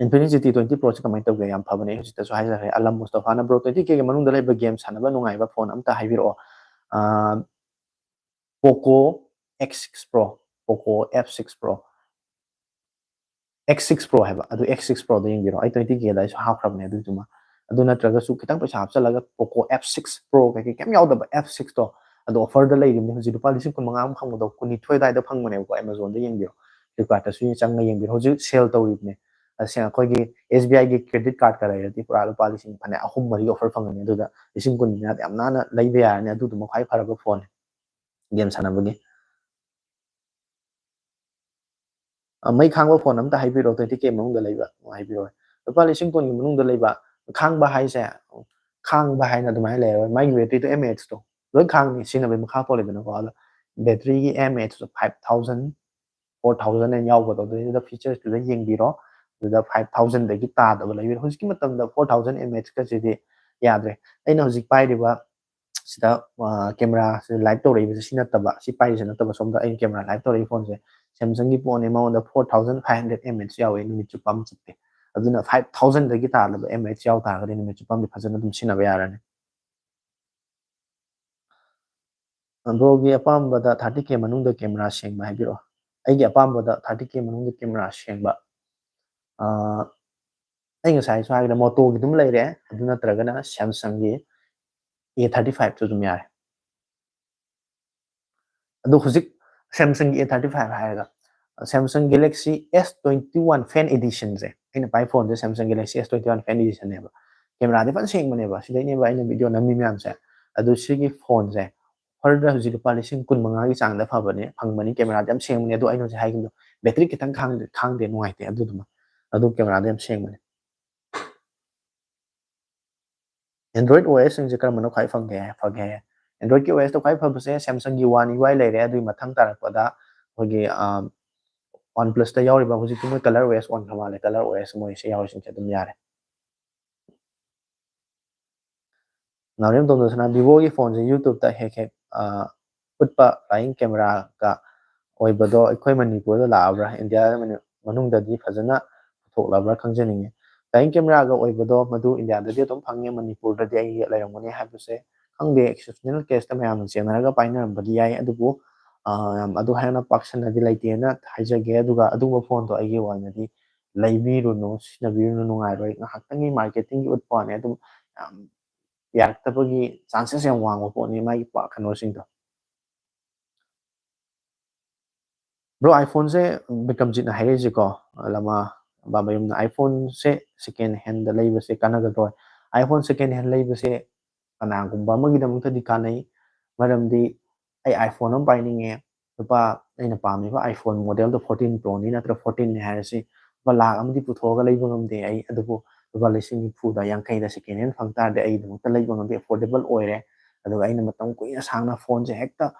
Infinix G T twenty Pro ꯁꯤ ꯀꯃꯥꯏꯅ ꯇꯧꯒꯦ? ꯌꯥꯝ ꯐꯕꯅꯦ, ꯑꯩ ꯍꯧꯖꯤꯛꯇꯁꯨ ꯍꯥꯏꯖꯈ꯭ꯔꯦ꯫ ꯑꯂꯝ ꯃꯨꯁꯇꯐꯥꯅ, "ꯕ꯭ꯔꯣ, twenty K ꯒꯤ ꯃꯅꯨꯡꯗ ꯂꯩꯕ ꯒꯦꯝ ꯁꯥꯟꯅꯕ ꯅꯨꯡꯉꯥꯏꯕ ꯐꯣꯟ ꯑꯝꯇ ꯍꯥꯏꯕꯤꯔꯛꯑꯣ꯫" ꯑꯥ, Poco X six Pro, Poco F six Pro, X six Pro ꯍꯥꯏꯕ, ꯑꯗꯨ X six Pro ꯗ ꯌꯦꯡꯕꯤꯔꯣ꯫ ꯑꯩ twenty K ꯗ ꯑꯩꯁꯨ ꯍꯥꯞꯈ꯭ꯔꯕꯅꯦ ꯑꯗꯨꯗꯨꯃ꯫ ꯑꯗꯨ ꯅꯠꯇ꯭ꯔꯒꯁꯨ ꯈꯤꯇꯪ ꯄꯩꯁꯥ ꯍꯥꯞꯆꯤꯜꯂꯒ Poco F six Pro ꯀꯩꯀꯩ ꯀꯩꯝ ꯌꯥꯎꯗꯕ F six ꯇꯣ, ꯑꯗꯣ ꯑꯣꯐꯔꯗ ꯂꯩꯔꯤꯕꯅꯤ ꯍꯧꯖꯤꯛ, ꯂꯨꯄꯥ ꯂꯤꯁꯤꯡ ꯀꯨꯟꯃꯉꯥ ꯑꯃ ꯐꯪꯕꯗꯣ ꯀꯨꯟꯅꯤꯊꯣꯏ ꯑꯗꯨꯋꯥꯏꯗ ꯐꯪꯕꯅꯦꯕꯀꯣ꯫ Amazon ꯗ ꯌꯦꯡꯕꯤꯔꯣ, Flipkart ꯇꯁꯨ ꯆꯪꯉ ꯌꯦꯡꯕꯤꯔꯣ, ꯍꯧꯖꯤꯛ ꯁꯦꯜ ꯇꯧꯔꯤꯕꯅꯦ꯫ ꯑꯁꯦꯡ-, ꯑꯩꯈꯣꯏꯒꯤ S B I ꯒꯤ credit card ꯀ ꯂꯩꯔꯗꯤ ꯄꯨꯔꯥ ꯂꯨꯄꯥ ꯂꯤꯁꯤꯡ ꯐꯅꯦꯛ ꯑꯍꯨꯝ ꯃꯔꯤ ꯑꯣꯐꯔ ꯐꯪꯒꯅꯤ꯫ ꯑꯗꯨꯗ ꯂꯤꯁꯤꯡ ꯀꯨꯟ ꯃꯌꯥꯗ ꯌꯥꯝ ꯅꯥꯟꯅ ꯂꯩꯕ ꯌꯥꯔꯅꯤ꯫ ꯑꯗꯨꯗꯨꯃ ꯈ꯭ꯋꯥꯏ ꯐꯔꯕ ꯐꯣꯟꯅꯤ ꯒꯦꯝ ꯁꯥꯟꯅꯕꯒꯤ꯫ ꯑ, ꯃꯩ ꯈꯥꯡꯕ ꯐꯣꯟ ꯑꯝꯇ ꯍꯥꯏꯕꯤꯔꯛꯑꯣ, twenty K ꯃꯅꯨꯡꯗ ꯂꯩꯕ ꯍꯥꯏꯕꯤꯔꯛꯑꯣ꯫ ꯂꯨꯄꯥ ꯂꯤꯁꯤꯡ ꯀꯨꯟꯒꯤ ꯃꯅꯨꯡꯗ ꯂꯩꯕ, ꯈꯥꯡꯕ ꯍꯥꯏꯁꯦ, ꯈꯥꯡꯕ ꯍꯥꯏꯅ ꯑꯗꯨꯃꯥꯏꯅ ꯂꯩꯔꯔꯣꯏ꯫ ꯃꯥꯒꯤ battery ꯗꯣ, mAh ꯇꯣ ꯂꯣꯏ ꯈꯥꯡꯅꯤ, ꯁꯤꯖꯤꯟꯅꯕꯒꯤ ꯃꯈꯥ ꯄꯣꯜꯂꯦꯗꯅꯀꯣ꯫ ꯑꯗꯣ battery ꯒꯤ mAh ꯇꯣ five thousand, four thousand ꯍꯥꯏꯅ ꯌꯥꯎꯕꯗꯣ, ꯑꯗꯨꯗꯩꯗꯨꯗ features ꯇꯨꯗ ꯌꯦꯡꯕꯤꯔꯣ꯫ ꯑꯗꯨꯗ five thousand ꯗꯒꯤ ꯇꯥꯗꯕ ꯂꯩꯕꯤꯔꯣ꯫ ꯍꯧꯖꯤꯛꯀꯤ ꯃꯇꯝꯗ four thousand mAh ꯀꯁꯤꯗꯤ ꯌꯥꯗ꯭ꯔꯦ꯫ ꯑꯩꯅ ꯍꯧꯖꯤꯛ ꯄꯥꯏꯔꯤꯕ ꯁꯤꯗ ꯀꯦꯃꯦꯔꯥꯁꯦ ꯂꯥꯏꯚ ꯇꯧꯔꯛꯏꯕꯁꯦ ꯁꯤ ꯅꯠꯇꯕ, ꯁꯤ ꯄꯥꯏꯔꯤꯁꯦ ꯅꯠꯇꯕ, ꯁꯣꯝꯗ ꯑꯩꯅ ꯀꯦꯃꯦꯔꯥ ꯂꯥꯏꯚ ꯇꯧꯔꯛꯏ ꯐꯣꯟꯁꯦ ꯁꯦꯝꯁꯪꯒꯤ ꯄꯣꯠꯅꯦ, ꯃꯉꯣꯟꯗ four thousand five hundred M H ꯌꯥꯎꯋꯦ, ꯅꯨꯃꯤꯠ ꯆꯨꯞꯄ ꯑꯃ ꯆꯠꯇꯦ꯫ ꯑꯗꯨꯅ ꯐꯥꯏꯚ ꯊꯥꯎꯖꯟꯗꯒꯤ ꯇꯥꯗꯕ ꯑꯦꯝ ꯑꯦꯆ ꯌꯥꯎ ꯇꯥꯔꯒꯗꯤ ꯅꯨꯃꯤꯠ ꯆꯨꯞꯄ ꯑꯃꯗꯤ ꯐꯖꯅ ꯑꯗꯨꯝ ꯁꯤꯖꯤꯟꯅꯕ ꯌꯥꯔꯅꯤ꯫ ꯕ꯭ꯔꯣꯒꯤ ꯑꯄꯥꯝꯕꯗ ꯊꯥꯔꯇꯤ ꯀꯦ ꯃꯅꯨꯡꯗ ꯀꯦꯃꯦꯔꯥ ꯁꯦꯡꯕ ꯍꯥꯏꯕꯤꯔꯛꯑꯣ꯫ ꯑꯩꯒꯤ ꯑꯄꯥꯝꯕꯗ ꯊꯥꯔꯇꯤ ꯀꯦ ꯃꯅꯨꯡꯗ ꯀꯦꯃꯦꯔꯥ ꯁꯦꯡꯕ, ꯑꯥ, ꯑꯩ ꯉꯁꯥꯏꯁꯨ ꯍꯥꯏꯈ꯭ꯔꯦ, ꯃꯣꯇꯣꯒꯤ ꯑꯗꯨꯝ ꯂꯩꯔꯦ, ꯑꯗꯨ ꯅꯠꯇ꯭ꯔꯒꯅ ꯁꯦꯝꯁꯪꯒꯤ ꯑꯦ ꯊꯥꯔꯇꯤ ꯐꯥꯏꯚꯁꯨ ꯑꯗꯨꯝ ꯌꯥꯔꯦ꯫ ꯑꯗꯣ ꯍꯧꯖꯤꯛ ꯁꯦꯝꯁꯪꯒꯤ ꯑꯦ ꯊꯥꯔꯇꯤ ꯐꯥꯏꯚ ꯍꯥꯏꯔꯒ, ꯁꯦꯝꯁꯪ ꯒꯦꯂꯦꯛꯁꯤ ꯑꯦꯁ ꯇ꯭ꯋꯦꯟꯇꯤ ꯋꯥꯟ ꯐꯦꯟ ꯑꯦꯗꯤꯁꯟꯁꯦ, ꯑꯩꯅ ꯄꯥꯏ ꯐꯣꯟꯁꯦ ꯁꯦꯝꯁꯪ ꯒꯦꯂꯦꯛꯁꯤ ꯑꯦꯁ ꯇ꯭ꯋꯦꯟꯇꯤ ꯋꯥꯟ ꯐꯦꯟ ꯑꯦꯗꯤꯁꯟꯅꯦꯕ꯫ ꯀꯦꯃꯦꯔꯥꯗꯤ ꯐꯖꯅ ꯁꯦꯡꯕꯅꯦꯕ, ꯁꯤꯗꯩꯅꯦꯕ ꯑꯩꯅ ꯚꯤꯗꯤꯑꯣ ꯅꯝꯃꯤ ꯃꯌꯥꯝꯁꯦ꯫ ꯑꯗꯨ ꯁꯤꯒꯤ ꯐꯣꯟꯁꯦ ꯑꯣꯐꯔꯗ ꯍꯧꯖꯤꯛ ꯂꯨꯄꯥ ꯂꯤꯁꯤꯡ ꯀꯨꯟ ꯃꯉꯥꯒꯤ ꯆꯥꯡꯗ ꯐꯕꯅꯦ, ꯐꯪꯕꯅꯤ꯫ ꯀꯦꯃꯦꯔꯥꯗꯤ ꯌꯥꯝ ꯁꯦꯡꯕꯅꯦ, ꯑꯗꯣ ꯑꯩꯅ ꯍꯧꯖꯤꯛ ꯍꯥꯏꯈꯤꯕꯗꯣ ꯕꯦꯇ꯭ꯔꯤ ꯈꯤꯇꯪ ꯈꯥꯡꯗꯦ, ꯈꯥꯡꯗꯦ, ꯅꯨꯡꯉꯥꯏꯇꯦ ꯑꯗꯨꯗꯨꯃ꯫ ꯑꯗꯨ ꯀꯦꯃꯦꯔꯥꯗꯤ ꯌꯥꯝ ꯁꯦꯡꯕꯅꯦ꯫ ꯑꯦꯟꯗ꯭ꯔꯣꯏꯗ ꯑꯣ ꯑꯦꯁ ꯁꯤꯡꯁꯦ ꯀꯔꯝꯕꯅ ꯈ꯭ꯋꯥꯏ ꯐꯪꯒꯦ, ꯐꯒꯦ? ꯑꯦꯟꯗ꯭ꯔꯣꯏꯗꯀꯤ ꯑꯣ ꯑꯦꯁꯇ ꯈ꯭ꯋꯥꯏ ꯐꯕꯁꯦ ꯁꯦꯝꯁꯪꯒꯤ ꯋꯥꯟ ꯌꯨ ꯑꯥꯏ ꯂꯩꯔꯦ, ꯑꯗꯨꯒꯤ ꯃꯊꯪ ꯇꯥꯔꯛꯄꯗ ꯑꯩꯈꯣꯏꯒꯤ, ꯑꯥ, ꯋꯥꯟ ꯄ꯭ꯂꯁꯇ ꯌꯥꯎꯔꯤꯕ, ꯍꯧꯖꯤꯛꯇꯤ ꯃꯣꯏ ꯀꯂꯔ ꯑꯣ ꯑꯦꯁ ꯑꯣꯟꯈ꯭ꯔ ꯃꯥꯜꯂꯦ, ꯀꯂꯔ ꯑꯣ ꯑꯦꯁ ꯃꯣꯏꯁꯦ ꯌꯥꯎꯔꯤꯁꯤꯡꯁꯦ ꯑꯗꯨꯝ ꯌꯥꯔꯦ꯫ ꯅꯥꯎꯔꯦꯝ ꯇꯣꯝꯕꯁꯤꯅ ꯚꯤꯚꯣꯒꯤ ꯐꯣꯟꯁꯦ ꯌꯨꯇ꯭ꯌꯨꯕꯇ ꯍꯦꯛ ꯍꯦꯛ, ꯑꯥ, ꯎꯠꯄ ꯐ꯭ꯂꯥꯏꯌꯤꯡ ꯀꯦꯃꯦꯔꯥꯒ ꯑꯣꯏꯕꯗꯣ ꯑꯩꯈꯣꯏ ꯃꯅꯤꯄꯨꯔꯗ ꯂꯥꯛꯑꯕ꯭ꯔꯥ? ꯏꯟꯗꯤꯌꯥ ꯃꯅꯨꯡꯗꯗꯤ ꯐꯖꯅ ꯄꯨꯊꯣꯛꯂꯕ꯭ꯔꯥ ꯈꯪꯖꯅꯤꯡꯉꯤ꯫ ꯐ꯭ꯂꯥꯏꯌꯤꯡ ꯀꯦꯃꯦꯔꯥꯒ ꯑꯣꯏꯕꯗꯣ ꯃꯗꯨ ꯏꯟꯗꯤꯌꯥꯗꯗꯤ ꯑꯗꯨꯝ ꯐꯪꯉꯦ, ꯃꯅꯤꯄꯨꯔꯗꯗꯤ ꯑꯩ ꯂꯩꯔꯝꯒꯅꯤ ꯍꯥꯏꯕꯁꯦ ꯈꯪꯗꯦ꯫ ꯑꯦꯛꯁꯦꯞꯁꯅꯦꯜ ꯀꯦꯁꯇ ꯃꯌꯥꯝꯅ ꯆꯦꯟꯅꯔꯒ ꯄꯥꯏꯅꯔꯝꯕꯗꯤ ꯌꯥꯏ, ꯑꯗꯨꯕꯨ, ꯑꯥ, ꯌꯥꯝ ꯑꯗꯨ ꯍꯥꯏꯅ ꯄꯥꯛꯁꯟꯅꯗꯤ ꯂꯩꯇꯦꯅ ꯍꯥꯏꯖꯒꯦ꯫ ꯑꯗꯨꯒ ꯑꯗꯨꯒꯨꯝꯕ ꯐꯣꯟꯗꯣ ꯑꯩꯒꯤ ꯑꯣꯏꯅꯗꯤ ꯂꯩꯕꯤꯔꯨꯅꯨ, ꯁꯤꯖꯤꯟꯅꯕꯤꯔꯨꯅꯨ, ꯅꯨꯡꯉꯥꯏꯔꯣꯏ꯫ ꯉꯥꯏꯍꯥꯛꯇꯪꯒꯤ ꯃꯥꯔꯀꯦꯇꯤꯡꯒꯤ ꯎꯠꯄ ꯋꯥꯅꯤ, ꯑꯗꯨꯝ ꯌꯥꯝ ꯌꯥꯔꯛꯇꯕꯒꯤ ꯆꯥꯟꯁꯦꯁ ꯌꯥꯝ ꯋꯥꯡꯕ ꯄꯣꯠꯅꯤ ꯃꯥꯒꯤ ꯄꯥ-, ꯀꯩꯅꯣꯁꯤꯡꯗꯣ꯫ ꯕ꯭ꯔꯣ, ꯑꯥꯏꯐꯣꯟꯁꯦ ꯕꯤꯀ꯭ꯔꯝꯖꯤꯠꯅ ꯍꯥꯏꯔꯛꯏꯁꯦꯀꯣ, ꯂꯃꯥ ꯕꯥꯃꯌꯨꯝꯅ, ꯑꯥꯏꯐꯣꯟꯁꯦ ꯁꯦꯀꯦꯟ ꯍꯦꯟꯗ ꯂꯩꯕꯁꯦ ꯀꯥꯟꯅꯒꯗ꯭ꯔꯣ? ꯑꯥꯏꯐꯣꯟ ꯁꯦꯀꯦꯟ ꯍꯦꯟ ꯂꯩꯕꯁꯦ ꯀꯅꯥꯒꯨꯝꯕ ꯑꯃꯒꯤꯗꯃꯛꯇꯗꯤ ꯀꯥꯟꯅꯩ, ꯃꯔꯝꯗꯤ ꯑꯩ ꯑꯥꯏꯐꯣꯟ ꯑꯃ ꯄꯥꯏꯅꯤꯡꯉꯦ, ꯂꯨꯄꯥ, ꯑꯩꯅ ꯄꯥꯝꯃꯤꯕ ꯑꯥꯏꯐꯣꯟ ꯃꯣꯗꯦꯜꯗꯣ ꯐꯣꯔꯇꯤꯟ ꯄ꯭ꯔꯣꯅꯤ ꯅꯠꯇ꯭ꯔ ꯐꯣꯔꯇꯤꯟꯅꯤ ꯍꯥꯏꯔꯁꯤ, ꯂꯨꯄꯥ ꯂꯥꯈ ꯑꯃꯗꯤ ꯄꯨꯊꯣꯛꯑꯒ ꯂꯩꯕ ꯉꯝꯗꯦ ꯑꯩ, ꯑꯗꯨꯕꯨ ꯂꯨꯄꯥ ꯂꯤꯁꯤꯡ ꯅꯤꯐꯨꯗ, ꯌꯥꯡꯈꯩꯗ ꯁꯦꯀꯦꯟ ꯍꯦꯟ ꯐꯪ ꯇꯥꯔꯗꯤ ꯑꯩꯒꯤꯗꯃꯛꯇ ꯂꯩꯕ ꯉꯝꯗꯦ, ꯑꯦꯐꯣꯔꯗꯦꯕꯜ ꯑꯣꯏꯔꯦ꯫ ꯑꯗꯨꯒ ꯑꯩꯅ ꯃꯇꯝ ꯀꯨꯏꯅ ꯁꯥꯡꯅ ꯐꯣꯟꯁꯦ ꯍꯦꯛꯇ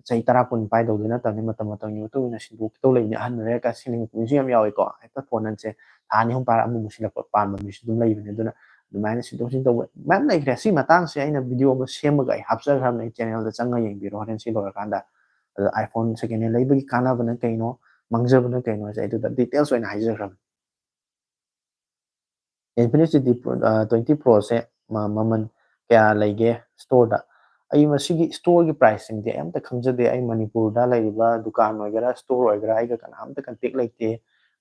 ꯆꯍꯤ ꯇꯔꯥ ꯀꯨꯟ ꯄꯥꯏꯗꯧꯗꯤ ꯅꯠꯇꯕꯅꯤ, ꯃꯇꯝ ꯃꯇꯝꯒꯤ ꯃꯇꯨꯡ ꯏꯟꯅ ꯁꯤꯟꯗꯣꯛꯈꯤꯗꯧ ꯂꯩꯕꯅꯤ꯫ ꯑꯍꯟ ꯑꯣꯏꯔꯦ ꯀ-, ꯁꯤꯅꯤꯡꯕ ꯃꯤꯁꯨ ꯌꯥꯝ ꯌꯥꯎꯏꯀꯣ꯫ ꯍꯦꯛꯇ ꯐꯣꯟ ꯑꯁꯦ ꯊꯥ ꯑꯅꯤ ꯑꯍꯨꯝ ꯄꯥꯏꯔ ꯑꯃꯨꯛ ꯁꯤꯜꯂꯛꯄ ꯄꯥꯝꯕ ꯃꯤꯁꯨ ꯑꯗꯨꯝ ꯂꯩꯕꯅꯤ꯫ ꯑꯗꯨꯅ ꯑꯗꯨꯃꯥꯏꯅ ꯁꯤꯟꯗꯣꯛ ꯁꯤꯟ ꯇꯧꯕ ꯃꯌꯥꯝ ꯂꯩꯈ꯭ꯔꯦ꯫ ꯁꯤ ꯃꯇꯥꯡꯁꯦ ꯑꯩꯅ ꯚꯤꯗꯤꯑꯣ ꯑꯃ ꯁꯦꯝꯃꯒ ꯑꯩ ꯍꯥꯞꯆꯈ꯭ꯔꯕꯅꯦ, ꯑꯩ ꯆꯦꯅꯦꯜꯗ ꯆꯪꯉꯒ ꯌꯦꯡꯕꯤꯔꯣ ꯍꯣꯔꯦꯟ ꯁꯤ ꯂꯣꯏꯔꯀꯥꯟꯗ꯫ ꯑꯗꯣ iPhone second hand ꯂꯩꯕꯒꯤ ꯀꯥꯟꯅꯕꯅ ꯀꯩꯅꯣ, ꯃꯥꯡꯖꯕꯅ ꯀꯩꯅꯣꯁꯦ ꯑꯩ ꯑꯗꯨꯗ ꯗꯤꯇꯦꯜꯁ ꯑꯣꯏꯅ ꯍꯥꯏꯖꯈ꯭ꯔꯕꯅꯦ꯫ Infinix G T Pro, ꯑ, twenty Proꯁꯦ ꯃ-, ꯃꯃꯜ ꯀꯌꯥ ꯂꯩꯒꯦ ꯁ꯭ꯇꯣꯔꯗ? ꯑꯩ ꯃꯁꯤꯒꯤ ꯁ꯭ꯇꯣꯔꯒꯤ ꯄ꯭ꯔꯥꯏꯁꯁꯤꯡꯗꯤ ꯑꯩ ꯑꯝꯇ ꯈꯪꯖꯗꯦ꯫ ꯑꯩ ꯃꯅꯤꯄꯨꯔꯗ ꯂꯩꯔꯤꯕ ꯗꯨꯀꯥꯟ ꯑꯣꯏꯒꯦꯔꯥ, ꯁ꯭ꯇꯣꯔ ꯑꯣꯏꯒꯦꯔꯥ, ꯑꯩꯒ ꯀꯅꯥꯝꯇ ꯀꯟꯇꯦꯛ ꯂꯩꯇꯦ꯫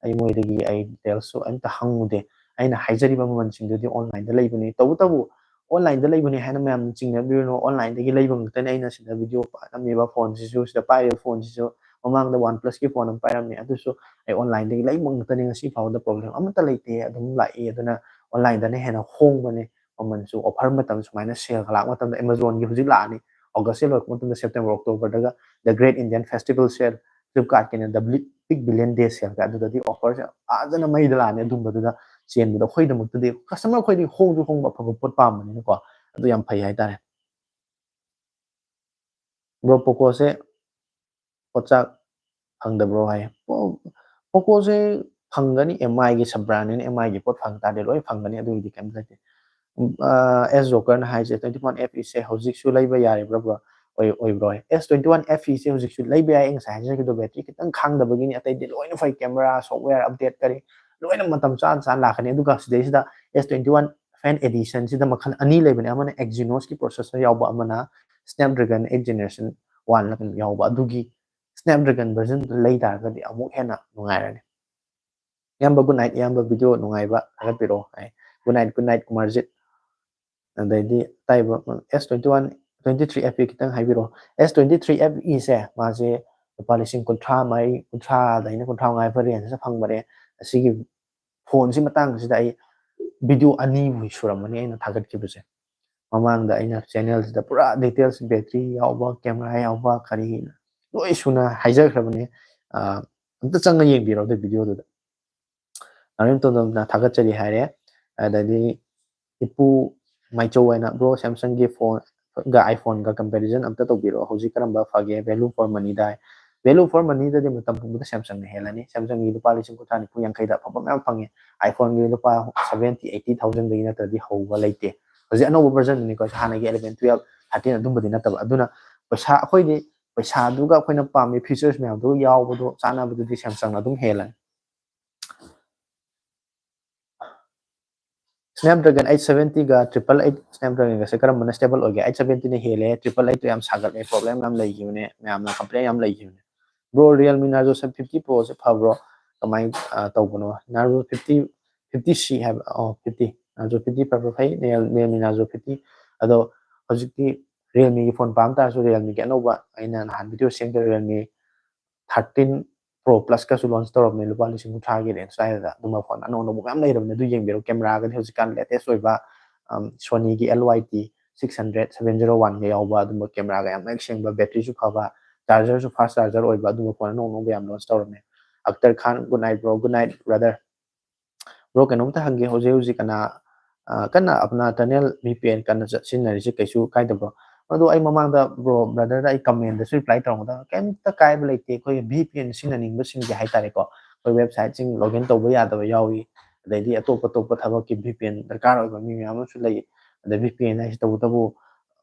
ꯑꯩ ꯃꯣꯏꯗꯒꯤ ꯑꯩ ꯗꯤꯇꯦꯜꯁꯁꯨ ꯑꯝꯇ ꯍꯪꯉꯨꯗꯦ꯫ ꯑꯩꯅ ꯍꯥꯏꯖꯔꯤꯕ ꯃꯃꯜꯁꯤꯡꯗꯨꯗꯤ ꯑꯣꯟꯂꯥꯏꯟꯗ ꯂꯩꯕꯅꯤ꯫ ꯇꯧꯕꯇꯕꯨ ꯑꯣꯟꯂꯥꯏꯟꯗ ꯂꯩꯕꯅꯤ ꯍꯥꯏꯅ ꯃꯌꯥꯝ ꯆꯤꯡꯅꯕꯤꯔꯨꯅꯨ꯫ ꯑꯣꯟꯂꯥꯏꯟꯗꯒꯤ ꯂꯩꯕ ꯉꯥꯛꯇꯅꯤ ꯑꯩꯅ ꯁꯤꯗ ꯚꯤꯗꯤꯑꯣ ꯅꯝꯃꯤꯕ ꯐꯣꯟꯁꯤꯁꯨ, ꯁꯤꯗ ꯄꯥꯏꯔꯤꯕ ꯐꯣꯟꯁꯤꯁꯨ꯫ ꯃꯃꯥꯡꯗ OnePlusꯀꯤ ꯐꯣꯟ ꯑꯃ ꯄꯥꯏꯔꯝꯃꯤ, ꯑꯗꯨꯁꯨ ꯑꯩ ꯑꯣꯟꯂꯥꯏꯟꯗꯒꯤ ꯂꯩꯕ ꯉꯥꯛꯇꯅꯤ꯫ ꯉꯁꯤ ꯐꯥꯎꯕꯗ ꯄ꯭ꯔꯣꯕ꯭ꯂꯦꯝ ꯑꯃꯠꯇ ꯂꯩꯇꯦ, ꯑꯗꯨꯝ ꯂꯥꯛꯏ꯫ ꯑꯗꯨꯅ ꯑꯣꯟꯂꯥꯏꯟꯗꯅ ꯍꯦꯟꯅ ꯍꯣꯡꯕꯅꯦ ꯃꯃꯜꯁꯨ꯫ ꯑꯣꯐꯔ ꯃꯇꯝ ꯁꯨꯃꯥꯏꯅ ꯁꯦꯜꯒ ꯂꯥꯛꯄ ꯃꯇꯝꯗ Amazonꯒꯤ ꯍꯧꯖꯤꯛ ꯂꯥꯛꯑꯅꯤ, ꯑꯣꯒꯁꯁꯦ ꯂꯣꯏꯔꯛꯄ ꯃꯇꯝꯗ ꯁꯦꯞꯇꯦꯝꯕꯔ, ꯑꯣꯛꯇꯣꯕꯔꯗꯒ The Great Indian Festival Sale, Flipkartꯀꯤꯅ The Big, Big Billion Day Saleꯒ, ꯑꯗꯨꯗꯗꯤ ꯑꯣꯐꯔꯁꯦ ꯐꯖꯅ ꯃꯩꯗ ꯂꯥꯛꯑꯅꯤ꯫ ꯑꯗꯨꯝꯕꯗꯨꯗ ꯆꯦꯟꯕꯗ ꯑꯩꯈꯣꯏꯗꯃꯛꯇꯗꯤ, ꯀꯁꯇꯃꯔ ꯑꯩꯈꯣꯏꯗꯤ ꯍꯣꯡꯁꯨ ꯍꯣꯡꯕ ꯑꯐꯕ ꯄꯣꯠ ꯄꯥꯝꯕꯅꯤꯅꯀꯣ, ꯑꯗꯨ ꯌꯥꯝ ꯐꯩ ꯍꯥꯏꯇꯥꯔꯦ꯫ ꯕ꯭ꯔꯣ, ꯄꯣꯀꯣꯁꯦ ꯄꯣꯠꯆꯥꯛ ꯐꯪꯗꯕ꯭ꯔꯣ ꯍꯥꯏ꯫ ꯄꯣ-, ꯄꯣꯀꯣꯁꯦ ꯐꯪꯒꯅꯤ, MIꯒꯤ sub brandꯅꯤꯅ MIꯒꯤ ꯄꯣꯠ ꯐꯪ ꯇꯥꯔꯗꯤ ꯂꯣꯏ ꯐꯪꯒꯅꯤ, ꯑꯗꯨꯒꯤꯗꯤ ꯀꯩꯝ ꯂꯩꯇꯦ꯫ ꯑ, S Jokerꯅ ꯍꯥꯏꯁꯦ, twenty one F Eꯁꯦ ꯍꯧꯖꯤꯛꯁꯨ ꯂꯩꯕ ꯌꯥꯔꯤꯕ꯭ꯔꯥ ꯕ꯭ꯔꯣ? ꯑꯣꯏ-, ꯑꯣꯏꯕ꯭ꯔꯣ ꯍꯥꯏ꯫ S twenty one F Eꯁꯦ ꯍꯧꯖꯤꯛꯁꯨ ꯂꯩꯕ ꯌꯥꯏ, ꯑꯩ ꯉꯁꯥꯏ ꯍꯥꯏꯖꯈꯤꯕꯗꯣ, ꯕꯦꯇ꯭ꯔꯤ ꯈꯤꯇꯪ ꯈꯥꯡꯗꯕꯒꯤꯅꯤ, ꯑꯇꯩꯗꯤ ꯂꯣꯏꯅ ꯐꯩ, camera, software update ꯀꯔꯤ ꯂꯣꯏꯅ ꯃꯇꯝ ꯆꯥꯅ ꯆꯥꯅ ꯂꯥꯛꯀꯅꯤ꯫ ꯑꯗꯨꯒ ꯁꯤꯗꯩꯁꯤꯗ S twenty one Fan Editionꯁꯤꯗ ꯃꯈꯜ ꯑꯅꯤ ꯂꯩꯕꯅꯦ, ꯑꯃꯅ Exynosꯀꯤ processor ꯌꯥꯎꯕ, ꯑꯃꯅ Snapdragon eight Generation Oneꯂ ꯀꯩꯅꯣ ꯌꯥꯎꯕ, ꯑꯗꯨꯒꯤ Snapdragon versionꯗꯨ ꯂꯩ ꯇꯥꯔꯒꯗꯤ ꯑꯃꯨꯛ ꯍꯦꯟꯅ ꯅꯨꯡꯉꯥꯏꯔꯅꯤ꯫ ꯏꯌꯥꯝꯕ, good night꯫ ꯏꯌꯥꯝꯕ, ꯚꯤꯗꯤꯑꯣ ꯅꯨꯡꯉꯥꯏꯕ ꯊꯥꯒꯠꯄꯤꯔꯛꯑꯣ ꯍꯥꯏ꯫ Good night, good night, Kumarjit. ꯑꯗꯩꯗꯤ ꯑꯇꯩꯕ, S twenty one, twenty three F E ꯈꯤꯇꯪ ꯍꯥꯏꯕꯤꯔꯛꯑꯣ꯫ S twenty three F Eꯁꯦ ꯃꯥꯁꯦ ꯂꯨꯄꯥ ꯂꯤꯁꯤꯡ ꯀꯨꯟꯊ꯭ꯔꯥ ꯃꯔꯤ, ꯀꯨꯟꯊ꯭ꯔꯥꯗꯩꯅ ꯀꯨꯟꯊ꯭ꯔꯥ ꯃꯉꯥ ꯐꯥꯎ rangeꯁꯤꯗ ꯐꯪꯕꯅꯦ꯫ ꯑꯁꯤꯒꯤ ꯐꯣꯟꯁꯤ ꯃꯇꯥꯡꯁꯤꯗ ꯑꯩ ꯚꯤꯗꯤꯑꯣ ꯑꯅꯤꯕꯨ ꯁꯨꯔꯝꯃꯅꯤ ꯑꯩꯅ ꯊꯥꯒꯠꯈꯤꯕꯁꯦ꯫ ꯃꯃꯥꯡꯗ ꯑꯩꯅ ꯆꯦꯅꯦꯜꯁꯤꯗ ꯄꯨꯔꯥ details, ꯕꯦꯇ꯭ꯔꯤ ꯌꯥꯎꯕ, camera ꯌꯥꯎꯕ, ꯀꯔꯤ ꯂꯣꯏ ꯁꯨꯅ ꯍꯥꯏꯖꯈ꯭ꯔꯕꯅꯦ꯫ ꯑ, ꯑꯝꯇ ꯆꯪꯉ ꯌꯦꯡꯕꯤꯔꯣ ꯑꯗꯨ ꯚꯤꯗꯤꯑꯣꯗꯨꯗ꯫ ꯅꯥꯔꯦꯝꯇꯣꯟꯗꯣꯝꯅ ꯊꯥꯒꯠꯆꯔꯤ ꯍꯥꯏꯔꯦ꯫ ꯑꯗꯩꯗꯤ ꯏꯄꯨ ꯃꯥꯏꯆꯧ ꯍꯥꯏꯅ, "Bro, Samsungꯒꯤ ꯐꯣꯟꯒ iPhoneꯒ comparison ꯑꯝꯇ ꯇꯧꯕꯤꯔꯛꯑꯣ, ꯍꯧꯖꯤꯛ ꯀꯔꯝꯕ ꯐꯒꯦ, value for moneyꯗ?" High. Value for money ꯗꯗꯤ ꯃꯇꯝ ꯄꯨꯝꯕꯗ Samsung ꯅ ꯍꯦꯜꯂꯅꯤ꯫ Samsung ꯒꯤ ꯂꯨꯄꯥ ꯂꯤꯁꯤꯡ ꯀꯨꯟꯊ꯭ꯔꯥ ꯅꯤꯐꯨ ꯌꯥꯡꯈꯩꯗ ꯑꯐꯕ ꯃꯌꯥꯝ ꯐꯪꯉꯤ꯫ iPhone ꯒꯤ ꯂꯨꯄꯥ seventy eighty thousand ꯗꯒꯤ ꯅꯠꯇ꯭ꯔꯗꯤ ꯍꯧꯕ ꯂꯩꯇꯦ꯫ ꯍꯧꯖꯤꯛ ꯑꯅꯧꯕ version ꯗꯨꯅꯤꯀꯣ, ꯍꯥꯟꯅꯒꯤ eleven, twelve, thirteen ꯑꯗꯨꯝꯕꯗꯤ ꯅꯠꯇꯕ꯫ ꯑꯗꯨꯅ ꯄꯩꯁꯥ, ꯑꯩꯈꯣꯏꯗꯤ ꯄꯩꯁꯥꯗꯨꯒ ꯑꯩꯈꯣꯏꯅ ꯄꯥꯝꯃꯤ features ꯃꯌꯥꯝꯗꯨꯒ ꯌꯥꯎꯕꯗꯣ ꯆꯥꯟꯅꯕꯗꯨꯗꯤ Samsung ꯅ ꯑꯗꯨꯝ ꯍꯦꯜꯂꯅꯤ꯫ Snapdragon eight seventy ꯒ triple eight Snapdragon ꯒꯁꯦ ꯀꯔꯝꯕꯅ stable ꯑꯣꯏꯒꯦ? Eight seventy ꯅ ꯍꯦꯜꯂꯦ, triple eight ꯇꯣ ꯌꯥꯝ ꯁꯥꯒꯠꯂꯦ, problem ꯌꯥꯝ ꯂꯩꯈꯤꯕꯅꯦ, ꯃꯌꯥꯝꯅ complain ꯌꯥꯝ ꯂꯩꯈꯤꯕꯅꯦ꯫ Bro, Realme Narzo fifty Pro ꯁꯦ ꯐꯕ꯭ꯔꯣ? ꯀꯃꯥꯏꯅ, ꯑ, ꯇꯧꯕꯅꯣ? Narzo fifty, fifty C ꯍꯥꯏꯕ, ꯑꯣ, fifty, Narzo fifty ꯐꯕ ꯐꯩ, Real-, Realme Narzo fifty꯫ ꯑꯗꯣ ꯍꯧꯖꯤꯛꯇꯤ Realme ꯒꯤ phone ꯄꯥꯝ ꯇꯥꯔꯁꯨ, Realme ꯒꯤ ꯑꯅꯧꯕ, ꯑꯩꯅ ꯅꯍꯥꯟ video ꯁꯦꯝꯈꯤꯕ Realme thirteen Pro Plus ꯀꯁꯨ launch ꯇꯧꯔꯕꯅꯦ, ꯂꯨꯄꯥ ꯂꯤꯁꯤꯡ ꯀꯨꯟꯊ꯭ꯔꯥꯒꯤ range ꯁ꯭ꯋꯥꯏꯗ꯫ ꯑꯗꯨꯝꯕ phone ꯑꯅꯧ ꯑꯅꯧꯕ ꯃꯌꯥꯝ ꯂꯩꯔꯕꯅꯦ, ꯑꯗꯨ ꯌꯦꯡꯕꯤꯔꯣ꯫ Camera ꯒꯗꯤ ꯍꯧꯖꯤꯛꯀꯥꯟ latest ꯑꯣꯏꯕ, ꯑꯝ, Sony ꯒꯤ L Y T six hundred seven zero one ꯒ ꯌꯥꯎꯕ ꯑꯗꯨꯝꯕ camera ꯒ ꯌꯥꯝ ꯃꯌꯦꯛ ꯁꯦꯡꯕ, battery ꯁꯨ ꯐꯕ, charger ꯁꯨ fast charger ꯑꯣꯏꯕ ꯑꯗꯨꯝꯕ phone ꯑꯅꯧ ꯑꯅꯧꯕ ꯌꯥꯝ launch ꯇꯧꯔꯕꯅꯦ꯫ Akhtar Khan, good night bro, good night brother꯫ Bro, ꯀꯩꯅꯣꯝꯇ ꯍꯪꯒꯦ, ꯍꯧꯖꯤꯛ ꯍꯧꯖꯤꯛ ꯀꯅꯥ, ꯑ, ꯀꯟꯅ ꯑꯞꯅꯥ tunnel V P N ꯀꯟꯅ ꯆꯠ-, ꯁꯤꯖꯤꯟꯅꯔꯤꯁꯦ ꯀꯩꯁꯨ ꯀꯥꯏꯗꯕ꯭ꯔꯣ? ꯑꯗꯣ ꯑꯩ ꯃꯃꯥꯡꯗ bro, brother ꯗ ꯑꯩ comment ꯗꯁꯨ reply ꯇꯧꯔꯝꯒꯗꯕ, ꯀꯩꯝꯇ ꯀꯥꯏꯕ ꯂꯩꯇꯦ꯫ ꯑꯩꯈꯣꯏꯒꯤ V P N ꯁꯤꯖꯤꯟꯅꯅꯤꯡꯕꯁꯤꯡꯒꯤ ꯍꯥꯏꯇꯥꯔꯦꯀꯣ, ꯑꯩꯈꯣꯏ website ꯁꯤꯡ login ꯇꯧꯕ ꯌꯥꯗꯕ ꯌꯥꯎꯏ, ꯑꯗꯩꯗꯤ ꯑꯇꯣꯞ ꯑꯇꯣꯞꯄ ꯊꯕꯛꯀꯤ V P N ꯗꯔꯀꯥꯔ ꯑꯣꯏꯕ ꯃꯤ ꯃꯌꯥꯝ ꯑꯃꯁꯨ ꯂꯩ꯫ ꯑꯗꯩ V P N ꯍꯥꯏꯁꯤ ꯇꯧꯕꯇꯕꯨ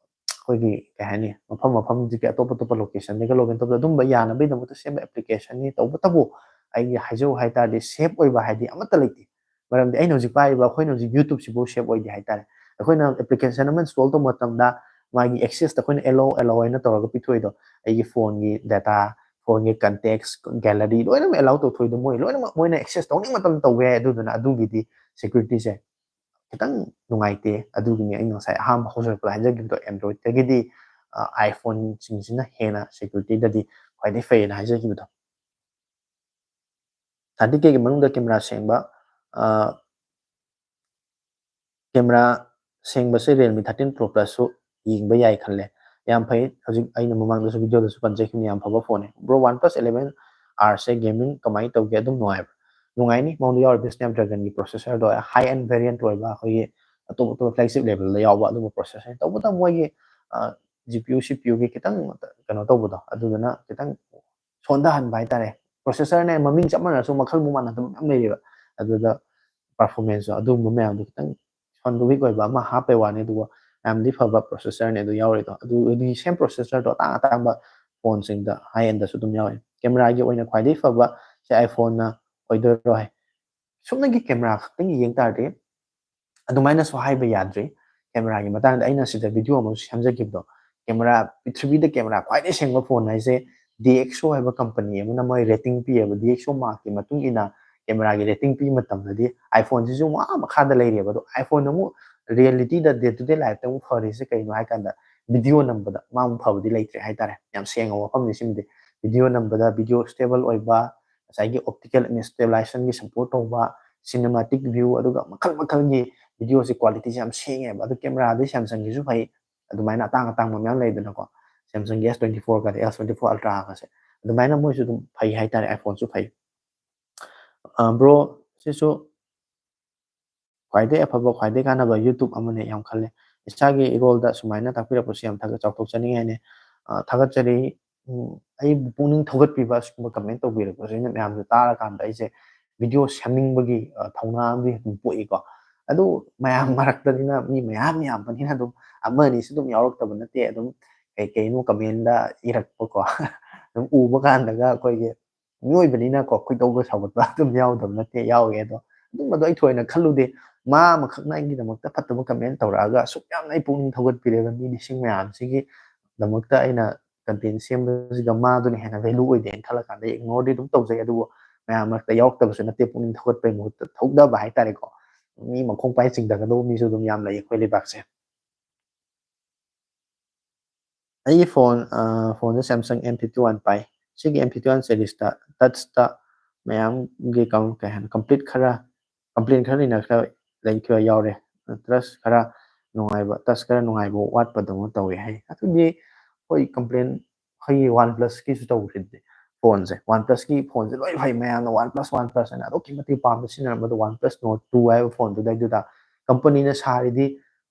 ꯑꯩꯈꯣꯏꯒꯤ, ꯀꯩ ꯍꯥꯏꯅꯤ, ꯃꯐꯝ ꯃꯐꯝꯗꯨꯒꯤ ꯑꯇꯣꯞ ꯑꯇꯣꯞꯄ location ꯗꯒꯤ login ꯇꯧꯕꯗ ꯑꯗꯨꯝꯕ ꯌꯥꯅꯕꯒꯤꯗꯃꯛꯇ ꯁꯦꯝꯕ application ꯅꯤ꯫ ꯇꯧꯕꯇꯕꯨ ꯑꯩꯒꯤ ꯍꯥꯏꯖꯧ ꯍꯥꯏ ꯇꯥꯔꯗꯤ, safe ꯑꯣꯏꯕ ꯍꯥꯏꯗꯤ ꯑꯃꯠꯇ ꯂꯩꯇꯦ꯫ ꯃꯔꯝꯗꯤ ꯑꯩꯅ ꯍꯧꯖꯤꯛ ꯄꯥꯏꯔꯤꯕ, ꯑꯩꯈꯣꯏꯅ ꯍꯧꯖꯤꯛ YouTube ꯁꯤꯐꯥꯎ safe ꯑꯣꯏꯗꯦ ꯍꯥꯏ ꯇꯥꯔꯦ꯫ ꯑꯩꯈꯣꯏꯅ application ꯑꯃ install ꯇꯧꯕ ꯃꯇꯝꯗ ꯃꯥꯒꯤ access ꯇ ꯑꯩꯈꯣꯏꯅ allow, allow ꯍꯥꯏꯅ ꯇꯧꯔꯒ ꯄꯤꯊꯣꯛꯏꯗꯣ, ꯑꯩꯒꯤ phone ꯒꯤ data, phone ꯒꯤ contacts, gallery ꯂꯣꯏꯅꯃꯛ allow ꯇꯧꯊꯣꯛꯏꯗꯣ, ꯃꯣꯏ ꯂꯣꯏꯅꯃꯛ ꯃꯣꯏꯅ access ꯇꯧꯅꯤꯡꯕ ꯃꯇꯝꯗ ꯇꯧꯕ ꯌꯥꯏ꯫ ꯑꯗꯨꯗꯨꯅ ꯑꯗꯨꯒꯤꯗꯤ security ꯁꯦ ꯈꯤꯇꯪ ꯅꯨꯡꯉꯥꯏꯇꯦ꯫ ꯑꯗꯨꯒꯤꯅꯤ ꯑꯩꯅ ꯉꯁꯥꯏ ꯑꯍꯥꯟꯕ ꯍꯧꯖꯔꯛꯄꯗ ꯍꯥꯏꯖꯈꯤꯕꯗꯣ, Android ꯇꯒꯤꯗꯤ, ꯑ, iPhone ꯁꯤꯡꯁꯤꯅ ꯍꯦꯟꯅ security ꯗꯗꯤ ꯈ꯭ꯋꯥꯏꯗꯒꯤ ꯐꯩꯌꯦꯅ ꯍꯥꯏꯖꯈꯤꯕꯗꯣ꯫ Thirty K ꯒꯤ ꯃꯅꯨꯡꯗ camera ꯁꯦꯡꯕ, ꯑ, camera ꯁꯦꯡꯕꯁꯦ Realme thirteen Pro Plus ꯁꯨ ꯌꯦꯡꯕ ꯌꯥꯏ ꯈꯜꯂꯦ꯫ ꯌꯥꯝ ꯐꯩ꯫ ꯍꯧꯖꯤꯛ ꯑꯩꯅ ꯃꯃꯥꯡꯗꯁꯨ video ꯗꯁꯨ ꯄꯟꯖꯈꯤꯕꯅꯤ, ꯌꯥꯝ ꯐꯕ phone ꯅꯤ꯫ Bro, OnePlus eleven R ꯁꯦ gaming ꯀꯃꯥꯏꯅ ꯇꯧꯒꯦ? ꯑꯗꯨꯝ ꯅꯨꯡꯉꯥꯏꯕ꯭ꯔꯥ? ꯅꯨꯡꯉꯥꯏꯅꯤ꯫ ꯃꯉꯣꯟꯗ ꯌꯥꯎꯔꯤꯕ Snapdragon ꯒꯤ processor ꯗꯣ high end variant ꯑꯣꯏꯕ, ꯑꯩꯈꯣꯏꯒꯤ ꯑꯇꯣꯞ ꯑꯇꯣꯞꯄ flagship level ꯗ ꯌꯥꯎꯕ ꯑꯗꯨꯒꯨꯝꯕ processor ꯅꯤ꯫ ꯇꯧꯕꯇꯕꯨ ꯃꯣꯏꯒꯤ, ꯑ, G P U, C P U ꯒꯤ ꯈꯤꯇꯪ ꯀꯩꯅꯣ ꯇꯧꯕꯗꯣ, ꯑꯗꯨꯗꯨꯅ ꯈꯤꯇꯪ ꯁꯣꯟꯊꯍꯟꯕ ꯍꯥꯏꯇꯥꯔꯦ꯫ ꯄ꯭ꯔꯣꯁꯦꯁꯔꯅꯦ ꯃꯃꯤꯡ ꯆꯞ ꯃꯥꯟꯅꯔꯁꯨ ꯃꯈꯜ ꯃꯨꯛ ꯃꯥꯟꯅꯗꯕ ꯃꯌꯥꯝ ꯂꯩꯔꯦꯕ꯫ ꯑꯗꯨꯗ ꯄꯔꯐꯣꯔꯃꯦꯟꯁꯁꯨ ꯑꯗꯨꯒꯨꯝꯕ ꯃꯌꯥꯝꯗꯣ ꯈꯤꯇꯪ ꯁꯣꯟꯕ ꯋꯤꯛ ꯑꯣꯏꯕ ꯑꯃ ꯍꯥꯞꯄꯩ ꯋꯥꯅꯤ, ꯑꯗꯨꯒ ꯌꯥꯝꯗꯤ ꯐꯕ ꯄ꯭ꯔꯣꯁꯦꯁꯔꯅꯦ ꯑꯗꯨ ꯌꯥꯎꯔꯤꯗꯣ꯫ ꯑꯗꯨ ꯑꯗꯨꯒꯤ ꯁꯦꯝ ꯄ꯭ꯔꯣꯁꯦꯁꯔꯗꯣ ꯑꯇꯥꯡ ꯑꯇꯥꯡꯕ ꯐꯣꯟꯁꯤꯡꯗ, ꯍꯥꯏ ꯑꯦꯟꯗꯁꯨ ꯑꯗꯨꯝ ꯌꯥꯎꯋꯦ꯫ ꯀꯦꯃꯦꯔꯥꯒꯤ ꯑꯣꯏꯅ ꯈ꯭ꯋꯥꯏꯗꯒꯤ ꯐꯕ ꯁꯦ iPhone-ꯅ ꯑꯣꯏꯗꯣꯏꯔꯣ ꯍꯥꯏ꯫ ꯁꯨꯞꯅꯒꯤ ꯀꯦꯃꯦꯔꯥ ꯈꯛꯇꯪ ꯌꯦꯡ ꯇꯥꯔꯗꯤ ꯑꯗꯨꯃꯥꯏꯅꯁꯨ ꯍꯥꯏꯕ ꯌꯥꯗ꯭ꯔꯤ꯫ ꯀꯦꯃꯦꯔꯥꯒꯤ ꯃꯇꯥꯡꯗ ꯑꯩꯅ ꯁꯤꯗ ꯚꯤꯗꯤꯑꯣ ꯑꯃꯁꯨ ꯁꯦꯝꯖꯈꯤꯕꯗꯣ, ꯀꯦꯃꯦꯔꯥ, ꯄ꯭ꯔꯤꯊꯤꯕꯤꯗ ꯀꯦꯃꯦꯔꯥ ꯈ꯭ꯋꯥꯏꯗꯒꯤ ꯁꯦꯡꯕ ꯐꯣꯟ ꯍꯥꯏꯁꯦ D X O ꯍꯥꯏꯕ ꯀꯝꯄꯅꯤ ꯑꯃꯅ ꯃꯣꯏ ꯔꯦꯇꯤꯡ ꯄꯤꯌꯦꯕ꯫ D X O ꯃꯥꯔꯛꯀꯤ ꯃꯇꯨꯡ ꯏꯟꯅ ꯀꯦꯃꯦꯔꯥꯒꯤ ꯔꯦꯇꯤꯡ ꯄꯤꯕ ꯃꯇꯝꯗꯗꯤ iPhone-ꯁꯤꯁꯨ ꯋꯥ ꯃꯈꯥꯗ ꯂꯩꯔꯦꯕ꯫ ꯑꯗꯣ iPhone ꯑꯃꯨꯛ ꯔꯤꯌꯦꯂꯤꯇꯤꯗ, ꯗꯦ ꯇꯨ ꯗꯦ ꯂꯥꯏꯐꯇ ꯑꯃꯨꯛ ꯐꯔꯤꯁꯦ ꯀꯩꯅꯣ ꯍꯥꯏ ꯀꯥꯟꯗ, ꯚꯤꯗꯤꯑꯣ ꯅꯝꯕꯗ ꯃꯥ ꯑꯃꯨꯛ ꯐꯕꯗꯤ ꯂꯩꯇ꯭ꯔꯦ ꯍꯥꯏꯇꯥꯔꯦ꯫ ꯌꯥꯝ ꯁꯦꯡꯉꯕ ꯋꯥꯐꯝꯅꯤ ꯁꯤꯃꯗꯤ꯫ ꯚꯤꯗꯤꯑꯣ ꯅꯝꯕꯗ ꯚꯤꯗꯤꯑꯣ ꯁ꯭ꯇꯦꯕꯜ ꯑꯣꯏꯕ, ꯉꯁꯥꯏꯒꯤ ꯑꯣꯞꯇꯤꯀꯦꯜ ꯏꯟꯁꯇꯦꯕꯤꯂꯥꯏꯖꯦꯁꯟꯒꯤ ꯁꯄꯣꯔꯠ ꯇꯧꯕ, ꯁꯤꯅꯦꯃꯥꯇꯤꯛ ꯚ꯭ꯌꯨ, ꯑꯗꯨꯒ ꯃꯈꯜ ꯃꯈꯜꯒꯤ ꯚꯤꯗꯤꯑꯣꯁꯦ ꯀ꯭ꯋꯥꯂꯤꯇꯤꯁꯦ ꯌꯥꯝ ꯁꯦꯡꯉꯦꯕ꯫ ꯑꯗꯨ ꯀꯦꯃꯦꯔꯥꯗꯤ Samsung-ꯒꯤꯁꯨ ꯐꯩ, ꯑꯗꯨꯃꯥꯏꯅ ꯑꯇꯥꯡ ꯑꯇꯥꯡꯕ ꯃꯌꯥꯝ ꯂꯩꯗꯅꯀꯣ, Samsung-ꯒꯤ S twenty four ꯀꯗꯤ, S twenty four Ultra-ꯒꯁꯦ꯫ ꯑꯗꯨꯃꯥꯏꯅ ꯃꯣꯏꯁꯨ ꯑꯗꯨꯝ ꯐꯩ ꯍꯥꯏꯇꯥꯔꯦ, iPhone-ꯁꯨ ꯐꯩ꯫ ꯑ, bro, ꯁꯤꯁꯨ ꯈ꯭ꯋꯥꯏꯗꯒꯤ ꯑꯐꯕ, ꯈ꯭ꯋꯥꯏꯗꯒꯤ ꯀꯥꯟꯅꯕ YouTube ꯑꯃꯅꯦ ꯌꯥꯝ ꯈꯜꯂꯦ꯫ ꯏꯁꯥꯒꯤ ꯏꯔꯣꯜꯗ ꯁꯨꯃꯥꯏꯅ ꯇꯥꯛꯄꯤꯔꯛꯄꯁꯦ ꯌꯥꯝ ꯊꯥꯒꯠ-, ꯆꯥꯎꯊꯣꯛꯆꯅꯤꯡꯉꯥꯏꯅꯦ꯫ ꯑ, ꯊꯥꯒꯠꯆꯔꯤ꯫ ꯎꯝ, ꯑꯩꯕꯨ ꯄꯨꯛꯅꯤꯡ ꯊꯧꯒꯠꯄꯤꯕ ꯑꯁꯤꯒꯨꯝꯕ comment ꯇꯧꯕꯤꯔꯛꯄꯁꯤꯅ ꯃꯌꯥꯝꯁꯨ ꯇꯥꯔꯀꯥꯟꯗ ꯑꯩꯁꯦ ꯚꯤꯗꯤꯑꯣ ꯁꯦꯝꯅꯤꯡꯕꯒꯤ, ꯑ, ꯊꯧꯅꯥ ꯑꯃꯗꯤ ꯑꯗꯨꯝ ꯄꯣꯛꯏꯀꯣ꯫ ꯑꯗꯨ ꯃꯌꯥꯝ ꯃꯔꯛꯇꯅꯤꯅ, ꯃꯤ ꯃꯌꯥꯝ ꯌꯥꯝꯕꯅꯤꯅ ꯑꯗꯨꯝ ꯑꯃ ꯑꯅꯤꯁꯨ ꯑꯗꯨꯝ ꯌꯥꯎꯔꯛꯇꯕ ꯅꯠꯇꯦ꯫ ꯑꯗꯨꯝ ꯀꯩ ꯀꯩꯅꯣ comment-ꯗ ꯏꯔꯛꯄꯀꯣ꯫ ꯑꯗꯨꯝ ꯎꯕ ꯀꯥꯟꯗꯒ ꯑꯩꯈꯣꯏꯒꯤ ꯃꯤꯑꯣꯏꯕꯅꯤꯅꯀꯣ, ꯈꯣꯏꯗꯧꯒ ꯁꯥꯎꯒꯠꯄ ꯑꯗꯨꯝ ꯌꯥꯎꯗꯕ ꯅꯠꯇꯦ, ꯌꯥꯎꯋꯦ꯫ ꯑꯗꯣ ꯑꯗꯨꯝꯕꯗꯣ ꯑꯩ ꯊꯣꯏꯅ ꯈꯜꯂꯨꯗꯦ꯫ ꯃꯥ ꯑꯃꯈꯛꯅ ꯑꯩꯒꯤꯗꯃꯛꯇ ꯐꯠꯇꯕ comment ꯇꯧꯔꯛꯑꯒ ꯑꯁꯨꯛ ꯌꯥꯝꯅ ꯑꯩ ꯄꯨꯛꯅꯤꯡ ꯊꯧꯒꯠꯄꯤꯔꯒ ꯃꯤ ꯂꯤꯁꯤꯡ ꯃꯌꯥꯝꯁꯤꯒꯤ ꯗꯃꯛꯇ ꯑꯩꯅ content ꯁꯦꯝꯕꯁꯤꯗ ꯃꯥꯗꯨꯅ ꯍꯦꯟꯅ value ꯑꯣꯏꯗꯦꯅ ꯈꯜꯂꯀꯥꯟꯗ ignoreꯗꯤ ꯑꯗꯨꯝ ꯇꯧꯖꯩ꯫ ꯑꯗꯨꯕꯨ ꯃꯌꯥꯝ ꯃꯔꯛꯇ ꯌꯥꯎꯔꯛꯇꯕꯁꯨ ꯅꯠꯇꯦ, ꯄꯨꯛꯅꯤꯡ ꯊꯧꯒꯠꯄꯒꯤ ꯃꯍꯨꯠꯇ ꯊꯧꯗꯕ ꯍꯥꯏꯇꯥꯔꯦꯀꯣ꯫ ꯃꯤ ꯃꯈꯣꯡ ꯄꯥꯏ ꯆꯤꯡꯊꯒꯗꯧꯕ ꯃꯤꯁꯨ ꯑꯗꯨꯝ ꯌꯥꯝ ꯂꯩ ꯑꯩꯈꯣꯏ ꯂꯩꯕꯥꯛꯁꯦ꯫ ꯑꯩꯒꯤ ꯐꯣꯟ, ꯑ, ꯐꯣꯟꯁꯦ Samsung M fifty one ꯄꯥꯏ꯫ ꯁꯤꯒꯤ M fifty one series-ꯇ touch-ꯇ ꯃꯌꯥꯝꯒꯤ ꯀꯝ-, ꯀꯩ ꯍꯥꯏꯅꯤ, complaint ꯈꯔ, complaint ꯈꯔ ꯂꯩꯅ ꯈꯔ ꯂꯩꯈꯤꯕ ꯌꯥꯎꯔꯦ꯫ Touch ꯈꯔ ꯅꯨꯡꯉꯥꯏꯕ, touch ꯈꯔ ꯅꯨꯡꯉꯥꯏꯕ ꯋꯥꯠꯄꯗꯧꯅ ꯇꯧꯋꯦ ꯍꯥꯏ꯫ ꯑꯗꯨꯗꯤ ꯍꯣꯏ, complaint ꯑꯩꯈꯣꯏꯒꯤ OnePlus-ꯀꯤꯁꯨ ꯇꯧꯈꯤꯕꯗꯤ ꯐꯣꯟꯁꯦ, OnePlus-ꯀꯤ ꯐꯣꯟꯁꯦ ꯂꯣꯏ ꯐꯩ, ꯃꯌꯥꯝꯅ OnePlus, OnePlus ꯍꯥꯏꯅ ꯑꯗꯨꯛꯀꯤ ꯃꯇꯤꯛ ꯄꯥꯝꯅ ꯁꯤꯖꯤꯟꯅꯔꯝꯕꯗꯣ, OnePlus Nord two ꯍꯥꯏꯕ ꯐꯣꯟꯗꯨꯗꯩꯗꯨꯗ company-ꯅ ꯁꯥꯔꯤꯗꯤ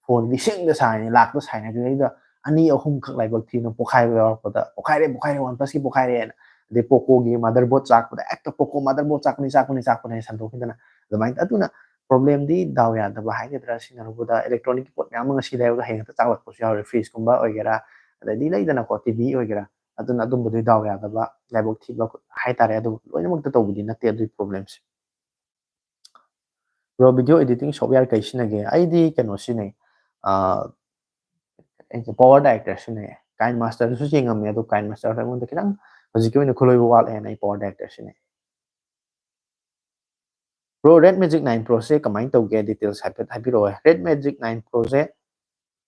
ꯐꯣꯟ ꯂꯤꯁꯤꯡꯗ ꯁꯥꯔꯤꯅꯤ, ꯂꯥꯛꯇ ꯁꯥꯔꯤꯅꯤ꯫ ꯑꯗꯨꯗꯩꯗꯨꯗ ꯑꯅꯤ ꯑꯍꯨꯝꯈꯛ ꯂꯥꯏꯕꯛ ꯊꯤꯅ ꯄꯣꯈꯥꯏꯕ ꯌꯥꯎꯔꯛꯄꯗ, "ꯄꯣꯈꯥꯏꯔꯦ, ꯄꯣꯈꯥꯏꯔꯦ, OnePlus-ꯀꯤ ꯄꯣꯈꯥꯏꯔꯦꯅ" ꯑꯗꯩ ꯄꯣꯀꯣꯒꯤ ꯃꯥꯗꯔꯕꯣꯔꯗ ꯆꯥꯛꯄꯗ ꯍꯦꯛꯇ ꯄꯣꯀꯣ ꯃꯥꯗꯔꯕꯣꯔꯗ ꯆꯥꯛꯄꯅꯤ, ꯆꯥꯛꯄꯅꯤ, ꯆꯥꯛꯄꯅꯤ ꯍꯥꯏꯅ ꯁꯟꯗꯣꯛꯈꯤꯗꯅ, ꯑꯗꯨꯃꯥꯏꯅ, ꯑꯗꯨꯅ ꯄ꯭ꯔꯣꯕ꯭ꯂꯦꯝꯗꯤ ꯗꯥꯎ ꯌꯥꯗꯕ ꯍꯥꯏꯒꯗ꯭ꯔꯥ, ꯁꯤꯖꯤꯟꯅꯔꯨꯕꯗ ꯏꯂꯦꯛꯇ꯭ꯔꯣꯅꯤꯛꯀꯤ ꯄꯣꯠ ꯃꯌꯥꯝ ꯑꯃ ꯉꯁꯤ ꯂꯩꯔꯒ ꯍꯌꯦꯡ ꯍꯦꯛꯇ ꯆꯥꯛꯂꯛꯄꯁꯨ ꯌꯥꯎꯔꯦ, ꯐ꯭ꯔꯤꯖꯀꯨꯝꯕ ꯑꯣꯏꯒꯦꯔꯥ, ꯑꯗꯩꯗꯤ ꯂꯩꯗꯅꯀꯣ, ꯇꯤ ꯚꯤ ꯑꯣꯏꯒꯦꯔꯥ, ꯑꯗꯨꯅ ꯑꯗꯨꯝꯕꯗꯨꯗꯤ ꯗꯥꯎ ꯌꯥꯗꯕ, ꯂꯥꯏꯕꯛ ꯊꯤꯕ ꯍꯥꯏꯇꯥꯔꯦ꯫ ꯑꯗꯨ ꯂꯣꯏꯅꯃꯛꯇ ꯇꯧꯕꯗꯤ ꯅꯠꯇꯦ ꯑꯗꯨꯒꯤ ꯄ꯭ꯔꯣꯕ꯭ꯂꯦꯝꯁꯦ꯫ ꯕ꯭ꯔꯣ, ꯚꯤꯗꯤꯑꯣ ꯑꯦꯗꯤꯇꯤꯡ ꯁꯣꯞꯋꯦꯌꯔ ꯀꯩ ꯁꯤꯖꯤꯟꯅꯒꯦ? ꯑꯩꯗꯤ ꯀꯩꯅꯣ ꯁꯤꯖꯤꯟꯅꯩ, ꯑꯩꯁꯦ ꯄꯋꯥꯔ ꯗꯥꯏꯔꯦꯛꯇꯔ ꯁꯤꯖꯤꯟꯅꯩ꯫ ꯀꯥꯏꯟ ꯃꯥꯁꯇꯔꯗꯨꯁꯨ ꯌꯦꯡꯉꯝꯃꯦ, ꯑꯗꯣ ꯀꯥꯏꯟ ꯃꯥꯁꯇꯔꯗ ꯑꯩꯉꯣꯟꯗ ꯈꯤꯇꯪ ꯍꯧꯖꯤꯛꯀꯤ ꯑꯣꯏꯅ ꯈꯨꯠꯂꯣꯏꯕ ꯋꯥꯠꯂꯦꯅ ꯑꯩ ꯄꯋꯥꯔ ꯗꯥꯏꯔꯦꯛꯇꯔ ꯁꯤꯖꯤꯟꯅꯩ꯫ ꯕ꯭ꯔꯣ, ꯔꯦꯗ ꯃꯦꯖꯤꯛ ꯅꯥꯏꯟ ꯄ꯭ꯔꯣꯁꯦ ꯀꯃꯥꯏꯅ ꯇꯧꯒꯦ? ꯗꯤꯇꯦꯜꯁ ꯍꯥꯏꯐꯦꯠ ꯍꯥꯏꯕꯤꯔꯛꯑꯣ꯫ ꯔꯦꯗ ꯃꯦꯖꯤꯛ ꯅꯥꯏꯟ ꯄ꯭ꯔꯣꯁꯦ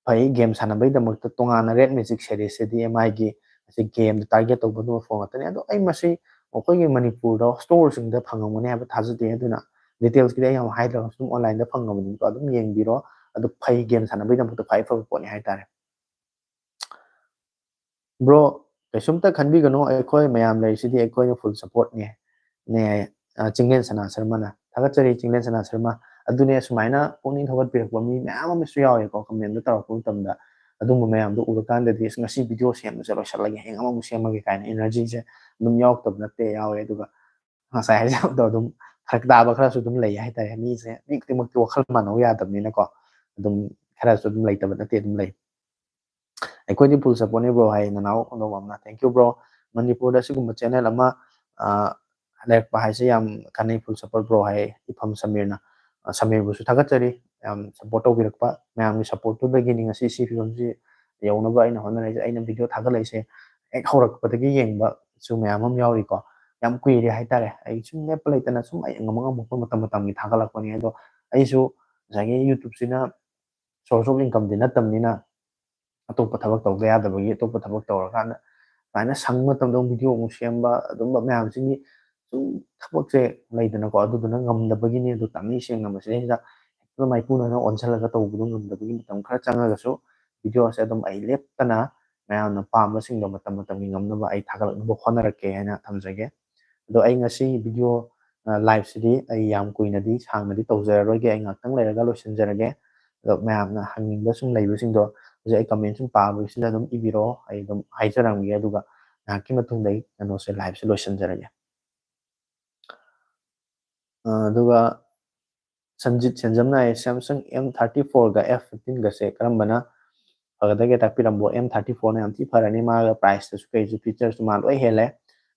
ꯐꯩ, ꯒꯦꯝ ꯁꯥꯟꯅꯕꯒꯤꯗꯃꯛꯇ ꯇꯣꯉꯥꯟꯅ ꯔꯦꯗ ꯃꯦꯖꯤꯛ ꯁꯦꯔꯤꯁꯁꯤꯗꯤ ꯑꯦꯝ ꯑꯥꯏꯒꯤ ꯑꯁꯤ ꯒꯦꯝꯗ ꯇꯥꯔꯒꯦꯠ ꯇꯧꯕ ꯑꯗꯨꯒꯨꯝꯕ ꯐꯣꯟ ꯉꯥꯛꯇꯅꯤ꯫ ꯑꯗꯣ ꯑꯩ ꯃꯁꯤ ꯑꯩꯈꯣꯏꯒꯤ ꯃꯅꯤꯄꯨꯔꯗ ꯁ꯭ꯇꯣꯔꯁꯤꯡꯗ ꯐꯪꯉꯝꯒꯅꯤ ꯍꯥꯏꯕ ꯊꯥꯖꯗꯦ, ꯑꯗꯨꯅ ꯗꯤꯇꯦꯜꯁꯀꯤꯗꯤ ꯑꯩ ꯌꯥꯝ ꯍꯥꯏꯗ꯭ꯔꯒꯁꯨ ꯑꯗꯨꯝ ꯑꯣꯟꯂꯥꯏꯟꯗ ꯐꯪꯉꯕꯅꯤꯅ ꯑꯗꯨꯝ ꯌꯦꯡꯕꯤꯔꯣ꯫ ꯑꯗꯨ ꯐꯩ, ꯒꯦꯝ ꯁꯥꯟꯅꯕꯒꯤꯗꯃꯛꯇ ꯈ꯭ꯋꯥꯏ ꯐꯕ ꯄꯣꯠꯅꯤ ꯍꯥꯏꯇꯥꯔꯦ꯫ ꯕ꯭ꯔꯣ, ꯀꯩꯁꯨꯝꯇ ꯈꯟꯕꯤꯒꯅꯨ, ꯑꯩꯈꯣꯏ ꯃꯌꯥꯝ ꯂꯩꯔꯤꯁꯤꯗꯤ ꯑꯩꯈꯣꯏꯅ ꯐꯨꯜ ꯁꯞꯄꯣꯔꯠꯅꯦ꯫ ꯅꯦ, ꯑ, ꯆꯤꯡꯂꯦꯟ ꯁꯅꯥ ꯁꯔꯃꯅ꯫ ꯊꯥꯒꯠꯆꯔꯤ, ꯆꯤꯡꯂꯦꯟ ꯁꯅꯥ ꯁꯔꯃ꯫ ꯑꯗꯨꯅꯦ, ꯁꯨꯃꯥꯏꯅ ꯄꯨꯛꯅꯤꯡ ꯊꯧꯒꯠꯄꯤꯔꯛꯄ ꯃꯤ ꯃꯌꯥꯝ ꯑꯃꯁꯨ ꯌꯥꯎꯋꯦꯀꯣ, ꯀꯃꯦꯟꯗ ꯇꯧꯔꯛꯄ ꯃꯇꯝꯗ꯫ ꯑꯗꯨꯝꯕ ꯃꯌꯥꯝꯗꯣ ꯎꯔꯀꯥꯟꯗꯗꯤ, "ꯑꯁ, ꯉꯁꯤ ꯚꯤꯗꯤꯑꯣ ꯁꯦꯝꯕꯁꯦ ꯂꯣꯏꯁꯤꯜꯂꯒꯦ, ꯍꯌꯦꯡ ꯑꯃꯃꯨꯛ ꯁꯦꯝꯃꯒꯦ" ꯀꯥꯏꯅ ꯏꯅꯔꯖꯤꯁꯦ ꯑꯗꯨꯝ ꯌꯥꯎꯔꯛꯇꯕ ꯅꯠꯇꯦ, ꯌꯥꯎꯋꯦ꯫ ꯑꯗꯨꯒ ꯉꯁꯥꯏ ꯍꯥꯏꯖꯕꯗꯣ ꯑꯗꯨꯝ ꯐꯔꯛ ꯇꯥꯕ ꯈꯔꯁꯨ ꯑꯗꯨꯝ ꯂꯩ ꯍꯥꯏꯇꯥꯔꯦ꯫ ꯃꯤꯁꯦ, ꯃꯤ ꯈꯨꯗꯤꯡꯃꯛꯇꯤ ꯋꯥꯈꯜ ꯃꯥꯟꯅꯧ ꯌꯥꯗꯕꯅꯤꯅꯀꯣ, ꯑꯗꯨꯝ ꯈꯔꯁꯨ ꯑꯗꯨꯝ ꯂꯩꯇꯕ ꯅꯠꯇꯦ, ꯑꯗꯨꯝ ꯂꯩ꯫ ꯑꯩꯈꯣꯏꯗꯤ ꯐꯨꯜ ꯁꯞꯄꯣꯔꯠꯅꯤ ꯕ꯭ꯔꯣ, ꯍꯥꯏ ꯅꯅꯥꯎ ꯈꯣꯡꯗꯣꯝꯕꯝꯅ꯫ Thank you bro. ꯃꯅꯤꯄꯨꯔꯗ ꯁꯤꯒꯨꯝꯕ ꯆꯦꯅꯦꯜ ꯑꯃ, ꯑ, ꯂꯩꯔꯛꯄ ꯍꯥꯏꯁꯦ ꯌꯥꯝ ꯀꯥꯟꯅꯩ, ꯐꯨꯜ ꯁꯞꯄꯣꯔꯠ ꯕ꯭ꯔꯣ, ꯍꯥꯏ ꯏꯐꯝ ꯁꯃꯤꯔꯅ꯫ ꯑ, ꯁꯃꯤꯔꯕꯨꯁꯨ ꯊꯥꯒꯠꯆꯔꯤ, ꯌꯥꯝ ꯁꯞꯄꯣꯔꯠ ꯇꯧꯕꯤꯔꯛꯄ꯫ ꯃꯌꯥꯝꯒꯤ ꯁꯞꯄꯣꯔꯠꯇꯨꯗꯒꯤꯅꯤ ꯉꯁꯤ ꯁꯤ ꯐꯤꯕꯝꯁꯤ ꯌꯧꯅꯕ ꯑꯩꯅ ꯍꯣꯠꯅꯔꯤꯁꯦ꯫ ꯑꯩꯅ ꯚꯤꯗꯤꯑꯣ ꯊꯥꯒꯠꯂꯛꯏꯁꯦ ꯍꯦꯛ ꯍꯧꯔꯛꯄꯗꯒꯤ ꯌꯦꯡꯕꯁꯨ ꯃꯌꯥꯝ ꯑꯃ ꯌꯥꯎꯔꯤꯀꯣ꯫ ꯌꯥꯝ ꯀꯨꯏꯔꯦ ꯍꯥꯏꯇꯥꯔꯦ꯫ ꯑꯩ ꯁꯨꯝ ꯂꯦꯞꯄ ꯂꯩꯇꯅ ꯁꯨꯝ ꯑꯩ ꯉꯝꯃ ꯉꯝꯃꯛꯄ ꯃꯇꯝ ꯃꯇꯝꯒꯤ ꯊꯥꯒꯠꯂꯛꯄꯅꯤ꯫ ꯑꯗꯣ ꯑꯩꯁꯨ ꯉꯁꯥꯏꯒꯤ YouTubeꯁꯤꯅ source of incomeꯗꯤ ꯅꯠꯇꯕꯅꯤꯅ, ꯑꯇꯣꯞꯄ ꯊꯕꯛ ꯇꯧꯗ ꯌꯥꯗꯕꯒꯤ ꯑꯇꯣꯞꯄ ꯊꯕꯛ ꯇꯧꯔꯀꯥꯟꯗ ꯁꯨꯃꯥꯏꯅ ꯁꯪꯕ ꯃꯇꯝꯗ ꯑꯃꯨꯛ ꯚꯤꯗꯤꯑꯣ ꯑꯃꯨꯛ ꯁꯦꯝꯕ, ꯑꯗꯨꯝꯕ ꯃꯌꯥꯝꯁꯤꯒꯤ ꯁꯨꯝ ꯊꯕꯛꯁꯦ ꯂꯩꯗꯅꯀꯣ, ꯑꯗꯨꯗꯨꯅ ꯉꯝꯗꯕꯒꯤꯅꯤ꯫ ꯑꯗꯨ ꯇꯥꯅꯤꯡ ꯁꯦꯡꯅ ꯃꯁꯤꯗꯩꯁꯤꯗ ꯍꯦꯛꯇ ꯃꯥꯏꯄꯨꯅꯅ ꯑꯣꯟꯁꯤꯜꯂꯒ ꯇꯧꯕꯗꯣ ꯉꯝꯗꯕꯒꯤ ꯃꯇꯝ ꯈꯔ ꯆꯪꯉꯒꯁꯨ ꯚꯤꯗꯤꯑꯣꯁꯦ ꯑꯗꯨꯝ ꯑꯩ ꯂꯦꯞꯇꯅ ꯃꯌꯥꯝꯅ ꯄꯥꯝꯕꯁꯤꯡꯗꯣ ꯃꯇꯝ ꯃꯇꯝꯒꯤ ꯉꯝꯅꯕ ꯑꯩ ꯊꯥꯒꯠꯂꯛꯅꯕ ꯍꯣꯠꯅꯔꯛꯀꯦ ꯍꯥꯏꯅ ꯊꯝꯖꯒꯦ꯫ ꯑꯗꯣ ꯑꯩ ꯉꯁꯤ ꯚꯤꯗꯤꯑꯣ, ꯑ, liveꯁꯤꯗꯤ ꯑꯩ ꯌꯥꯝ ꯀꯨꯏꯅꯗꯤ ꯁꯥꯡꯅꯗꯤ ꯇꯧꯖꯔꯔꯣꯏꯒꯦ, ꯑꯩ ꯉꯥꯛꯇꯪ ꯂꯩꯔꯒ ꯂꯣꯏꯁꯤꯟꯖꯔꯒꯦ꯫ ꯑꯗꯣ ꯃꯌꯥꯝꯅ ꯍꯪꯅꯤꯡꯕ ꯁꯨꯝ ꯂꯩꯕꯁꯤꯡꯗꯣ ꯍꯧꯖꯤꯛ ꯑꯩ comment ꯁꯨꯝ ꯄꯥꯕꯁꯤꯗ ꯑꯗꯨꯝ ꯏꯕꯤꯔꯛꯑꯣ, ꯑꯩ ꯑꯗꯨꯝ ꯍꯥꯏꯖꯔꯝꯒꯦ꯫ ꯑꯗꯨꯒ ꯉꯥꯏꯍꯥꯛꯀꯤ ꯃꯇꯨꯡꯗ ꯑꯩ ꯀꯩꯅꯣꯁꯦ live ꯁꯦ ꯂꯣꯏꯁꯤꯟꯖꯔꯒꯦ꯫ ꯑ, ꯑꯗꯨꯒ ꯁꯟꯖꯤꯠ ꯁꯦꯟꯖꯝꯅ ꯍꯥꯏ, Samsung M thirty four ꯒ F fifteen ꯒꯁꯦ ꯀꯔꯝꯕꯅ ꯐꯒꯗꯒꯦ ꯇꯥꯛꯄꯤꯔꯝꯕꯣ꯫ M thirty four ꯅ ꯌꯥꯝ ꯊꯤ ꯐꯔꯅꯤ, ꯃꯥꯒ price ꯇꯁꯨ ꯀꯩꯁꯨ feature ꯁꯨ ꯃꯥ ꯂꯣꯏ ꯍꯦꯜꯂꯦ꯫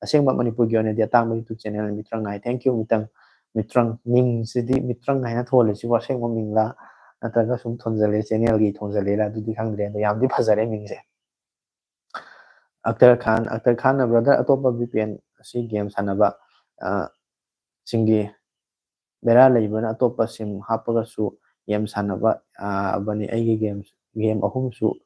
ꯑꯁꯦꯡꯕ ꯃꯅꯤꯄꯨꯔꯒꯤ ꯑꯣꯏꯅꯗꯤ ꯑꯇꯥꯡꯕ YouTube channel ꯃꯤꯇ꯭ꯔꯪ high. Thank you ꯃꯤꯇꯪ, ꯃꯤꯇ꯭ꯔꯪ꯫ ꯃꯤꯡꯁꯤꯗꯤ ꯃꯤꯇ꯭ꯔꯪ ꯍꯥꯏꯅ ꯊꯣꯜꯂꯤꯁꯤꯕꯨ ꯑꯁꯦꯡꯕ ꯃꯤꯡꯂꯥ ꯅꯠꯇ꯭ꯔꯒ ꯁꯨꯝ ꯊꯣꯟꯖꯜꯂꯦ, channel ꯒꯤ ꯊꯣꯟꯖꯜꯂꯤꯔꯥ ꯑꯗꯨꯗꯤ ꯈꯪꯗ꯭ꯔꯦ, ꯑꯗꯣ ꯌꯥꯝꯗꯤ ꯐꯖꯔꯦ ꯃꯤꯡꯁꯦ꯫ ꯑꯛꯇꯔ ꯈꯥꯟ, ꯑꯛꯇꯔ ꯈꯥꯟꯅ, "Brother, ꯑꯇꯣꯞꯄ V P N ꯑꯁꯤ game ꯁꯥꯟꯅꯕ, ꯑ, ꯁꯤꯡꯒꯤ ꯕꯦꯔꯥ ꯂꯩꯕꯅ ꯑꯇꯣꯞꯄ sim ꯍꯥꯞꯄꯒꯁꯨ game ꯁꯥꯟꯅꯕ, ꯑ, ꯕꯅꯤ꯫ ꯑꯩꯒꯤ game, game ꯑꯍꯨꯝꯁꯨ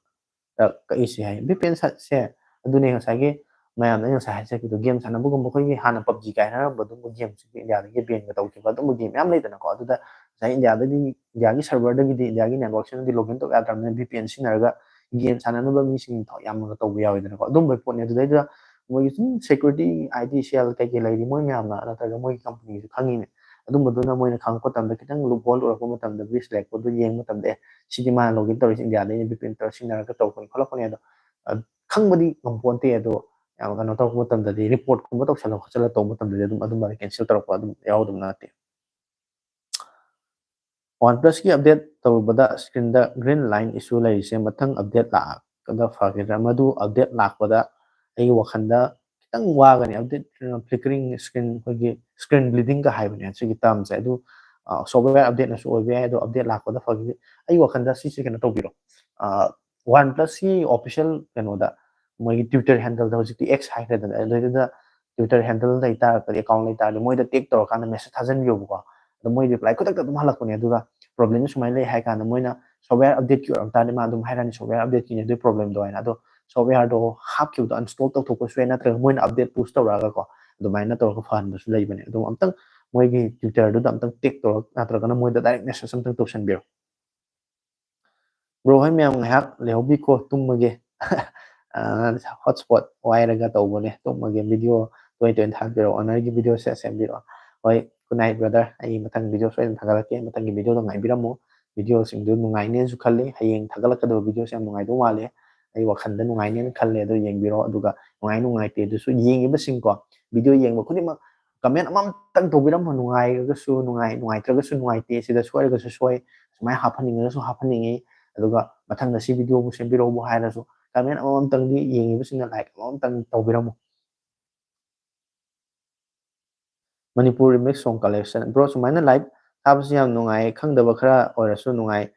ꯔꯛ ꯀꯛꯏꯁꯤ" ꯍꯥꯏ꯫ V P N ꯁ-, ꯁꯦ ꯑꯗꯨꯅꯦ ꯉꯁꯥꯏꯒꯤ ꯃꯌꯥꯝꯅ ꯑꯩꯅ ꯉꯁꯥꯏ ꯍꯥꯏꯖꯈꯤꯕꯗꯣ, game ꯁꯥꯟꯅꯕꯒꯨꯝꯕ ꯑꯩꯈꯣꯏꯒꯤ ꯍꯥꯟꯅ PUBG ꯀꯥꯏꯅꯔꯝꯕ ꯑꯗꯨꯝꯕ game ꯁꯤꯡꯁꯦ India ꯗꯒꯤ ban ꯒ ꯇꯧꯈꯤꯕ ꯑꯗꯨꯝꯕ game ꯃꯌꯥꯝ ꯂꯩꯗꯅꯀꯣ꯫ ꯑꯗꯨꯗ ꯉꯁꯥꯏ India ꯗꯒꯤ, India ꯒꯤ server ꯗꯒꯤꯗꯤ, India ꯒꯤ network ꯁꯤꯅꯗꯤ log in ꯇꯧ ꯌꯥꯗ꯭ꯔꯕꯅꯤꯅ, V P N ꯁꯤꯖꯤꯟꯅꯔꯒ game ꯁꯥꯟꯅꯅꯕ ꯃꯤꯁꯤꯡ ꯊꯋꯥꯏ ꯌꯥꯝꯅꯒ ꯇꯧꯕ ꯌꯥꯎꯋꯤꯗꯅꯀꯣ꯫ ꯑꯗꯨꯝꯕ ꯄꯣꯠꯅꯦ꯫ ꯑꯗꯨꯗꯩꯗꯨꯗ ꯃꯣꯏꯒꯤ ꯁꯨꯝ security, I T cell ꯀꯩꯀꯩ ꯂꯩꯔꯤ, ꯃꯣꯏ ꯃꯌꯥꯝꯅ ꯅꯠꯇ꯭ꯔꯒ ꯃꯣꯏꯒꯤ company ꯁꯨ ꯈꯪꯉꯤꯅꯦ꯫ ꯑꯗꯨꯝꯕꯗꯨꯅ ꯃꯣꯏꯅ ꯈꯪꯉꯛꯄ ꯃꯇꯝꯗ, ꯈꯤꯇꯪ loophole ꯎꯔꯛꯄ ꯃꯇꯝꯗ, breach ꯂꯩꯔꯛꯄꯗꯣ ꯌꯦꯡꯕ ꯃꯇꯝꯗ, "ꯑꯦ, ꯁꯤꯗꯤ ꯃꯥꯅ log in ꯇꯧꯔꯤꯁꯦ India ꯗꯩꯅ, V P N ꯇꯧꯔ ꯁꯤꯖꯤꯟꯅꯔꯒ ꯇꯧꯔꯛꯄꯅꯤ ꯈꯣꯠꯂꯛꯄꯅꯤ", ꯑꯗꯣ, ꯑ, ꯈꯪꯕꯗꯤ ꯉꯝꯄꯣꯟꯇꯦ꯫ ꯑꯗꯣ ꯌꯥꯝ ꯀꯩꯅꯣ ꯇꯧꯔꯛꯄ ꯃꯇꯝꯗꯗꯤ, report ꯀꯨꯝꯕ ꯇꯧꯁꯜꯂ ꯈꯣꯠꯆꯜꯂ ꯇꯧꯕ ꯃꯇꯝꯗꯗꯤ ꯑꯗꯨꯝ ꯑꯗꯨꯝꯕ cancel ꯇꯧꯔꯛꯄ ꯑꯗꯨꯝ ꯌꯥꯎꯗꯕ ꯅꯠꯇꯦ꯫ OnePlus ꯀꯤ update ꯇꯧꯔꯨꯕꯗ screen ꯗ green line issue ꯂꯩꯔꯤꯁꯦ ꯃꯊꯪ update ꯂꯥꯛꯄꯗ ꯐꯒꯗ꯭ꯔꯥ? ꯃꯗꯨ update ꯂꯥꯛꯄꯗ ꯑꯩꯒꯤ ꯋꯥꯈꯜꯗ ꯈꯤꯇꯪ ꯋꯥꯒꯅꯤ꯫ Update, ꯑ, flickering screen, ꯑꯩꯈꯣꯏꯒꯤ screen bleeding ꯀ ꯍꯥꯏꯕꯅꯦ ꯁꯤꯒꯤ term ꯁꯦ꯫ ꯑꯗꯨ, ꯑ, software update ꯅꯁꯨ ꯑꯣꯏꯕ ꯌꯥꯏ꯫ ꯑꯗꯣ update ꯂꯥꯛꯄꯗ ꯐꯒꯅꯤ꯫ ꯑꯩꯒꯤ ꯋꯥꯈꯜꯗ ꯁꯤꯁꯦ ꯀꯩꯅꯣ ꯇꯧꯕꯤꯔꯣ꯫ ꯑ, OnePlus ꯀꯤ official ꯀꯩꯅꯣꯗ, ꯃꯣꯏꯒꯤ Twitter handle ꯗ, ꯍꯧꯖꯤꯛꯇꯤ X ꯍꯥꯏꯈ꯭ꯔꯦꯗꯅ, ꯑꯗꯨꯗꯩꯗꯨꯗ Twitter handle ꯂꯩ ꯇꯥꯔꯒꯗꯤ, account ꯂꯩ ꯇꯥꯔꯗꯤ, ꯃꯣꯏꯗ tag ꯇꯧꯔꯀꯥꯟꯗ message ꯊꯥꯖꯤꯟꯕꯤꯌꯣꯕꯀꯣ꯫ ꯑꯗꯣ ꯃꯣꯏ reply ꯈꯨꯗꯛꯇ ꯑꯗꯨꯝ ꯍꯜꯂꯛꯄꯅꯦ꯫ ꯑꯗꯨꯒ problem ꯁꯦ ꯁꯨꯃꯥꯏꯅ ꯂꯩ ꯍꯥꯏ ꯀꯥꯟꯗ, ꯃꯣꯏꯅ software update ꯀꯤ ꯑꯣꯏꯔꯝ ꯇꯥꯔꯗꯤ, ꯃꯥ ꯑꯗꯨꯝ ꯍꯥꯏꯔꯛꯑꯅꯤ software update ꯀꯤꯅꯦ ꯑꯗꯨꯒꯤ problem ꯗꯣ ꯍꯥꯏꯅ꯫ ꯑꯗꯣ software ꯗꯣ ꯍꯥꯞꯈꯤꯕꯗꯣ uninstall ꯇꯧꯊꯣꯛꯄꯁꯨ ꯌꯥꯏ, ꯅꯠꯇ꯭ꯔꯒ ꯃꯣꯏꯅ update push ꯇꯧꯔꯛꯑꯒꯀꯣ, ꯑꯗꯨꯃꯥꯏꯅ ꯇꯧꯔꯒ ꯐꯍꯟꯕꯁꯨ ꯂꯩꯕꯅꯦ꯫ ꯑꯗꯣ ꯑꯝꯇꯪ ꯃꯣꯏꯒꯤ Twitter ꯗꯨꯗ ꯑꯝꯇꯪ tag ꯇꯧꯔ, ꯅꯠꯇ꯭ꯔꯒꯅ ꯃꯣꯏꯗ direct message ꯑꯝꯇꯪ ꯇꯧꯁꯟꯕꯤꯔꯣ꯫ Bro ꯍꯣꯏ ꯃꯌꯥꯝ ꯉꯥꯏꯍꯥꯛ ꯂꯩꯍꯧꯕꯤꯈꯣ, ꯇꯨꯝꯃꯒꯦ꯫ ꯑ, hotspot ꯋꯥꯏꯔꯒ ꯇꯧꯕꯅꯦ, ꯇꯨꯝꯃꯒꯦ꯫ Video ꯇꯣꯏ ꯇꯣꯏꯅ ꯊꯥꯕꯤꯔꯛꯑꯣ, honor ꯒꯤ video ꯁꯦ ꯁꯦꯝꯕꯤꯔꯛꯑꯣ꯫ ꯍꯣꯏ, good night brother, ꯑꯩ ꯃꯊꯪ video ꯁꯣꯏꯗꯅ ꯊꯥꯒꯠꯂꯛꯀꯦ, ꯃꯊꯪꯒꯤ video ꯗꯣ ꯉꯥꯏꯕꯤꯔꯝꯃꯨ꯫ Video ꯁꯤꯡꯗꯨ ꯅꯨꯡꯉꯥꯏꯅꯦꯅꯁꯨ ꯈꯜꯂꯤ, ꯍꯌꯦꯡ ꯊꯥꯒꯠꯂꯛꯀꯗꯕ video ꯁꯦ ꯌꯥꯝ ꯅꯨꯡꯉꯥꯏꯗꯧ ꯃꯥꯜꯂꯦ꯫ ꯑꯩ ꯋꯥꯈꯜꯗ ꯅꯨꯡꯉꯥꯏꯅꯦꯅ ꯈꯜꯂꯦ꯫ ꯑꯗꯨ ꯌꯦꯡꯕꯤꯔꯣ꯫ ꯑꯗꯨꯒ ꯅꯨꯡꯉꯥꯏ ꯅꯨꯡꯉꯥꯏꯇꯦ ꯑꯗꯨꯁꯨ ꯌꯦꯡꯉꯤꯕꯁꯤꯡꯀꯣ, video ꯌꯦꯡꯕ ꯈꯨꯗꯤꯡꯃꯛ comment ꯑꯃꯃꯝꯇꯪ ꯇꯧꯕꯤꯔꯝꯃꯣ꯫ ꯅꯨꯡꯉꯥꯏꯔꯒꯁꯨ ꯅꯨꯡꯉꯥꯏ, ꯅꯨꯡꯉꯥꯏꯇ꯭ꯔꯒꯁꯨ ꯅꯨꯡꯉꯥꯏꯇꯦ, ꯁꯤꯗ ꯁꯣꯏꯔꯒꯁꯨ ꯁꯣꯏ, ꯁꯨꯃꯥꯏꯅ ꯍꯥꯞꯍꯟꯅꯤꯡꯉꯒꯁꯨ ꯍꯥꯞꯍꯟꯅꯤꯡꯉꯤ, ꯑꯗꯨꯒ ꯃꯊꯪꯗ ꯁꯤ video ꯑꯃꯨꯛ ꯁꯦꯝꯕꯤꯔꯛꯎꯕꯨ ꯍꯥꯏꯔꯁꯨ comment ꯑꯃꯃꯝꯇꯪꯗꯤ ꯌꯦꯡꯉꯤꯕꯁꯤꯡꯅ like ꯑꯃꯃꯝꯇꯪ ꯇꯧꯕꯤꯔꯝꯃꯣ꯫ Manipur remix song collection꯫ Bro, ꯁꯨꯃꯥꯏꯅ live ꯊꯥꯕꯁꯤ ꯌꯥꯝ ꯅꯨꯡꯉꯥꯏ, ꯈꯪꯗꯕ ꯈꯔ ꯑꯣꯏꯔꯁꯨ ꯅꯨꯡꯉꯥꯏ꯫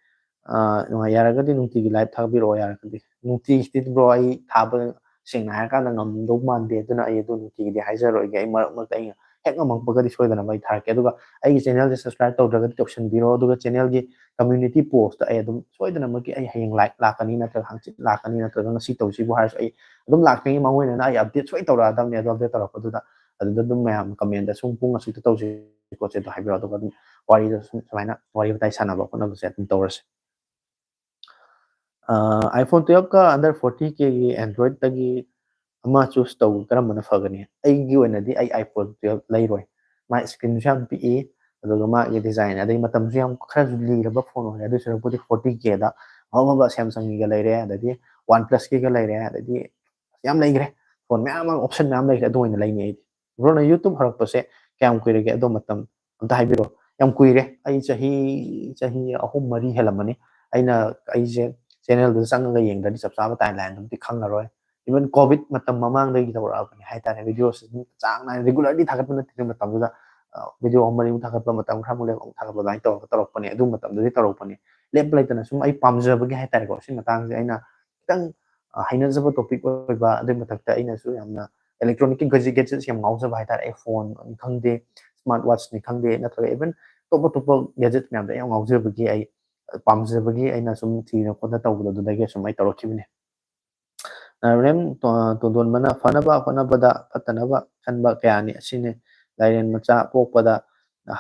ꯑꯥ, ꯅꯨꯡꯉꯥꯏ, ꯌꯥꯔꯒꯗꯤ ꯅꯨꯡꯇꯤꯒꯤ live ꯊꯥꯕꯤꯔꯛꯑꯣ, ꯌꯥꯔꯒꯗꯤ꯫ ꯅꯨꯡꯇꯤꯒꯤꯗꯤ bro ꯑꯩ ꯊꯥꯕ ꯁꯦꯡꯅ ꯍꯥꯏꯔꯀꯥꯟꯗ ꯉꯝꯗꯧ ꯃꯥꯟꯗꯦ, ꯑꯗꯨꯅ ꯑꯩ ꯑꯗꯨ ꯅꯨꯡꯇꯤꯒꯤꯗꯤ ꯍꯥꯏꯖꯔꯣꯏꯒꯦ꯫ ꯑꯩ ꯃꯔꯛ ꯃꯔꯛꯇ ꯑꯩꯅ ꯍꯦꯛ ꯉꯝꯃꯛꯄꯒꯗꯤ ꯁꯣꯏꯗꯅꯕ ꯑꯩ ꯊꯥꯔꯛꯀꯦ꯫ ꯑꯗꯨꯒ ꯑꯩꯒꯤ channelꯁꯦ subscribe ꯇꯧꯗ꯭ꯔꯒꯗꯤ ꯇꯧꯁꯟꯕꯤꯔꯣ, ꯑꯗꯨꯒ channelꯒꯤ community postꯇ ꯑꯩ ꯑꯗꯨꯝ ꯁꯣꯏꯗꯅꯃꯛꯀꯤ ꯑꯩ ꯍꯌꯦꯡ live ꯂꯥꯛꯀꯅꯤ, ꯅꯠꯇ꯭ꯔꯒ ꯍꯪꯆꯤꯠ ꯂꯥꯛꯀꯅꯤ, ꯅꯠꯇ꯭ꯔꯒ ꯉꯁꯤ ꯇꯧꯁꯤꯕꯨ ꯍꯥꯏꯔꯁꯨ ꯑꯩ ꯑꯗꯨꯝ ꯂꯥꯛꯇ꯭ꯔꯤꯉꯩ ꯃꯥꯡꯑꯣꯏꯅꯅ ꯑꯩ update ꯁꯣꯏ ꯇꯧꯔꯛꯑꯗꯕꯅꯦ꯫ ꯑꯗꯨ update ꯇꯧꯔꯛꯄꯗꯨꯗ ꯑꯗꯨꯗ ꯑꯗꯨꯝ ꯃꯌꯥꯝ commentꯇ ꯁꯨꯝ ꯄꯨꯡ ꯑꯁꯨꯛꯇ ꯇꯧꯁꯤ ꯈꯣꯠꯁꯤ ꯑꯗꯨ ꯍꯥꯏꯕꯤꯔꯣ, ꯑꯗꯨꯒ ꯑꯗꯨꯝ ꯋꯥꯔꯤꯗꯣ ꯁꯨꯝ ꯁꯨꯃꯥꯏꯅ ꯋꯥꯔꯤ ꯋꯥꯇꯥꯏ ꯁꯥꯟꯅꯕ ꯈꯣꯠꯅꯕꯁꯦ ꯑꯗꯨꯝ ꯇꯧꯔꯁꯦ꯫ ꯑꯥ, iPhone twelveꯀ under forty Kꯒꯤ Androidꯇꯒꯤ ꯑꯃ choose ꯇꯧ, ꯀꯔꯝꯕꯅ ꯐꯒꯅꯤ? ꯑꯩꯒꯤ ꯑꯣꯏꯅꯗꯤ ꯑꯩ iPhone twelve ꯂꯩꯔꯣꯏ꯫ ꯃꯥ screenꯁꯨ ꯌꯥꯝ ꯄꯤꯛꯏ, ꯑꯗꯨꯒ ꯃꯥꯒꯤ design, ꯑꯗꯩ ꯃꯇꯝꯁꯨ ꯌꯥꯝ ꯈꯔꯁꯨ ꯂꯤꯔꯕ phone ꯑꯣꯏꯔꯦ꯫ ꯑꯗꯨ ꯁꯔꯨꯛꯄꯨꯗꯤ forty Kꯗ ꯑꯐ ꯑꯐꯕ Samsungꯒꯤꯒ ꯂꯩꯔꯦ, ꯑꯗꯩꯗꯤ OnePlusꯀꯤꯒ ꯂꯩꯔꯦ, ꯑꯗꯩꯗꯤ ꯌꯥꯝ ꯂꯩꯈ꯭ꯔꯦ꯫ Phone ꯃꯌꯥꯝ ꯑꯃ, option ꯃꯌꯥꯝ ꯂꯩꯈ꯭ꯔꯦ, ꯑꯗꯨ ꯑꯣꯏꯅ ꯂꯩꯅꯤ ꯑꯩꯗꯤ꯫ Broꯅ YouTube ꯍꯧꯔꯛꯄꯁꯦ ꯀꯌꯥꯝ ꯀꯨꯏꯔꯒꯦ? ꯑꯗꯣ ꯃꯇꯝ ꯑꯝꯇ ꯍꯥꯏꯕꯤꯔꯣ꯫ ꯌꯥꯝ ꯀꯨꯏꯔꯦ, ꯑꯩ ꯆꯍꯤ, ꯆꯍꯤ ꯑꯍꯨꯝ ꯃꯔꯤ ꯍꯦꯜꯂꯝꯃꯅꯤ꯫ ꯑꯩꯅ, ꯑꯩꯁꯦ channelꯗꯨꯗ ꯆꯪꯉꯒ ꯌꯦꯡꯗ꯭ꯔꯗꯤ ꯆꯞ ꯆꯥꯕ timeline ꯑꯗꯨꯝꯗꯤ ꯈꯪꯉꯔꯣꯏ꯫ Even COVID ꯃꯇꯝ ꯃꯃꯥꯡꯗꯒꯤ ꯇꯧꯔꯛꯑꯕꯅꯤ ꯍꯥꯏꯇꯥꯔꯦ꯫ Videoꯁꯦ ꯑꯗꯨꯝ ꯆꯥꯡ ꯅꯥꯏꯅ regularly ꯊꯥꯒꯠꯄ ꯅꯠꯇꯦ꯫ ꯑꯗꯨ ꯃꯇꯝꯗꯨꯗ, ꯑ, video ꯑꯃ ꯃꯔꯤꯃꯨꯛ ꯊꯥꯒꯠꯄ, ꯃꯇꯝ ꯈꯔꯃꯨꯛ ꯂꯩꯔꯒ ꯑꯃꯨꯛ ꯊꯥꯒꯠꯄ, ꯑꯗꯨꯃꯥꯏꯅ ꯇꯧꯔꯒ ꯇꯧꯔꯛꯄꯅꯦ꯫ ꯑꯗꯨ ꯃꯇꯝꯗꯨꯗꯤ ꯇꯧꯔꯛꯄꯅꯦ꯫ ꯂꯦꯞꯄ ꯂꯩꯇꯅ ꯁꯨꯝ ꯑꯩ ꯄꯥꯝꯖꯕꯒꯤ ꯍꯥꯏꯇꯥꯔꯦꯀꯣ꯫ ꯁꯤ ꯃꯇꯥꯡꯁꯦ ꯑꯩꯅ ꯈꯤꯇꯪ, ꯑ, ꯍꯩꯅꯖꯕ topic ꯑꯣꯏꯕ, ꯑꯗꯨꯒꯤ ꯃꯊꯛꯇ ꯑꯩꯅꯁꯨ ꯌꯥꯝꯅ electronicꯀꯤ gadget, gadgetsꯁꯦ ꯌꯥꯝ ꯉꯥꯎꯖꯕ ꯍꯥꯏꯇꯥꯔꯦ꯫ ꯑꯩ phoneꯅꯤ ꯈꯪꯗꯦ, smart watchꯅꯤ ꯈꯪꯗꯦ, ꯅꯠꯇ꯭ꯔꯒ even ꯑꯇꯣꯞ ꯑꯇꯣꯞꯄ gadget ꯃꯌꯥꯝꯗ ꯌꯥꯝ ꯉꯥꯎꯖꯕꯒꯤ ꯑꯩ, ꯑ, ꯄꯥꯝꯖꯕꯒꯤ ꯑꯩꯅ ꯁꯨꯝ ꯊꯤꯗꯅ ꯈꯣꯠꯇꯅ ꯇꯧꯕꯗꯣ ꯑꯗꯨꯗꯒꯤ ꯁꯨꯝ ꯑꯩ ꯇꯧꯔꯛꯈꯤꯕꯅꯦ꯫ ꯅꯥꯏꯔꯦꯝ ꯇꯣ-, ꯇꯣꯟꯗꯣꯟꯕꯅ ꯐꯅꯕ ꯍꯣꯠꯅꯕꯗ ꯐꯠꯇꯅꯕ ꯈꯟꯕ ꯀꯌꯥꯅꯤ꯫ ꯑꯁꯤꯅꯤ ꯂꯥꯏꯔꯦꯟ ꯃꯆꯥ ꯄꯣꯛꯄꯗ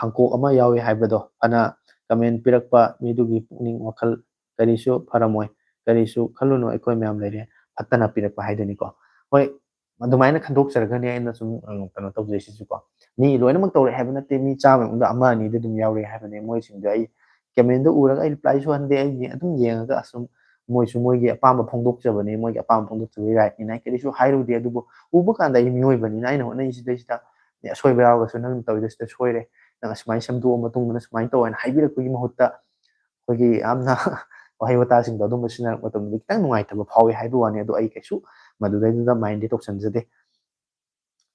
ꯍꯥꯡꯀꯣꯛ ꯑꯃ ꯌꯥꯎꯏ ꯍꯥꯏꯕꯗꯣ꯫ ꯐꯅ comment ꯄꯤꯔꯛꯄ ꯃꯤꯗꯨꯒꯤ ꯄꯨꯛꯅꯤꯡ ꯋꯥꯈꯜ ꯀꯔꯤꯁꯨ ꯐꯔꯝꯃꯣꯏ, ꯀꯔꯤꯁꯨ ꯈꯜꯂꯨꯅꯨ, ꯑꯩꯈꯣꯏ ꯃꯌꯥꯝ ꯂꯩꯔꯦ꯫ ꯐꯠꯇꯅ ꯄꯤꯔꯛꯄ ꯍꯥꯏꯗꯨꯅꯤꯀꯣ꯫ ꯍꯣꯏ, ꯑꯗꯨꯃꯥꯏꯅ ꯈꯟꯗꯣꯛꯆꯔꯒꯅꯤ ꯑꯩꯅ ꯁꯨꯝ, ꯑ, ꯀꯩꯅꯣ ꯇꯧꯖꯩꯁꯤꯁꯨꯀꯣ꯫ ꯃꯤ ꯂꯣꯏꯅꯃꯛ ꯇꯧꯔꯛꯑꯦ ꯍꯥꯏꯕ ꯅꯠꯇꯦ, ꯃꯤ ꯆꯥꯝꯃꯒꯤ ꯃꯅꯨꯡꯗ ꯑꯃ ꯑꯅꯤꯗꯤ ꯑꯗꯨꯝ ꯌꯥꯎꯔꯛꯑꯦ ꯍꯥꯏꯕꯅꯦ꯫ ꯃꯣꯏꯁꯤꯡꯗꯣ ꯑꯩ commentꯗꯣ ꯎꯔꯒ ꯑꯩ replyꯁꯨ ꯍꯟꯗꯦ, ꯑꯩꯗꯤ ꯑꯗꯨꯝ ꯌꯦꯡꯉꯒ ꯑꯁꯨꯝ ꯃꯣꯏꯁꯨ ꯃꯣꯏꯒꯤ ꯑꯄꯥꯝꯕ ꯐꯣꯡꯗꯣꯛꯆꯕꯅꯤ, ꯃꯣꯏꯒꯤ ꯑꯄꯥꯝꯕ ꯐꯣꯡꯗꯣꯛꯆꯕꯒꯤ rightꯅꯤꯅ ꯑꯩ ꯀꯔꯤꯁꯨ ꯍꯥꯏꯔꯨꯗꯦ꯫ ꯑꯗꯨꯕꯨ ꯎꯕ ꯀꯥꯟꯗ ꯑꯩ ꯃꯤꯑꯣꯏꯕꯅꯤꯅ ꯑꯩꯅ ꯍꯣꯠꯅꯔꯤꯁꯤꯗꯩꯁꯤꯗ ꯑꯁꯣꯏꯕ ꯌꯥꯎꯔꯒꯁꯨ ꯅꯪꯅ ꯇꯧꯔꯤꯗꯣ ꯁꯤꯗ ꯁꯣꯏꯔꯦ, ꯅꯪ ꯑꯁꯨꯃꯥꯏꯅ ꯁꯦꯝꯗꯣꯛꯑ ꯃꯇꯨꯡꯗꯅ ꯁꯨꯃꯥꯏꯅ ꯇꯧ ꯍꯥꯏꯅ ꯍꯥꯏꯕꯤꯔꯛꯄꯒꯤ ꯃꯍꯨꯠꯇ ꯑꯩꯈꯣꯏꯒꯤ ꯌꯥꯝꯅ ꯋꯥꯍꯩ ꯋꯥꯇꯥꯁꯤꯡꯗꯣ ꯑꯗꯨꯝꯕ ꯁꯤꯖꯤꯟꯅꯔꯛꯄ ꯃꯇꯝꯗ ꯈꯤꯇꯪ ꯅꯨꯡꯉꯥꯏꯇꯕ ꯐꯥꯎꯏ ꯍꯥꯏꯕ ꯋꯥꯅꯤ꯫ ꯑꯗꯣ ꯑꯩ ꯀꯩꯁꯨ ꯃꯗꯨꯗꯩꯗꯨꯗ mindꯗꯤ ꯇꯧꯁꯟꯖꯗꯦ꯫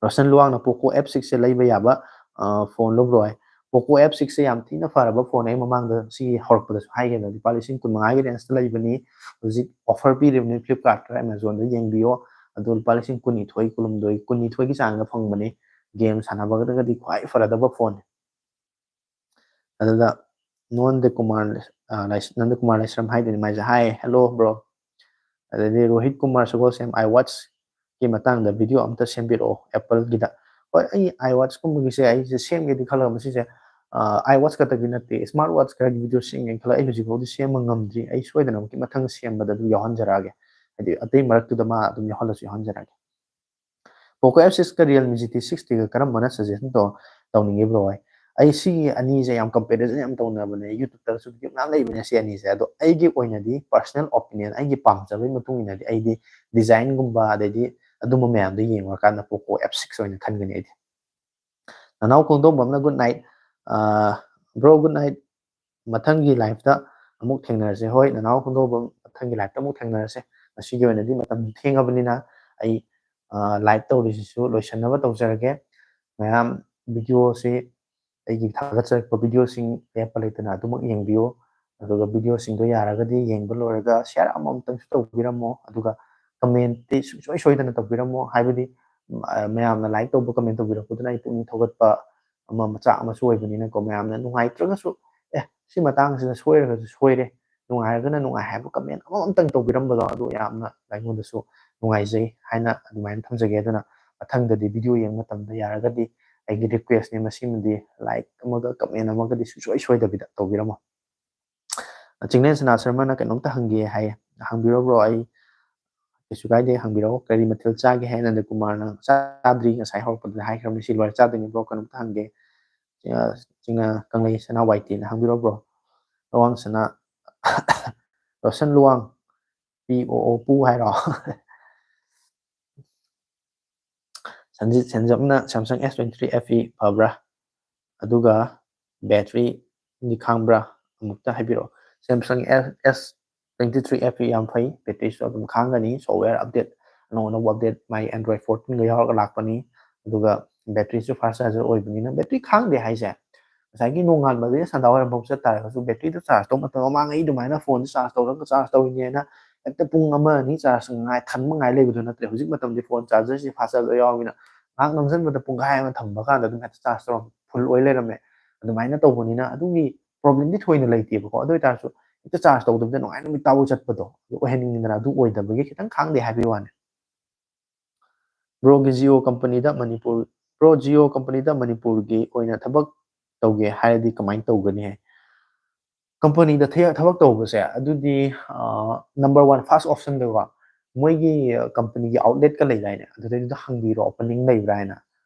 ꯔꯣꯁꯟ ꯂꯨꯋꯥꯡꯅ Poco F sixꯁꯦ ꯂꯩꯕ ꯌꯥꯕ ꯐꯣꯟ ꯂꯧꯕ꯭ꯔꯣ ꯍꯥꯏ꯫ Poco F sixꯁꯦ ꯌꯥꯝ ꯊꯤꯅ ꯐꯔꯕ ꯐꯣꯟ, ꯑꯩ ꯃꯃꯥꯡꯗ ꯁꯤꯒꯤ ꯍꯧꯔꯛꯄꯗꯁꯨ ꯍꯥꯏꯈꯤꯕ, ꯂꯨꯄꯥ ꯂꯤꯁꯤꯡ ꯀꯨꯟ ꯃꯉꯥꯒꯤ rangeꯇ ꯂꯩꯕꯅꯤ꯫ ꯍꯧꯖꯤꯛ offer ꯄꯤꯔꯤꯕꯅꯤ Flipkartꯀ Amazonꯗ ꯌꯦꯡꯕꯤꯌꯣ꯫ ꯑꯗꯣ ꯂꯨꯄꯥ ꯂꯤꯁꯤꯡ ꯀꯨꯟꯅꯤꯊꯣꯏ, ꯀꯨꯟꯍꯨꯝꯗꯣꯏ, ꯀꯨꯟꯅꯤꯊꯣꯏꯒꯤ ꯆꯥꯡꯗ ꯐꯪꯕꯅꯤ꯫ Game ꯁꯥꯟꯅꯕꯒꯗꯤ ꯈ꯭ꯋꯥꯏ ꯐꯔꯗꯕ ꯐꯣꯟ꯫ ꯑꯗꯨꯗ ꯅꯣꯟꯗ ꯀꯨꯃꯥꯔ, ꯑ, ꯂꯥꯏꯁ-, ꯅꯟꯗ ꯀꯨꯃꯥꯔ ꯂꯥꯏꯁ꯭ꯔꯝ ꯍꯥꯏꯗꯣꯏꯅꯤ ꯃꯥꯏꯁꯦ, "Hi, hello bro." ꯑꯗꯩꯗꯤ ꯔꯣꯍꯤꯠ ꯀꯨꯃꯥꯔ ꯁꯒꯣꯜꯁꯦꯝ, "iWatchꯀꯤ ꯃꯇꯥꯡꯗ video ꯑꯝꯇ ꯁꯦꯝꯕꯤꯔꯛꯑꯣ Appleꯒꯤꯗ." ꯍꯣꯏ, ꯑꯩ iWatchꯀꯨꯝꯕꯒꯤꯁꯦ ꯑꯩꯁꯦ ꯁꯦꯝꯒꯦꯗꯤ ꯈꯜꯂꯒ ꯃꯁꯤꯁꯦ, ꯑ, iWatch ꯈꯛꯇꯒꯤ ꯅꯠꯇꯦ, smart watch ꯈꯔꯒꯤ video ꯁꯦꯝꯒꯦꯅ ꯈꯜꯂꯒ ꯑꯩ ꯍꯧꯖꯤꯛ ꯐꯥꯎꯗꯤ ꯁꯦꯝꯕ ꯉꯝꯗ꯭ꯔꯤ꯫ ꯑꯩ ꯁꯣꯏꯗꯅꯃꯛꯀꯤ ꯃꯊꯪ ꯁꯦꯝꯕꯗ ꯑꯗꯨꯝ ꯌꯥꯎꯍꯟꯖꯔꯛꯑꯒꯦ꯫ ꯍꯥꯏꯗꯤ ꯑꯇꯩ ꯃꯔꯛꯇꯨꯗ ꯃꯥ ꯑꯗꯨꯝ ꯌꯥꯎꯍꯜꯂꯁꯨ ꯌꯥꯎꯍꯟꯖꯔꯛꯑꯒꯦ꯫ Poco F sixꯀ Realme G T sixtyꯒ ꯀꯔꯝꯕꯅ suggest ꯇꯧ-, ꯇꯧꯅꯤꯡꯉꯤ bro ꯍꯣꯏ? ꯑꯩ ꯁꯤꯒꯤ ꯑꯅꯤꯁꯦ ꯌꯥꯝ comparison ꯌꯥꯝ ꯇꯧꯅꯕꯅꯦ, YouTubeꯇꯁꯨ video ꯃꯌꯥꯝ ꯂꯩꯕꯅꯦ ꯁꯤ ꯑꯅꯤꯁꯦ꯫ ꯑꯗꯣ ꯑꯩꯒꯤ ꯑꯣꯏꯅꯗꯤ personal opinion, ꯑꯩꯒꯤ ꯄꯥꯝꯖꯕꯒꯤ ꯃꯇꯨꯡ ꯏꯟꯅꯗꯤ ꯑꯩꯗꯤ designꯒꯨꯝꯕ ꯑꯗꯩꯗꯤ ꯑꯗꯨꯝꯕ ꯃꯌꯥꯝꯗꯣ ꯌꯦꯡꯉꯨꯔꯀꯥꯟꯗ Poco F six ꯑꯣꯏꯅ ꯈꯟꯒꯅꯤ ꯑꯩꯗꯤ꯫ ꯅꯅꯥꯎ ꯈꯣꯡꯗꯣꯝꯕꯝꯅ good night꯫ ꯑ, bro, good night꯫ ꯃꯊꯪꯒꯤ liveꯇ ꯑꯃꯨꯛ ꯊꯦꯡꯅꯔꯁꯦ꯫ ꯍꯣꯏ, ꯅꯅꯥꯎ ꯈꯣꯡꯗꯣꯝꯕꯝ, ꯃꯊꯪꯒꯤ liveꯇ ꯑꯃꯨꯛ ꯊꯦꯡꯅꯔꯁꯦ꯫ ꯉꯁꯤꯒꯤ ꯑꯣꯏꯅꯗꯤ ꯃꯇꯝ ꯊꯦꯡꯉꯕꯅꯤꯅ ꯑꯩ, ꯑ, live ꯇꯧꯔꯤꯁꯤꯁꯨ ꯂꯣꯏꯁꯤꯟꯅꯕ ꯇꯧꯖꯔꯒꯦ꯫ ꯃꯌꯥꯝ videoꯁꯤ, ꯑꯩꯒꯤ ꯊꯥꯒꯠꯆꯔꯛꯄ videoꯁꯤꯡ ꯂꯦꯞꯄ ꯂꯩꯇꯅ ꯑꯗꯨꯃꯛ ꯌꯦꯡꯕꯤꯌꯨ꯫ ꯑꯗꯨꯒ videoꯁꯤꯡꯗꯣ ꯌꯥꯔꯒꯗꯤ ꯌꯦꯡꯕ ꯂꯣꯏꯔꯒ share ꯑꯃꯃꯝꯇꯪꯁꯨ ꯇꯧꯕꯤꯔꯝꯃꯣ꯫ ꯑꯗꯨꯒ commentꯇꯤ ꯁꯨꯡꯁꯣꯏ ꯁꯣꯏꯗꯅ ꯇꯧꯕꯤꯔꯝꯃꯣ꯫ ꯍꯥꯏꯕꯗꯤ, ꯃ-, ꯃꯌꯥꯝꯅ like ꯇꯧꯕ, comment ꯇꯧꯕꯤꯔꯛꯄꯗꯨꯅ ꯑꯩ ꯄꯨꯛꯅꯤꯡ ꯊꯧꯒꯠꯄ ꯑꯃ, ꯃꯆꯥꯛ ꯑꯃꯁꯨ ꯑꯣꯏꯕꯅꯤꯅꯀꯣ, ꯃꯌꯥꯝꯅ ꯅꯨꯡꯉꯥꯏꯇ꯭ꯔꯒꯁꯨ, "ꯑꯦ, ꯁꯤ ꯃꯇꯥꯡꯁꯤꯗ ꯁꯣꯏꯔꯒꯁꯨ ꯁꯣꯏꯔꯦ, ꯅꯨꯡꯉꯥꯏꯔꯒꯅ ꯅꯨꯡꯉꯥꯏ" ꯍꯥꯏꯕ comment ꯑꯃꯃꯝꯇꯪ ꯇꯧꯕꯤꯔꯝꯕꯗꯣ, ꯑꯗꯨ ꯌꯥꯝꯅ ꯑꯩꯉꯣꯟꯗꯁꯨ ꯅꯨꯡꯉꯥꯏꯖꯩ ꯍꯥꯏꯅ ꯑꯗꯨꯃꯥꯏꯅ ꯊꯝꯖꯒꯦ꯫ ꯑꯗꯨꯅ ꯃꯊꯪꯗꯗꯤ video ꯌꯦꯡꯕ ꯃꯇꯝꯗ ꯌꯥꯔꯒꯗꯤ ꯑꯩꯒꯤ requestꯅꯤ ꯃꯁꯤꯃꯗꯤ, like ꯑꯃꯒ comment ꯑꯃꯒꯗꯤ ꯁꯨꯡꯁꯣꯏ ꯁꯣꯏꯗꯕꯤꯗ ꯇꯧꯕꯤꯔꯝꯃꯣ꯫ ꯆꯤꯡꯂꯦꯟ ꯁꯅꯥ ꯁꯔꯃꯅ ꯀꯩꯅꯣꯝꯇ ꯍꯪꯒꯦ ꯍꯥꯏꯌꯦ꯫ ꯍꯪꯕꯤꯔꯣ bro, ꯑꯩ ꯀꯩꯁꯨ ꯀꯥꯏꯗꯦ, ꯍꯪꯕꯤꯔꯛꯑꯣ꯫ "ꯀꯔꯤ ꯃꯊꯦꯜ ꯆꯥꯒꯦ?" ꯍꯥꯏ ꯅꯟꯗꯀꯨꯃꯥꯔꯅ꯫ "ꯆꯥꯗ꯭ꯔꯤ, ꯉꯁꯥꯏ ꯍꯧꯔꯛꯄꯗꯨꯗ ꯍꯥꯏꯈ꯭ꯔꯕꯅꯤ, ꯁꯤ ꯂꯣꯏꯔ ꯆꯥꯗꯣꯏꯅꯤ bro, ꯀꯩꯅꯣꯝꯇ ꯍꯪꯒꯦ꯫" ꯑ, ꯆꯤꯡ-, ꯑ, ꯀꯪꯂꯩ ꯁꯅꯥ ꯋꯥꯏꯇꯤꯅ ꯍꯪꯕꯤꯔꯣ bro꯫ ꯂꯨꯋꯥꯡ ꯁꯅꯥ, Roshan Luwang, P O O ꯄꯨ ꯍꯥꯏꯔꯣ? Sanjit ꯁꯦꯟꯖꯝꯅ Samsung S twenty three F E ꯐꯕ꯭ꯔꯥ? ꯑꯗꯨꯒ battery ꯗꯤ ꯈꯥꯡꯕ꯭ꯔꯥ? ꯑꯃꯨꯛꯇ ꯍꯥꯏꯕꯤꯔꯛꯑꯣ꯫ Samsung S twenty three F E ꯌꯥꯝ ꯐꯩ, battery ꯁꯨ ꯑꯗꯨꯝ ꯈꯥꯡꯒꯅꯤ, software update ꯑꯅꯧ ꯑꯅꯧꯕ update ꯃꯥꯏ Android fourteen ꯒ ꯌꯥꯎꯔꯒ ꯂꯥꯛꯄꯅꯤ꯫ ꯑꯗꯨꯒ battery ꯁꯨ fast charger ꯑꯣꯏꯕꯅꯤꯅ battery ꯈꯥꯡꯗꯦ ꯍꯥꯏꯁꯦ, ꯉꯁꯥꯏꯒꯤ ꯅꯣꯡꯉꯥꯟꯕꯗꯒꯤ ꯁꯟꯗꯥꯋꯥꯏꯔꯝꯐꯥꯎ ꯆꯠ ꯇꯥꯔꯒꯁꯨ battery ꯗ charge ꯇꯧꯕ ꯃꯇꯝꯗ ꯃꯃꯥꯡꯉꯩ ꯑꯗꯨꯃꯥꯏꯅ phone ꯗ charge ꯇꯧꯔꯒ charge ꯇꯧꯔꯤꯅꯦꯅ ꯍꯦꯛꯇ ꯄꯨꯡ ꯑꯃ ꯑꯅꯤ charge ꯉꯥꯏ ꯊꯟꯕ ꯉꯥꯏ ꯂꯩꯕꯗꯣ ꯅꯠꯇ꯭ꯔꯦ꯫ ꯍꯧꯖꯤꯛ ꯃꯇꯝꯗꯤ phone charger ꯁꯦ fast charger ꯌꯥꯎꯔꯕꯅꯤꯅ ꯉꯥꯏꯍꯥꯛ ꯅꯝꯁꯤꯟꯕꯗ ꯄꯨꯡꯈꯥꯏ ꯑꯃ ꯊꯝꯕ ꯀꯥꯟꯗ ꯑꯗꯨꯝ ꯍꯦꯛꯇ charge ꯇꯧꯔꯝ full ꯑꯣꯏ ꯂꯩꯔꯝꯃꯦ꯫ ꯑꯗꯨꯃꯥꯏꯅ ꯇꯧꯕꯅꯤꯅ ꯑꯗꯨꯒꯤ problem ꯗꯤ ꯊꯣꯏꯅ ꯂꯩꯇꯦꯕꯀꯣ꯫ ꯑꯗꯨ ꯑꯣꯏꯇꯥꯔꯁꯨ ꯍꯦꯛꯇ charge ꯇꯧꯗꯕꯤꯗ ꯅꯨꯡꯉꯥꯏ ꯅꯨꯃꯤꯠ ꯇꯥꯕꯧ ꯆꯠꯄꯗꯣ ꯑꯗꯨ ꯑꯣꯏꯍꯟꯅꯤꯡꯉꯤꯗꯅ, ꯑꯗꯨ ꯑꯣꯏꯗꯕꯒꯤ ꯈꯤꯇꯪ ꯈꯥꯡꯗꯦ ꯍꯥꯏꯕꯒꯤ ꯋꯥꯅꯤ꯫ Bro ꯒꯤ Jio company ꯗ ꯃꯅꯤꯄꯨꯔ, Bro Jio company ꯗ ꯃꯅꯤꯄꯨꯔꯒꯤ ꯑꯣꯏꯅ ꯊꯕꯛ ꯇꯧꯒꯦ ꯍꯥꯏꯔꯗꯤ ꯀꯃꯥꯏꯅ ꯇꯧꯒꯅꯤ ꯍꯥꯏ? Company ꯗ ꯊ-, ꯊꯕꯛ ꯇꯧꯕꯁꯦ ꯑꯗꯨꯗꯤ, ꯑ, number one first option ꯗꯀꯣ, ꯃꯣꯏꯒꯤ, ꯑ, company ꯒꯤ outlet ꯀ ꯂꯩꯗꯥꯏꯅꯦ, ꯑꯗꯨꯗꯩꯗꯨꯗ ꯍꯪꯕꯤꯔꯣ opening ꯂꯩꯕ꯭ꯔꯥ ꯍꯥꯏꯅ꯫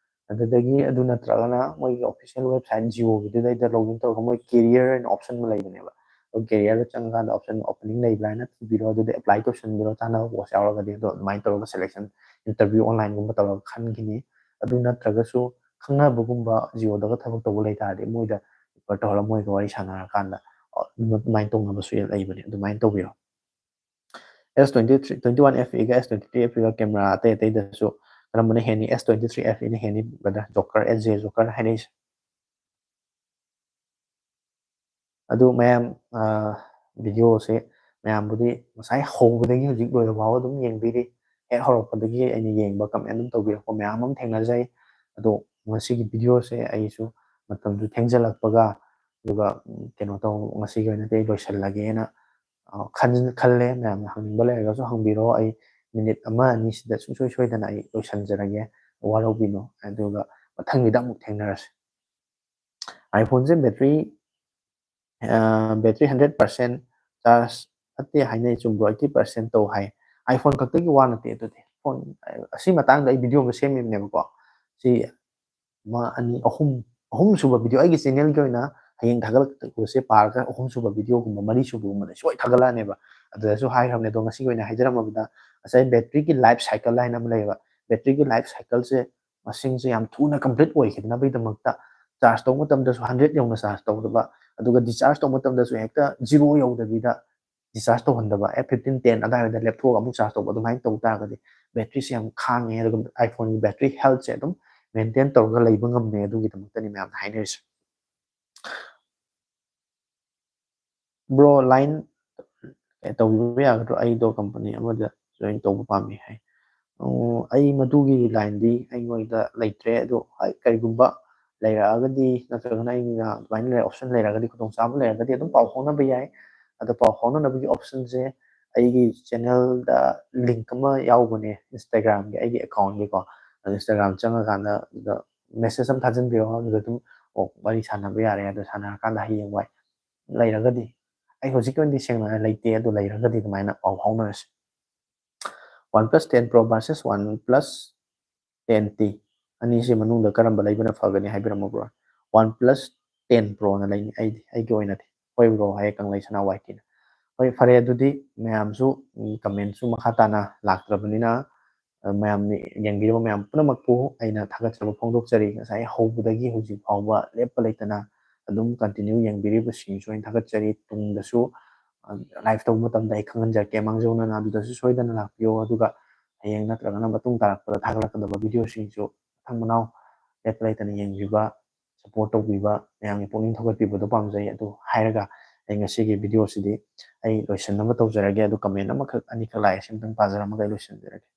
ꯑꯗꯨꯗꯒꯤ ꯑꯗꯨ ꯅꯠꯇ꯭ꯔꯒꯅ ꯃꯣꯏꯒꯤ official website Jio ꯒꯤꯗꯨꯗꯩꯗ login ꯇꯧꯔꯒ ꯃꯣꯏ career ꯍꯥꯏꯅ option ꯑꯃ ꯂꯩꯕꯅꯦꯕ꯫ ꯑꯗꯨ career ꯗ ꯆꯪꯉꯀꯥꯟꯗ option opening ꯂꯩꯕ꯭ꯔꯥ ꯍꯥꯏꯅ ꯊꯤꯕꯤꯔꯣ, ꯑꯗꯨꯗ apply ꯇꯧꯁꯟꯕꯤꯔꯣ, ꯆꯥꯟꯅꯕ post ꯌꯥꯎꯔꯒꯗꯤ꯫ ꯑꯗꯣ ꯑꯗꯨꯃꯥꯏꯅ ꯇꯧꯔꯒ selection interview online ꯒꯨꯝꯕ ꯇꯧꯔꯒ ꯈꯟꯈꯤꯅꯤ꯫ ꯑꯗꯨ ꯅꯠꯇ꯭ꯔꯒꯁꯨ ꯈꯪꯅꯕꯒꯨꯝꯕ Jio ꯗꯒ ꯊꯕꯛ ꯇꯧꯕ ꯂꯩ ꯇꯥꯔꯗꯤ ꯃꯣꯏꯗ refer ꯇꯧꯍꯜꯂ ꯃꯣꯏꯒ ꯋꯥꯔꯤ ꯁꯥꯟꯅꯔꯀꯥꯟꯗ, ꯑ, ꯑꯗꯨꯃꯥꯏꯅ ꯇꯧꯅꯕꯁꯨ ꯂꯩꯕꯅꯦ, ꯑꯗꯨꯃꯥꯏꯅ ꯇꯧꯕꯤꯔꯣ꯫ S twenty three, twenty one F E ꯒ S twenty three F E ꯒ camera ꯑꯇꯩ ꯑꯇꯩꯗꯁꯨ ꯀꯔꯝꯕꯅ ꯍꯦꯟꯅꯤ? S twenty three F E ꯅ ꯍꯦꯟꯅꯤ brother, Joker, S J Joker ꯍꯥꯏꯅꯩꯁꯦ꯫ ꯑꯗꯨ ꯃꯌꯥꯝ, ꯑ, video ꯁꯦ ꯃꯌꯥꯝꯕꯨꯗꯤ ꯉꯁꯥꯏ ꯍꯧꯕꯗꯒꯤ ꯍꯧꯖꯤꯛ ꯂꯣꯏꯕ ꯐꯥꯎꯕ ꯑꯗꯨꯝ ꯌꯦꯡꯕꯤꯔꯤ꯫ ꯍꯦꯛ ꯍꯧꯔꯛꯄꯗꯒꯤ ꯑꯩꯅ ꯌꯦꯡꯕ, comment ꯑꯗꯨꯝ ꯇꯧꯕꯤꯔꯛꯄ ꯃꯌꯥꯝ ꯑꯃ ꯊꯦꯡꯅꯖꯩ꯫ ꯑꯗꯣ ꯉꯁꯤꯒꯤ video ꯁꯦ ꯑꯩꯁꯨ ꯃꯇꯝꯁꯨ ꯊꯦꯡꯖꯜꯂꯛꯄꯒ, ꯑꯗꯨꯒ, ꯎꯝ, ꯀꯩꯅꯣ ꯇꯧ, ꯉꯁꯤꯒꯤ ꯑꯣꯏꯅꯗꯤ ꯑꯩ ꯂꯣꯏꯁꯜꯂꯒꯦꯅ, ꯑ, ꯈꯟ-, ꯈꯜꯂꯦ꯫ ꯃꯌꯥꯝꯅ ꯍꯪꯅꯤꯡꯕ ꯂꯩꯔꯒꯁꯨ ꯍꯪꯕꯤꯔꯣ꯫ ꯑꯩ minute ꯑꯃ ꯑꯅꯤꯁꯤꯗ ꯁꯨꯡꯁꯣꯏ ꯁꯣꯏꯗꯅ ꯑꯩ ꯂꯣꯏꯁꯟꯖꯔꯒꯦ꯫ ꯋꯥꯔꯧꯕꯤꯅꯨ꯫ ꯑꯗꯨꯒ ꯃꯊꯪꯒꯤꯗ ꯑꯃꯨꯛ ꯊꯦꯡꯅꯔꯁꯤ꯫ iPhone ꯁꯦ battery, ꯑ, battery hundred percent charge ꯐꯠꯇꯦ ꯍꯥꯏꯅꯩ, ꯆꯨꯝꯕ꯭ꯔꯣ? Eighty percent ꯇꯧ ꯍꯥꯏ꯫ iPhone ꯈꯛꯇꯒꯤ ꯋꯥ ꯅꯠꯇꯦ ꯑꯗꯨꯗꯤ꯫ Phone, ꯑꯁꯤ ꯃꯇꯥꯡꯗ ꯑꯩ video ꯑꯃ ꯁꯦꯝꯃꯤꯕꯅꯦꯕꯀꯣ꯫ ꯁꯤ ꯑꯃ, ꯑꯅꯤ, ꯑꯍꯨꯝ, ꯑꯍꯨꯝ ꯁꯨꯕ video, ꯑꯩꯒꯤ channel ꯒꯤ ꯑꯣꯏꯅ ꯍꯌꯦꯡ ꯊꯥꯒꯠꯂꯛꯄꯁꯦ ꯄꯥꯔꯒ ꯑꯍꯨꯝ ꯁꯨꯕ video ꯒꯨꯝꯕ, ꯃꯔꯤ ꯁꯨꯕꯒꯨꯝꯕꯗ ꯁꯣꯏ ꯊꯥꯒꯠꯂꯛꯑꯅꯦꯕ꯫ ꯑꯗꯨꯗꯁꯨ ꯍꯥꯏꯈ꯭ꯔꯕꯅꯦ꯫ ꯑꯗꯣ ꯉꯁꯤꯒꯤ ꯑꯣꯏꯅ ꯍꯥꯏꯖꯔꯝꯃꯕꯗ, ꯉꯁꯥꯏ batteryꯒꯤ life cycle ꯍꯥꯏꯅ ꯑꯃ ꯂꯩꯌꯦꯕ꯫ Batteryꯒꯤ life cycleꯁꯦ ꯃꯁꯤꯡꯁꯦ ꯌꯥꯝ ꯊꯨꯅ complete ꯑꯣꯏꯈꯤꯗꯅꯕꯒꯤꯗꯃꯛꯇ charge ꯇꯧꯕ ꯃꯇꯝꯗꯁꯨ hundred ꯌꯧꯅ charge ꯇꯧꯗꯕ, ꯑꯗꯨꯒ discharge ꯇꯧꯕ ꯃꯇꯝꯗꯁꯨ ꯍꯦꯛꯇ zero ꯌꯧꯗꯕꯤꯗ discharge ꯇꯧꯍꯟꯗꯕ, ꯑꯦ, fifteen ten ꯑꯗꯥꯏꯗ ꯂꯦꯞꯊꯣꯛꯑꯒ ꯑꯃꯨꯛ charge ꯇꯧꯕ, ꯑꯗꯨꯃꯥꯏꯅ ꯇꯧ ꯇꯥꯔꯒꯗꯤ batteryꯁꯦ ꯌꯥꯝ ꯈꯥꯡꯉꯦ꯫ ꯑꯗꯨꯒ iPhoneꯒꯤ battery healthꯁꯦ ꯑꯗꯨꯝ maintain ꯇꯧꯔꯒ ꯂꯩꯕ ꯉꯝꯃꯦ꯫ ꯑꯗꯨꯒꯤꯗꯃꯛꯇꯅꯤ ꯃꯌꯥꯝꯅ ꯍꯥꯏꯅꯔꯤꯁꯦ꯫ Bro, line ꯇꯧꯕꯤꯕ ꯌꯥꯒꯗ꯭ꯔꯣ? ꯑꯩꯗꯣ company ꯑꯃꯗ join ꯇꯧꯕ ꯄꯥꯝꯃꯤ ꯍꯥꯏ꯫ ꯑꯣ, ꯑꯩ ꯃꯗꯨꯒꯤ lineꯗꯤ ꯑꯩꯉꯣꯟꯗ ꯂꯩꯇ꯭ꯔꯦ꯫ ꯑꯗꯣ ꯍꯣꯏ, ꯀꯔꯤꯒꯨꯝꯕ ꯂꯩꯔꯛꯑꯒꯗꯤ, ꯅꯠꯇ꯭ꯔꯒꯅ ꯑꯩꯅ ꯑꯗꯨꯃꯥꯏꯅ ꯂꯩ-, option ꯂꯩꯔꯒꯗꯤ, ꯈꯨꯗꯣꯡꯆꯥꯕ ꯂꯩꯔꯒꯗꯤ ꯑꯗꯨꯝ ꯄꯥꯎ ꯐꯥꯎꯅꯕ ꯌꯥꯏ꯫ ꯑꯗꯣ ꯄꯥꯎ ꯐꯥꯎꯅꯅꯕꯒꯤ optionꯁꯦ ꯑꯩꯒꯤ channelꯗ link ꯑꯃ ꯌꯥꯎꯕꯅꯦ, Instagramꯒꯤ ꯑꯩꯒꯤ accountꯒꯤꯀꯣ꯫ ꯑꯗꯣ Instagram ꯆꯪꯉꯀꯥꯟꯗ ꯑꯗꯨꯗ message ꯑꯃ ꯊꯥꯖꯤꯟꯕꯤꯔꯛꯑꯣ, ꯑꯗꯨꯗ ꯑꯗꯨꯝ, ꯑꯣ, ꯋꯥꯔꯤ ꯁꯥꯟꯅꯕ ꯌꯥꯔꯦ꯫ ꯑꯗꯣ ꯁꯥꯟꯅꯔꯀꯥꯟꯗ ꯍꯌꯦꯡꯋꯥꯏ ꯂꯩꯔꯒꯗꯤ, ꯑꯩ ꯍꯧꯖꯤꯛꯀꯤ ꯑꯣꯏꯅꯗꯤ ꯁꯦꯡꯅ ꯂꯩꯇꯦ, ꯑꯗꯣ ꯂꯩꯔꯒꯗꯤ ꯑꯗꯨꯃꯥꯏꯅ ꯄꯥꯎ ꯐꯥꯎꯅꯔꯁꯤ꯫ OnePlus ten Pro versus OnePlus ten T, ꯑꯅꯤꯁꯤ ꯃꯅꯨꯡꯗ ꯀꯔꯝꯕ ꯂꯩꯕꯅ ꯐꯒꯅꯤ ꯍꯥꯏꯕꯤꯔꯝꯃꯨ bro꯫ OnePlus ten Proꯅ ꯂꯩꯅꯤ ꯑꯩꯗꯤ, ꯑꯩꯒꯤ ꯑꯣꯏꯅꯗꯤ꯫ ꯍꯣꯏ bro, ꯍꯥꯏꯌꯦ ꯀꯪꯂꯩ ꯁꯅꯥ ꯋꯥꯏ ꯇꯤꯅ꯫ ꯍꯣꯏ, ꯐꯔꯦ, ꯑꯗꯨꯗꯤ ꯃꯌꯥꯝꯁꯨ, ꯎꯝ, commentꯁꯨ ꯃꯈꯥ ꯇꯥꯅ ꯂꯥꯛꯇ꯭ꯔꯕꯅꯤꯅ, ꯑ, ꯃꯌꯥꯝꯅ ꯌꯦꯡꯕꯤꯔꯤꯕ ꯃꯌꯥꯝ ꯄꯨꯝꯅꯃꯛꯄꯨ ꯑꯩꯅ ꯊꯥꯒꯠꯆꯕ ꯐꯣꯡꯗꯣꯛꯆꯔꯤ꯫ ꯉꯁꯥꯏ ꯍꯧꯕꯗꯒꯤ ꯍꯧꯖꯤꯛ ꯐꯥꯎꯕ ꯂꯦꯞꯄ ꯂꯩꯇꯅ ꯑꯗꯨꯝ continue ꯌꯦꯡꯕꯤꯔꯤꯕꯁꯤꯡꯁꯨ ꯑꯩꯅ ꯊꯥꯒꯠꯆꯔꯤ꯫ ꯇꯨꯡꯗꯁꯨ, ꯑ, live ꯇꯧꯕ ꯃꯇꯝꯗ ꯑꯩ ꯈꯪꯍꯟꯖꯔꯛꯀꯦ꯫ ꯃꯥꯡꯖꯧꯅꯅ ꯑꯗꯨꯗꯁꯨ ꯁꯣꯏꯗꯅ ꯂꯥꯛꯄꯤꯌꯣ꯫ ꯑꯗꯨꯒ ꯍꯌꯦꯡ ꯅꯠꯇ꯭ꯔꯒꯅ ꯃꯇꯨꯡ ꯇꯥꯔꯛꯄꯗ ꯊꯥꯒꯠꯂꯛꯀꯗꯕ videoꯁꯤꯡꯁꯨ ꯃꯊꯪ ꯃꯅꯥꯎ ꯂꯦꯞꯄ ꯂꯩꯇꯅ ꯌꯦꯡꯕꯤꯕ, support ꯇꯧꯕꯤꯕ, ꯃꯌꯥꯝꯒꯤ ꯄꯨꯛꯅꯤꯡ ꯊꯧꯒꯠꯄꯤꯕꯗꯣ ꯄꯥꯝꯖꯩ꯫ ꯑꯗꯨ ꯍꯥꯏꯔꯒ ꯑꯩ ꯉꯁꯤꯒꯤ videoꯁꯤꯗꯤ ꯑꯩ ꯂꯣꯏꯁꯤꯟꯅꯕ ꯇꯧꯖꯔꯒꯦ꯫ ꯑꯗꯨ comment ꯑꯃꯈꯛ ꯑꯅꯤꯈꯛ ꯂꯥꯛꯑꯦ, ꯁꯤ ꯑꯝꯇꯪ ꯄꯥꯖꯔꯝꯃꯒ ꯑꯩ ꯂꯣꯏꯁꯤꯟꯖꯔꯒꯦ꯫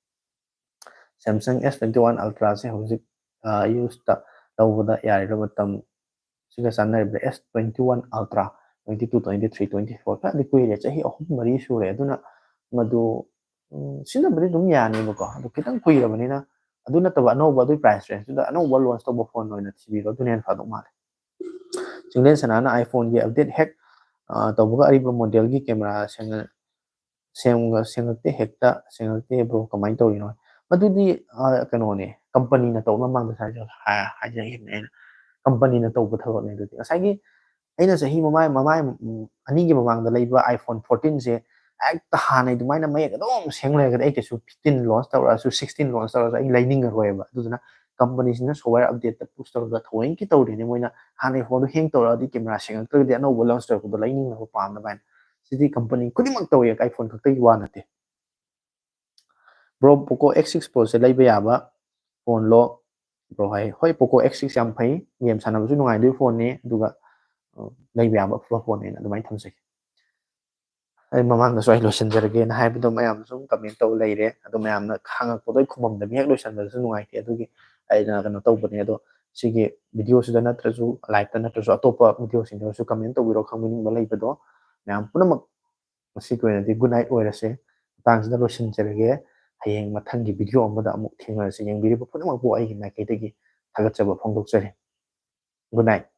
Samsung S twenty one Ultraꯁꯦ ꯍꯧꯖꯤꯛ, ꯑ, useꯇ ꯂꯧꯕꯗ ꯌꯥꯔꯤꯕ꯭ꯔꯥ? ꯃꯇꯝꯁꯤꯒ ꯆꯥꯟꯅꯔꯤꯕ꯭ꯔꯥ? S twenty one Ultra, twenty two, twenty three, twenty four, ꯈꯔꯗꯤ ꯀꯨꯏꯔꯦ, ꯆꯍꯤ ꯑꯍꯨꯝ ꯃꯔꯤ ꯁꯨꯔꯦ꯫ ꯑꯗꯨꯅ ꯃꯗꯨ, ꯎꯝ, ꯁꯤꯖꯤꯟꯅꯕꯗꯤ ꯑꯗꯨꯝ ꯌꯥꯅꯦꯕꯀꯣ, ꯑꯗꯨ ꯈꯤꯇꯪ ꯀꯨꯏꯔꯕꯅꯤꯅ꯫ ꯑꯗꯨ ꯅꯠꯇꯕ ꯑꯅꯧꯕ, ꯑꯗꯨꯒꯤ price rangeꯗꯨꯗ ꯑꯅꯧꯕ launch ꯇꯧꯕ phone ꯑꯣꯏꯅ ꯊꯤꯕꯤꯔꯣ, ꯑꯗꯨꯅ ꯍꯦꯟꯅ ꯐꯗꯧ ꯃꯥꯜꯂꯦ꯫ ꯆꯤꯡꯂꯦꯟ ꯁꯅꯥꯅ iPhoneꯒꯤ update ꯍꯦꯛ, ꯑ, ꯇꯧꯕꯒ ꯑꯔꯤꯕ modelꯒꯤ camera ꯁꯦꯡꯅ-, ꯁꯦꯝꯒ-, ꯁꯦꯡꯉꯛꯇꯦ, ꯍꯦꯛꯇ ꯁꯦꯡꯉꯛꯇꯦ bro, ꯀꯃꯥꯏꯅ ꯇꯧꯔꯤꯅꯣ? ꯃꯗꯨꯗꯤ, ꯑ, ꯀꯩꯅꯣꯅꯦ, companyꯅ ꯇꯧꯅꯕ ꯃꯥꯡꯗ ꯍꯥꯏꯖ-, ꯍꯥꯏ-, ꯍꯥꯏꯖꯈꯤꯕꯅꯦ ꯑꯩꯅ꯫ Companyꯅ ꯇꯧꯕ ꯊꯕꯛꯅꯦ ꯑꯗꯨꯗꯤ꯫ ꯉꯁꯥꯏꯒꯤ ꯑꯩꯅ ꯆꯍꯤ ꯃꯃꯥꯡ, ꯃꯃꯥꯡ, ꯎꯝ, ꯑꯅꯤꯒꯤ ꯃꯃꯥꯡꯗ ꯂꯩꯕ iPhone fourteenꯁꯦ ꯍꯦꯛꯇ ꯍꯥꯟꯅꯩ ꯑꯗꯨꯃꯥꯏꯅ ꯃꯌꯦꯛ ꯑꯗꯨꯝ ꯁꯦꯡ ꯂꯩꯔꯒꯗꯤ ꯑꯩ ꯀꯩꯁꯨ fifteen launch ꯇꯧꯔꯛꯑꯁꯨ, sixteen launch ꯇꯧꯔꯁꯨ ꯑꯩ ꯂꯩꯅꯤꯡꯉꯔꯣꯏꯕ꯫ ꯑꯗꯨꯗꯨꯅ company ꯁꯤꯅ software update ꯇ push ꯇꯧꯔꯒ ꯊꯑꯣꯏꯀꯤ ꯇꯧꯔꯤꯅꯦ ꯃꯣꯏꯅ꯫ ꯍꯥꯟꯅꯩ phone ꯗꯣ hang ꯇꯧꯔꯛꯑꯗꯤ, camera ꯁꯦꯡꯉꯛꯇ꯭ꯔꯒꯗꯤ ꯑꯅꯧꯕ launch ꯇꯧꯔꯛꯄꯗꯣ ꯂꯩꯅꯤꯡꯅꯕ ꯄꯥꯝꯅꯕ ꯍꯥꯏꯅ꯫ ꯁꯤꯗꯤ company ꯈꯨꯗꯤꯡꯃꯛ ꯇꯧꯏ, iPhone ꯈꯛꯇꯒꯤ ꯋꯥ ꯅꯠꯇꯦ꯫ Bro, Poco X six Pro ꯁꯦ ꯂꯩꯕ ꯌꯥꯕ phone ꯂꯣ bro ꯍꯥꯏ꯫ ꯍꯣꯏ, Poco X six ꯌꯥꯝ ꯐꯩ, game ꯁꯥꯟꯅꯕꯁꯨ ꯅꯨꯡꯉꯥꯏꯗꯣꯏ phone ꯅꯤ, ꯑꯗꯨꯒ, ꯑ, ꯂꯩꯕ ꯌꯥꯕ ꯑꯐꯕ phone ꯅꯦꯅ ꯑꯗꯨꯃꯥꯏꯅ ꯊꯝꯖꯒꯦ꯫ ꯑꯩ ꯃꯃꯥꯡꯗꯁꯨ ꯑꯩ ꯂꯣꯏꯁꯤꯟꯖꯔꯒꯦꯅ ꯍꯥꯏꯕꯗꯣ ꯃꯌꯥꯝꯅ ꯁꯨꯝ comment ꯇꯧ ꯂꯩꯔꯦ, ꯑꯗꯣ ꯃꯌꯥꯝꯅ ꯍꯪꯉꯛꯄꯗꯣ ꯑꯩ ꯈꯨꯝꯃꯝꯗꯕꯤ ꯍꯦꯛ ꯂꯣꯏꯁꯤꯟꯕꯗꯁꯨ ꯅꯨꯡꯉꯥꯏꯇꯦ, ꯑꯗꯨꯒꯤ ꯑꯩꯅ ꯀꯩꯅꯣ ꯇꯧꯕꯅꯦ꯫ ꯑꯗꯣ ꯁꯤꯒꯤ video ꯁꯤꯗ ꯅꯠꯇ꯭ꯔꯁꯨ, live ꯇ ꯅꯠꯇ꯭ꯔꯁꯨ, ꯑꯇꯣꯞꯄ video ꯁꯤꯡꯗꯁꯨ comment ꯇꯧꯕꯤꯔꯣ, ꯈꯪꯕꯤꯅꯤꯡꯕ ꯂꯩꯕꯗꯣ꯫ ꯃꯌꯥꯝ ꯄꯨꯝꯅꯃꯛ ꯉꯁꯤꯒꯤ ꯑꯣꯏꯅꯗꯤ good night ꯑꯣꯏꯔꯁꯦ꯫ ꯃꯇꯥꯡꯁꯤꯗ ꯂꯣꯏꯁꯤꯟꯖꯔꯒꯦ꯫ ꯍꯌꯦꯡ ꯃꯊꯪꯒꯤ video ꯑꯃꯗ ꯑꯃꯨꯛ ꯊꯦꯡꯅꯔꯁꯤ꯫ ꯌꯦꯡꯕꯤꯔꯤꯕ ꯄꯨꯝꯅꯃꯛꯄꯨ ꯑꯩꯒꯤ ꯃꯥꯏꯀꯩꯗꯒꯤ ꯊꯥꯒꯠꯆꯕ ꯐꯣꯡꯗꯣꯛꯆꯔꯤ꯫ Good night꯫